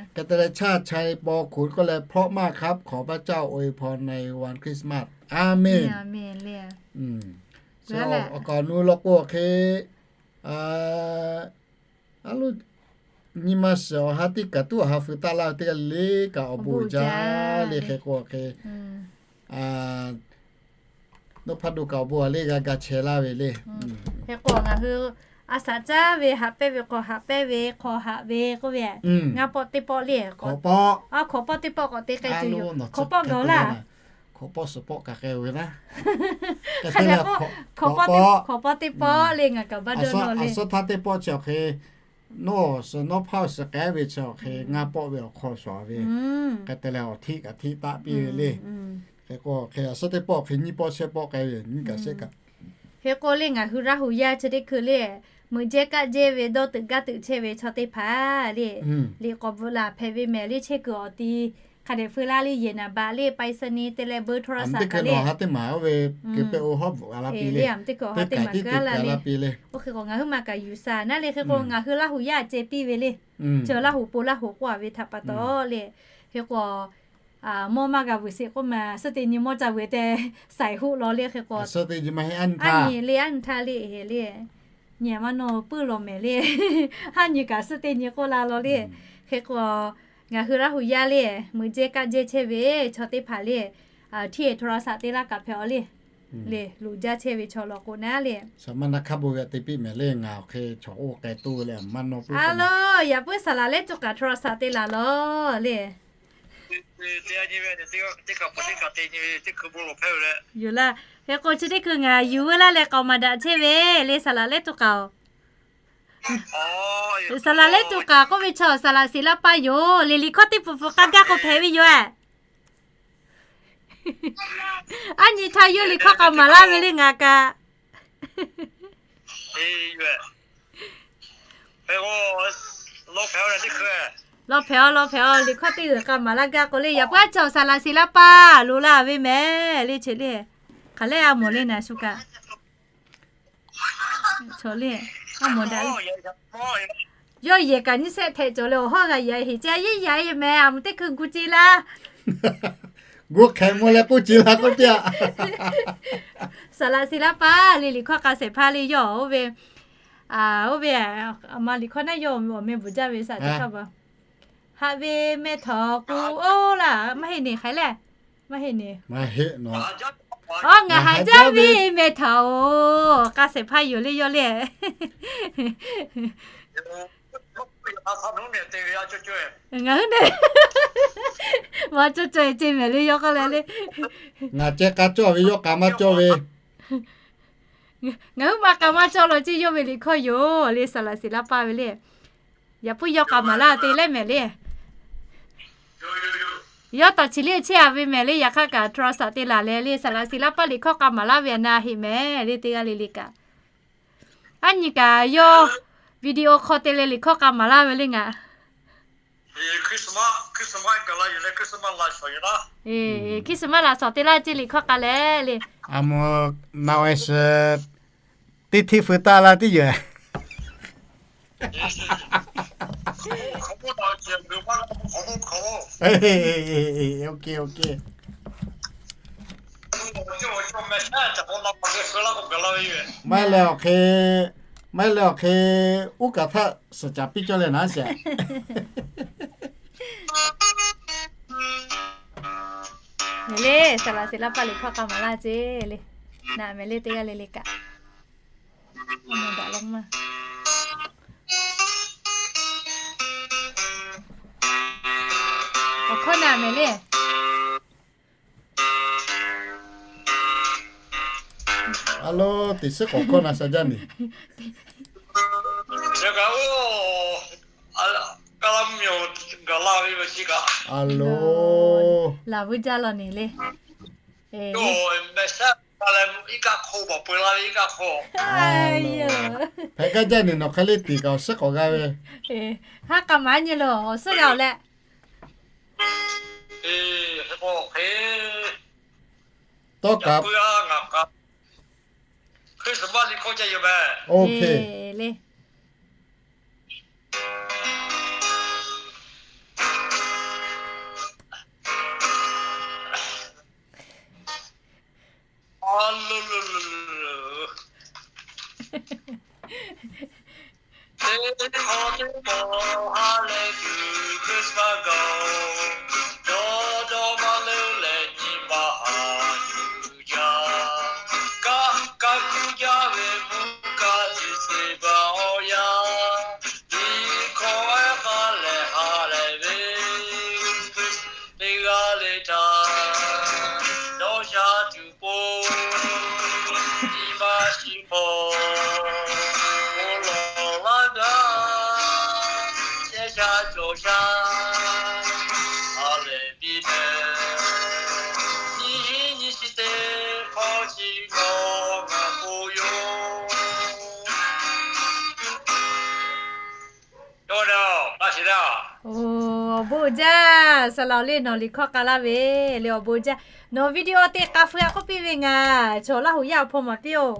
Hk'e te leh chaˇ cha e paw hkoˍ k'oˆ leh เพราะมากครับ ขอพระเจ้าอวยพรในวันคริสต์มาส Aˍmenˍ. Awˬ kaˍ awˬ nu law k'o hk'e, a lo, nyi ma shiˍ awˬ ha teˇ kaꞈ tuˉ awˬ ha feu taˆ laˇ ve teˇ g'aˇ le le kaꞈ awˬ bon jaˇ le. Hk'e k'o hk'e nawˉ hpaˇ do kaꞈ awˬ bon a le g'a ga chehˇ laˇ ve le. Hk'e k'o ngaˬ hui a shaꞈ caˉ ve haꞈ pehnˇ ve k'awꞈ haꞈ pehnˇ ve hk'aw haꞈ ve k'oˆ ve, ngaˇ pawˆ teˇ pawˆ le. Hk'awꞈ pawˆ, a hk'awꞈ pawˆ teˇ pawˆ k'awꞈ te k'ai tuˬ yoˬ. Hk'awꞈ pawˆ gaˬ laˇ. Hk'awꞈ pawˆ suhˍ pawˆ kaꞈ k'ai ve naˉ. Hk'awꞈ pawˆ, hk'awꞈ pawˆ teˇ pawˆ le ngaˬ kaꞈ baˇ dawˇ nawˬ le. Suhˍ htaˇ teˇ pawˆ chi awˬ hk'e, nawˉ suhˍ nawˉ hpaˇ suhˍ k'ai ve chi awˬ hk'e ngaˇ pawˆ ve awˬ hk'aw shawˍ ve, hk'e te leh awˬ hteˆ kaꞈ hteˆ taˆ piˇ ve le. Hk'e k'o hk'e a suhˍ teˇ pawˆ hk'e nyiˇ pawˆ shehˆ pawˆ k'ai ve nyiˇ kaꞈ shehˆ kaꞈ Hk'e k'o le ngaˬ hui Laˇ huˍ yaˇ chi teˇ hkui le, meuꞈ jehˇ kaˆ jehˇ ve dawˇ teuꞈ gaˇ teuꞈ chehˇ ve chaw teˇ hpaˍ le, liꞈ k'awꞈ bvuhꞈ laˬ hpehꞈ ve mehˍ le. Chehˇ kuiˬ awˬ ti hk'a dehꞈ feu laˇ le, yehˬ naˍ baꞈ le, ไปรษณีย์ te leh เบอร์โทรศัพท์ kaꞈ le, teˇ maˬ oˇ ve keu pehˇ oˇ hawˉ bvuhꞈ g'a laˇ piˇ le, teˇ kaꞈ tiˉ keu g'a laˇ piˇ le. Oˇ hk'e k'o ngaˬ hui maˇ kaꞈ yuˬ shaˍ naˉ le. Hk'e k'o ngaˬ hui Laˇ huˍ yaˇ ceh piˇ ve le, chi Laˇ huˍ po Laˇ huˍ k'oˆ a ve htaꞈ pa taw le. Hk'e k'o mawˇ maˇ g'a vuiˬ sheˍ k'oˆ ma, suhˉ teˇ nyi mawˇ ca vuiˬ tehꞈ ใส่หู law le. Hk'e k'o aˉ nyi le, aˉ nyi htaˇ le, le nyi maˇ nawˬ puiˉ law mehˍ le, aˉ nyi kaꞈ suhˉ teˇ nyi k'oˆ la law le. Hk'e k'o ngaˬ hui Laˇ huˍ yaˇ le, meuꞈ jehˇ kaˆ jehˇ chehˇ ve chaw teˇ hpaˍ le, hteˇ โทรศัพท์ te laˇ kaꞈ hpehꞈ a le. Le loꞈ jaˇ chehˇ ve chaw law k'o naˉ le, shaˍ maˇ na hk'a bon ve te piˇ mehˍ le. Ngaˬ awˬ hk'e chaw oˇ k'ai toˇ leh maˇ nawˬ puiˉ a lo, yaꞈ puiˉ saˍ laˍ lehˉ tuˬ kaꞈ โทรศัพท์ te laˬ law le. Yoˬ laˇ. Hk'e k'o chi teˇ hkui ngaˬ yuˬ veu laˇ leh k'aoˍ maˍ daꞈ chehˇ ve le, saˍ laˍ lehˉ tuˬ kaꞈ oˬ. Saˍ laˍ lehˉ tuˬ kaꞈ k'oˆ ve chaw saˍ laˍ siˍ laˇ paˇ yoˬ le. Liꞈ hkawˇ teˇ pfuhˍ pfuhˍ k'a gaˇ k'o hpehꞈ ve yoˬ. Aˉ nyi htaˇ yawˇ liꞈ hkawˇ k'a maˍ laˇ ve le ngaˬ kaꞈ. Law hpehꞈ a, law hpehꞈ a. Liꞈ hkawˇ teˇ g'uiˬ k'a maˍ laˇ gaˇ k'o le, yaꞈ puiˉ a chaw saˍ laˍ siˍ laˇ paˇ loꞈ laˇ ve mehˍ le. Chi le hk'aˬ lehˉ a mawˬ le naˍ shu kaꞈ. Chaw le a mawˬ daꞈ le. Yawˇ yehˬ kaꞈ nyiˇ shehˆ htehꞈ cawˬ leh awˬ hawˉ g'a yaꞈ heˍ ce a yeˇ yaꞈ e mehˍ. A mvuhˬ teˇ hkui gu ce laˇ. Gu hk'ehꞈ mawˬ leh k'oˆ ce laˇ k'oˆ piˇ a. Saˍ laˍ siˍ laˇ paˇ le, liꞈ hkawˇ k'a shehˍ hpaˇ le yawˇ oˇ ve, oˇ ve, a ma liꞈ hkawˇ naˉ yawˇ awˬ meh bvuhꞈ jaˇ ve saˍ teˇ hk'a ba. Haꞈ ve meh htawnˍ k'o, oˇ laˇ maˇ heˆ neˬ hk'aˬ lehˬ, maˇ heˆ neˬ, maˇ heˆ nawˬ. Aˬ, ngaˬ haꞈ jaˇ ve meh htaꞈ-oˬ, k'a shehˍ hpaˇ yoˬ le yawˇ le. Ngaˬ hui ne, maˇ cawˇ cawˇ-e ceˇ mehˍ le yawˇ k'oˆ leh le. Ngaˬ ceh k'a cawˇ ve yawˇ k'a maˇ cawˇ ve. Ngaˬ hui maˇ k'a maˇ cawˇ la ceˇ, yawˇ ve liꞈ hkawˇ yoˬ le, saˍ laˍ siˍ laˇ paˇ ve le. Yaꞈ puiˉ yawˇ k'a maˍ laˇ te leh mehˍ le. Yawˇ tawˍ chi le chehˇ-a ve mehˍ le, yaꞈ hk'aˇ kaꞈ โทรศัพท์ te laˬ leh le, saˍ laˍ siˍ laˇ paˇ liꞈ hkawˇ k'a maˍ laˇ ve a na heˆ mehˍ le, teˇ g'aˇ le le kaꞈ. Aˉ nyi kaꞈ yawˇ video hk'aw te leh liꞈ hkawˇ k'a maˍ laˇ ve le ngaˬ. Christmas laˬ shawˍ te laˇ ceˇ liꞈ hkawˇ k'a leh le. A mawˬ, na-e suhˍ teˇ hteˇ feu taˇ la tiˉ yoˬ. Maˇ heˆ leh awˬ hk'e, maˇ heˆ leh awˬ hk'e, uˉ kaˍ htaˆ suhˍ caˍ piˇ cawˇ leh naˉ sheˍ. Mehˍ le, saˍ laˍ siˍ laˇ paˇ liꞈ hkawˇ k'a maˍ laˇ ceˇ le. Na mehˍ le, teˇ g'aˇ le le kaꞈ. Awˬ hkawˇ na mehˍ le. A lo, teꞈ suhˉ k'awꞈ hkawˇ na sha jaˇ ne. A lo, laˬ vuiˇ jaˇ law ne le. Hpehꞈ gaˇ jaˇ ne, nawˬ hk'aˬ le teꞈ kaꞈ awˬ suhˉ k'awꞈ g'a ve. Haˉ k'a maˍ nyi lo awˬ suhˉ g'a-oˬ leh. Tawˇ kaꞈ. Teˇ hk'awꞈ teˇ hk'awꞈ ha lehˬ tuˬ Christmas g'a-oˬ, dawˇ dawˇ maˇ leuˉ leh nyi ma haꞈ yuˬ jaˇ. Kaˇ kaˇ kuˇ jaˇ ve mvuhˇ kaˆ December awˬ yanˇ, liꞈ hkawˇ ehˉ k'aˇ lehˬ ha lehˬ ve Christmas teˇ g'aˇ le htaꞈ dawˇ sha tuˬ po, nyi ma shiˍ hk'awꞈ bon lawˬ laˇ gaˇ, shehˇ sha cawˬ sha ha lehˬ piˇ mehˍ. Nyiˇ hinˉ nyiˇ chi teˇ hk'awˇ chi g'awˇ ngaˬ k'o yoˬ. Oˬ, awˬ bon jaˇ, saˍ laˍ le nawˬ liꞈ hkawˇ k'a laˇ ve le awˬ bon jaˇ. Nawˬ video te k'a feu-a k'oˆ piˇ ve ngaˬ chaw Laˇ huˍ yaˇ awˬ hpaw maˍ piˇ-oˬ.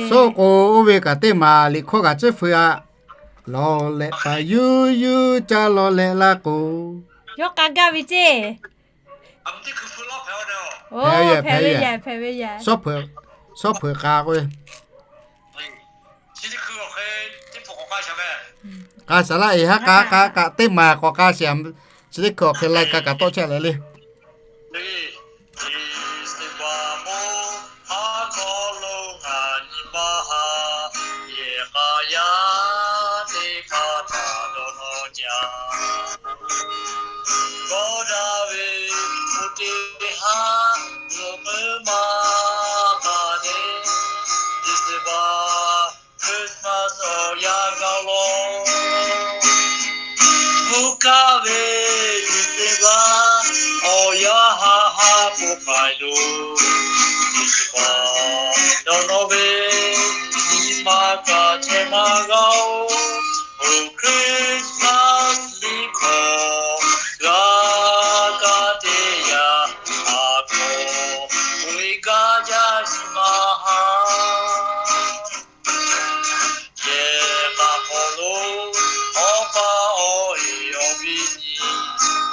Suhˉ k'o oˇ ve kaꞈ teˇ maˬ liꞈ hkawˇ kaꞈ tcuhˉ feu-a. Lawˬ lehꞈ paˍ yuˇ yuˇ caˇ lawˬ lehꞈ laˇ k'o, yawˇ k'a gaˇ ve ceˇ. Hpehꞈ ve, hpehꞈ ve, suhˉ hpeuꞈ k'a k'o, k'a shaˍ laˇ eˬ haˉ k'a k'a kaꞈ teˇ maˬ k'awꞈ k'a shaˍ. Chi teˇ hkui awˬ hk'e lai ka kaꞈ tawˆ chehˇ leh le. Haˉ hk'aw lo ngaˬ nyi ma haꞈ yehˬ k'a yaˇ teˇ hpaˍ htaꞈ dawˇ nawˇ jaˇ. G'awˇ daꞈ ve hpu teˇ haˉ lo k'euˆ maˇ k'a te, December Christmas awˬ yanˇ gaˬ law. Mvuhˇ kaˆ ve December awˬ yanˇ haˉ haˉ k'oˆ k'ai lo, December dawˇ nawˇ ve nyi ma kaꞈ chehˇ maˇ g'a-oˬ. Christmas liꞈ hkawˇ g'a kaˇ teˇ yanˇ, a hkawˇ k'oˆ ve gaˇ jaˇ nyi ma haˉ. Yehˬ k'a hk'aw lo awˬ pa awˬ e awˬ viˉ nyi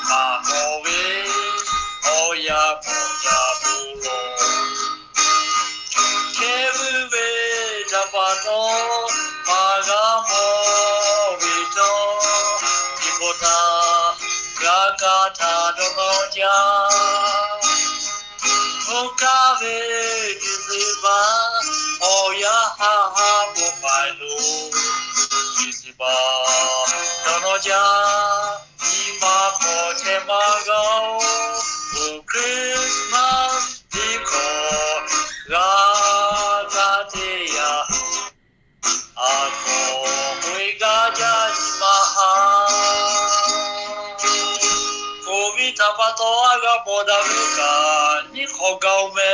maˍ mawˬ ve awˬ yanˇ hk'awꞈ ca puˬ lawˬ. Hkehˇ vuiˇ ve htaꞈ pa taw maˍ g'a mawˬ ve htawˇ, htaˇ, g'a kaˇ htaˇ dawˇ nawˇ jaˇ. Oˇ kaˇ ve December awˬ yaˇ haˉ haˉ k'oˆ k'ai lo, December dawˇ nawˇ jaˇ. Nyi ma hk'aw chehˇ maˇ g'a-oˬ, Christmas teˇ hk'awꞈ g'a kaˇ teˇ yanˇ, a hk'aw k'oꞈ-e gaˇ jaˇ nyi ma ha. Covid htaꞈ pa taw a g'a mawˬ daꞈ ve kaꞈ nyiˇ hk'awꞈ gaˬ-oˬ meh.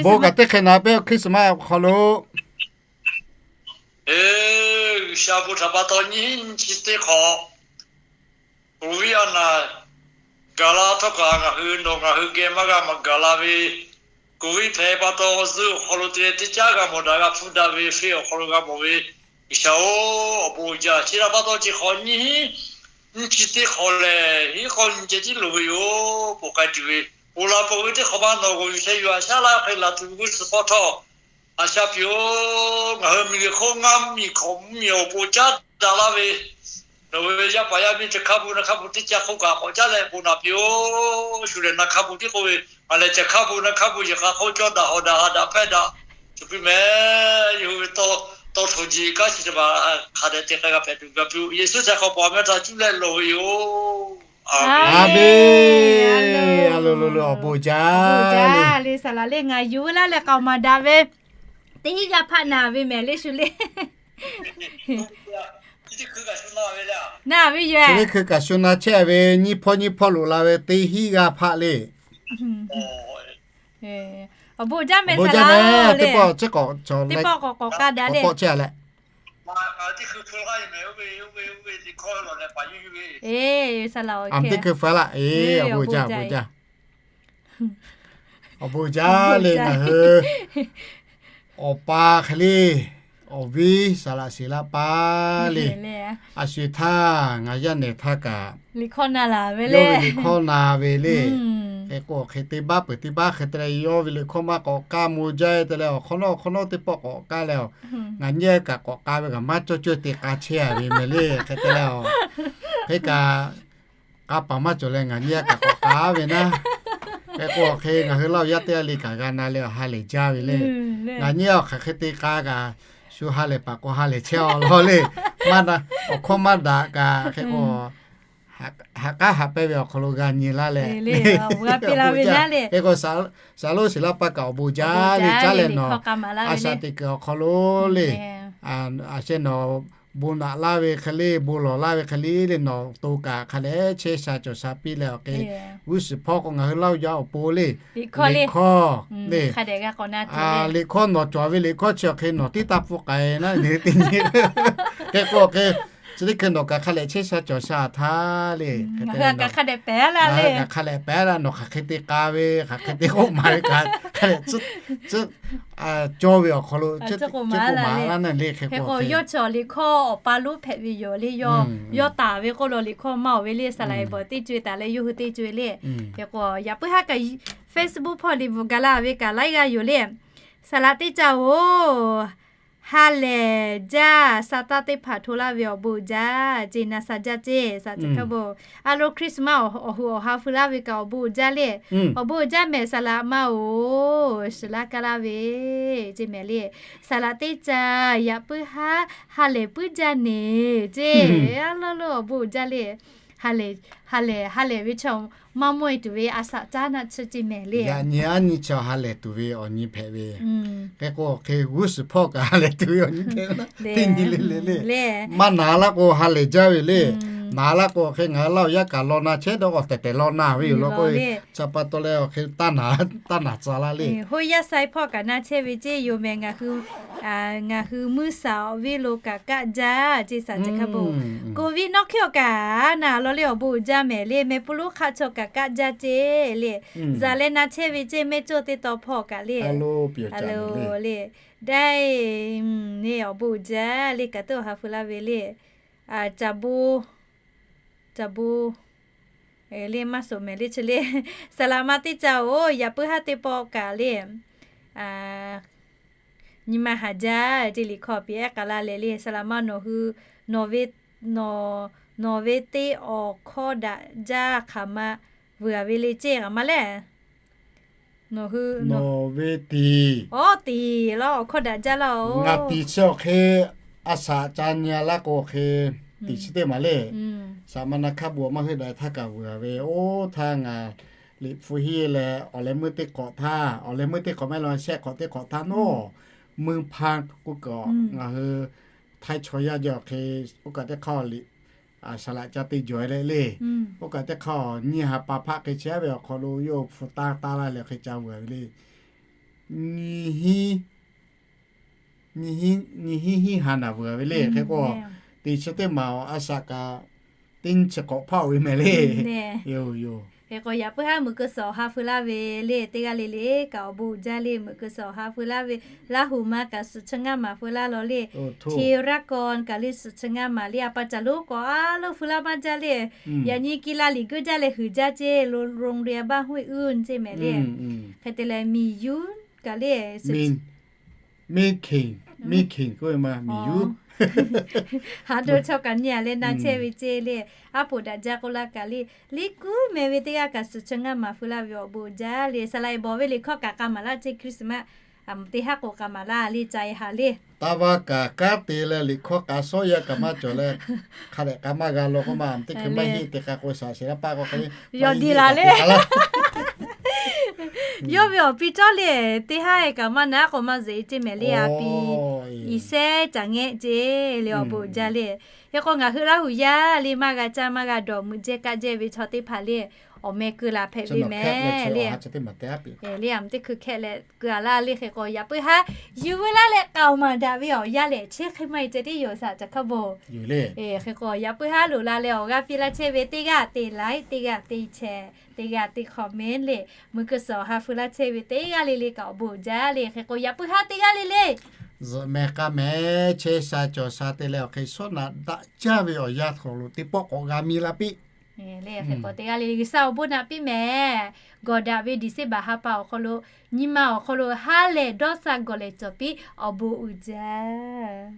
Bon kaꞈ teˇ hk'e na pehˇ Christmas awˬ hk'aw lo, G'uiˬsha bon htaꞈ pa taw nyiˇ chi teˇ hk'awꞈ Covid a naˬ gaˬ la htawˇ kaꞈ, ngaˬ hui nawˬ ngaˬ hui geh maˇ g'a maꞈ gaˬ la ve, Covid hpehꞈ pa taw zuhˆ awˬ hk'aw lo te leh teˇ caˉ g'a mawˬ daꞈ g'a hpuˇ daꞈ ve, fe awˬ hk'aw lo g'a mawˬ ve, G'uiˬsha-oˬ, awˬ bon jaˇ. Chi htaꞈ pa taw chi hk'awꞈ nyiˇ nyiˇ chi teˇ hk'awꞈ lehˬ, hiˉ k'awˇ nyi ceh tiˉ loˍ ve yoˬ. Pon k'ai tuˬ ve, ponˬ la pon ve teˇ hk'awꞈ ma nawˬ g'awˬ yuˬ sheh yuˬ a shaˉ laˇ hk'e laˬ tuˬ ve g'uˇ suhˍ hpawˇ htawˇ, a shaˉ piˇ-oˬ, ngaˬ hui miˬguiˬ hk'oˆ ngaˇ miˬ hk'awꞈ mvuhˇmiˬ awˬ pon caˉ daꞈ laˇ ve, nawˬ ve yaˇ paˍ yaˇ miˇ chi hk'a bon na hk'a bon teˇ caˇ hk'oˆ kaꞈ k'awꞈ caˉ leh bon naꞈ piˇ-oˬ. Shu lehˬ na hk'a bon tiˉ k'oˆ ve, ngaˬ lehˬ chi hk'a bon na hk'a bon yehˬ k'a hk'oˆ cawˇ daꞈ hawˍ daꞈ ha daꞈ hpehˇ daꞈ tuˬ piˇ meh. Yawˇ hui ve tawˇ htoꞈ jiˬ kaˉ chi teˇ maˬ hk'a dehꞈ te k'ai g'a hpehꞈ tuˬ g'a piˇ-oˬ. Yeˍsuˆ Hkriꞈ hk'aw pa meh htaꞈ cuˇ leh lawˬ ve yoˬ. Aˍmenˍ. A lo lo lo, awˬ bon jaˇ le. Saˍ laꞈ le, ngaˬ yuˬ laˇ leh k'aoˍ maˍ daꞈ ve teˇ hinˉ g'aˇ hpaˆ na ve mehˍ le shu le. Na ve yoˬ. Chi teˇ hkui kaꞈ shu na chehˇ ve nyiˇ hpawˇ nyiˇ hpawˇ loꞈ la ve teˇ hinˉ g'aˇ hpaˆ le. Awˬ bon jaˇ meh, saˍ laꞈ le. Teˇ pawˆ k'awꞈ k'awꞈ k'awꞈ k'awꞈ chehˇ a leh, a teˇ hkui hpu laˇ e, a teˇ hkui hpu laˇ e, awˬ bon jaˇ, awˬ bon jaˇ. Awˬ bon jaˇ le ngaˬ hui awˬ pa hk'e le, awˬ viˉ saˍ laꞈ shiˍ laˇ paˍ le. A shu htaˇ ngaˬ yaˇ nehˬ htaˇ kaꞈ yawˇ ve liꞈ hkawˇ na ve le. Hk'e k'o hk'e te baˆ peuˬ te baˆ hk'e te leh yawˇ ve liꞈ hkawˇ maˇ k'awꞈ k'aˇ mvuh jaˇ te leh awˬ hk'awꞈ nawˉ awˬ hk'awꞈ nawˉ teˇ pawˆ k'awꞈ k'aˇ leh, ngaˬ nyi kaꞈ k'awꞈ k'aˇ ve kaꞈ maˇ cawˇ cawˇ te k'a chehˇ a ve meh le. Hk'e te leh, hk'e kaꞈ k'a paˍ maˇ cawˬ leh ngaˬ nyi kaꞈ k'awꞈ k'aˇ ve naˉ. Hk'e k'o hk'e ngaˬ hui laˇ awˬ yaˇ teˇ g'aˇ le kaꞈ g'a na leh awˬ ha lehˬ jaˇ ve le. Ngaˬ nyi awˬ hk'aˬ hk'e te k'a kaꞈ shu ha lehˬ paˍ k'o ha lehˬ chehˇ a law le. Maˇ na awˬ hkawˇ maˇ daꞈ kaꞈ hk'e k'o haꞈ k'aˉ haꞈ pehnˇ ve awˬ hk'aw lo g'a nyi laˇ leh, hk'e k'o saˍ loˉ shiˍ laˇ paˍ kaꞈ awˬ bon jaˇ le. Caˉ leh nawˬ a shaꞈ teꞈ kuiˬ awˬ hk'aw lo le, a sheh nawˬ bon naꞈ laˇ ve hk'e le, bon lawˬ laˇ ve hk'e le le nawˬ to kaꞈ hk'a dehꞈ chehˇ sha cawˬ sha piˇ leh awˬ hk'e, g'uˇ suhˍ hpawˇ k'o ngaˬ hui laˇ awˬ yaˇ awˬ pon le, liꞈ hkawˇ le, liꞈ hkawˇ nawˬ cawˬ ve liꞈ hkawˇ chi awˬ hk'e nawˬ tiˉ taˇ pfuhˇ k'ai naˉ le teˇ nyi. Hk'e k'o hk'e chi teˇ hkui nawˬ kaꞈ hk'a dehꞈ chehˇ sha cawˬ sha htaˇ le, kaꞈ hk'a dehꞈ pehˍ la nawˬ hk'aˬ hk'e te k'a ve hk'aˬ hk'e te k'oˆ maˍ ve kaꞈ hk'a dehꞈ tcuhˉ cawˇ ve awˬ hk'aw lo tcuhˉ k'oˆ maˍ laˇ naˉ le. Hk'e k'o yawˇ chi awˬ liꞈ hkawˇ awˬ pa lonˉ hpehꞈ ve yoˬ le. Yawˇ taˍ ve k'oˆ lo liꞈ hkawˇ maˇ awˬ ve le, saˍ laꞈ e bawˬ teˇ co e taˍ leh yawˇ hui teˇ co e le. Hk'e k'o yaꞈ puiˉ haˉ kaꞈ Facebook hpawˇ liꞈ bvuhꞈ gaˬ la ve kaꞈ laiˉ g'aˇ yoˬ le. Saˍ laꞈ teˇ ca-oˬ, ha lehˬ jaˇ, sa taˇ teˇ hpaˍ hto laˇ ve awˬ bon uiˍ jaˇ ceˇ, na sha jaˇ ceˇ, saˍ ceuˬ hk'a bon. A lo Christmas awˬ hu awˬ ha feu laˇ ve kaꞈ awˬ bon uiˍ jaˇ le. Awˬ bon uiˍ jaˇ mehˍ saˍ laꞈ ma-oˬ, shiˍ laˇ kaˇ laˇ ve ceˇ mehˍ le. Saˍ laꞈ teˇ ca yaꞈ puiˉ haˉ ha lehˬ puiˉ jaˇ neˬ ceˇ, a lo lo awˬ bon uiˍ jaˇ le. Ha lehˬ, ha lehˬ, ha lehˬ ve chaw maˇ mawˇ e tuˬ ve a shaꞈ caˉ naˆ chi ceˇ mehˍ le. Yaꞈ nyi aˉ nyi chaw ha lehˬ tuˬ ve awˬ nyi hpehꞈ ve. Hk'e k'o hk'e g'uˇ suhˍ hpawˇ kaꞈ ha lehˬ tuˬ ve awˬ nyi hpehꞈ ve naˉ, teˇ nyi le le le. Maˇ naˍ laˇ k'o ha lehˬ jaˇ ve le. Naˍ laˇ k'o hk'e ngaˬ hui laˇ awˬ yaˇ kaꞈ law na chehˇ dawˇ k'o tehˬ tehˬ law na ve yoˬ law k'o, chi pa taw leh awˬ hk'e taˇ naˍ tcuh laˇ le. Hoˇ yaˇ sai hpawˇ kaꞈ na chehˇ ve ceˇ yoˬ mehˍ. Ngaˬ hui mvuhˇ shaˍ awˬ viˉ lo kaꞈ kaˆ jaˇ ceˇ, saˍ ceuˬ hk'a bon. Covid nawˉ hkiˇ awˬ kaꞈ na law le awˬ bon uiˍ jaˇ mehˍ le. Meh puˇ lonˉ hk'aˆ chaw kaꞈ kaˆ jaˇ ceˇ le. Zaˍ leh na chehˇ ve ceˇ mehˇ cawˇ teˇ taw hpawˇ kaꞈ le. Daiˇ, le awˬ bon uiˍ jaˇ le kaꞈ teˇ awˬ ha feu laˇ ve le. Caˍ bon, caˍ bon le maˇ shoˍ mehˍ le chi le. Saˍ laꞈ ma teˇ ca-oˬ, yaꞈ puiˉ haˉ teˇ pawˆ kaꞈ le. nyi ma haˍ jaˇ ce liꞈ hkawˇ piˇ ehˉ k'aˍ laˇ leh le. Saˍ laꞈ ma nawˬ hui, nawˬ ve, nawˬ, nawˬ ve teˇ awˬ hkawˇ daꞈ jaˇ hk'aˬ ma vuiˬ a ve le ce k'aˍ ma le. Nawˬ hui, nawˬ ve tiˍ, awˬ tiˍ laˇ awˬ hkawˇ daꞈ jaˇ laˇ oˬ. Ngaˬ tiˍ chi awˬ hk'e a shaꞈ ca nyi a laˇ k'o hk'e, tiˍ chi teˇ maˬ le. Saˍ laꞈ ma na hkaˇ bon maˇ heuˆ daꞈ htaˇ kaꞈ vuiˬ a ve, oˇ htaˇ ngaˬ liꞈ hpu henˇ leh awˬ leh meuˇ teˇ hk'awꞈ htaˇ, awˬ leh meuˇ teˇ hk'awꞈ maˇ heˆ law shehˆ hk'awꞈ teˇ hk'awꞈ htaˇ nawˉ, mui hpa k'oˆ kaꞈ ngaˬ hui Htaiˇ chaw yaˇ jaˇ awˬ hk'e, oˇ kaꞈ teˇ hk'aˇ liꞈ, saˍ laꞈ ca te jawˬ e leh le. Oˇ kaꞈ teˇ hk'aˇ nyiˇ ha pa hpaˆ hk'e chehˇ ve awˬ hk'aw lo yawˇ hpu taˇ taˇ laˇ leh hk'e ca vuiˬ a ve le. Nyi hiˉ, nyi hiˉ, nyi hiˉ hiˉ ha naˬ vuiˬ a ve le. Hk'e k'o, tiˍ chi teˇ maˬ a shaꞈ kaꞈ teˇ nyi chi hk'awꞈ hpaˆ oˬ ve mehˍ le. Yoˬ yoˬ. Hk'e k'o yaꞈ puiˉ haˉ meuꞈ keu suhˍ awˬ ha feu laˇ ve le, teˇ g'aˇ le le kaꞈ awˬ bon uiˍ jaˇ le. Meuꞈ keu suhˍ awˬ ha feu laˇ ve, Laˇ huˍ ma kaꞈ suhˍ chi ngaˇ maˬ feu laˇ law le. Chi raˇ kaw kaꞈ le suhˍ chi ngaˇ maˬ le. A pa caˬ lonˉ k'awꞈ a lonˉ feu laˇ maˇ jaˇ le. Yaꞈ nyi ki la liꞈ geuˆ jaˇ leh huiˍ jaˇ ce, โรงเรียนบ้านห้วยอื้น ce mehˍ le. Hk'e te leh miˬ yuˉ kaꞈ le, miˬ hkeˍ, miˬ hkeˍ k'oˆ ve ma miˬ yuˉ. Haꞈ dawˇ chaw kaꞈ nyi a leh na chehˇ ve ce le. Aˉ poꞈ daꞈ jaˇ k'oˆ laˇ kaꞈ le. Liꞈ kuˉ mehˍ ve teˇ g'aˇ kaꞈ suhˍ chi ngaˇ maˬ feu laˇ ve awˬ bon jaˇ le. Saˍ laꞈ e bawˬ ve liꞈ hkawˇ kaꞈ k'a maˍ laˇ ce, Christmas teˇ haˉ k'o k'a maˍ laˇ le, ca e haˍ le. Taˇ vaˇ kaꞈ kanˉ te leh liꞈ hkawˇ k'a shawˉ yaˇ kaꞈ maˇ cawˬ leh, hk'a dehꞈ k'a maˇ g'a law k'oˆ ma, teˇ hkui maˇ heˆ te k'a k'o shaˍ sheˍ laˇ paˆ k'o hk'e, yawˇ di la le. Yawˇ ve awˬ pi cawˇ le, teˇ haˉ e kaꞈ maˇ naˉ k'o maˇ zeꞈ ce mehˍ le. A pi, iˍ sehˉ caˬ ngehˆ ce le awˬ bon jaˇ le. Hk'e k'o ngaˬ hui Laˇ huˍ yaˇ le maˇ g'a caˇ maˇ g'a dawˬ meuꞈ jehˇ kaˆ jehˇ ve chaw teˇ hpaˍ le, awˬ meh keu la hpehꞈ ve mehˍ le. Le a teˇ hkui hkehˆ leh keu a laˇ le. Hk'e k'o yaꞈ puiˉ haˉ yuˬ veu laˇ leh k'aoˍ maˍ daꞈ ve awˬ yanˇ lehˬ, chehˇ hk'e maˇ e ceh tiˉ yoˬ shaˍ ca hk'a bawˬ. Yoˬ le. Hk'e k'o yaꞈ puiˉ haˉ loꞈ la leh awˬ g'aˇ piˇ laˇ chehˇ ve teˇ g'aˇ te like, teˇ g'aˇ te share, teˇ g'aˇ te comment le, meuꞈ keu suhˍ awˬ ha feu laˇ chehˇ ve teˇ g'aˇ le le kaꞈ awˬ bon jaˇ le. Hk'e k'o yaꞈ puiˉ haˉ teˇ g'aˇ le le zuhꞈ meh k'a meh chehˇ sha cawˬ sha te leh awˬ hk'e shawˉ naꞈ daꞈ jaˇ ve awˬ yanˇ hk'aw lo teˇ pawˆ k'awꞈ g'a mi la piˇ. Hk'e k'o teˇ g'aˇ le le G'uiˬsha awˬ bon naꞈ piˇ mehˍ. Gawˬ daꞈ ve December ha pa awˬ hk'aw lo, nyi ma awˬ hk'aw lo ha lehˬ dawˇ sha gawˬ lehˬ cawˬ piˇ awˬ bon uiˍ jaˇ.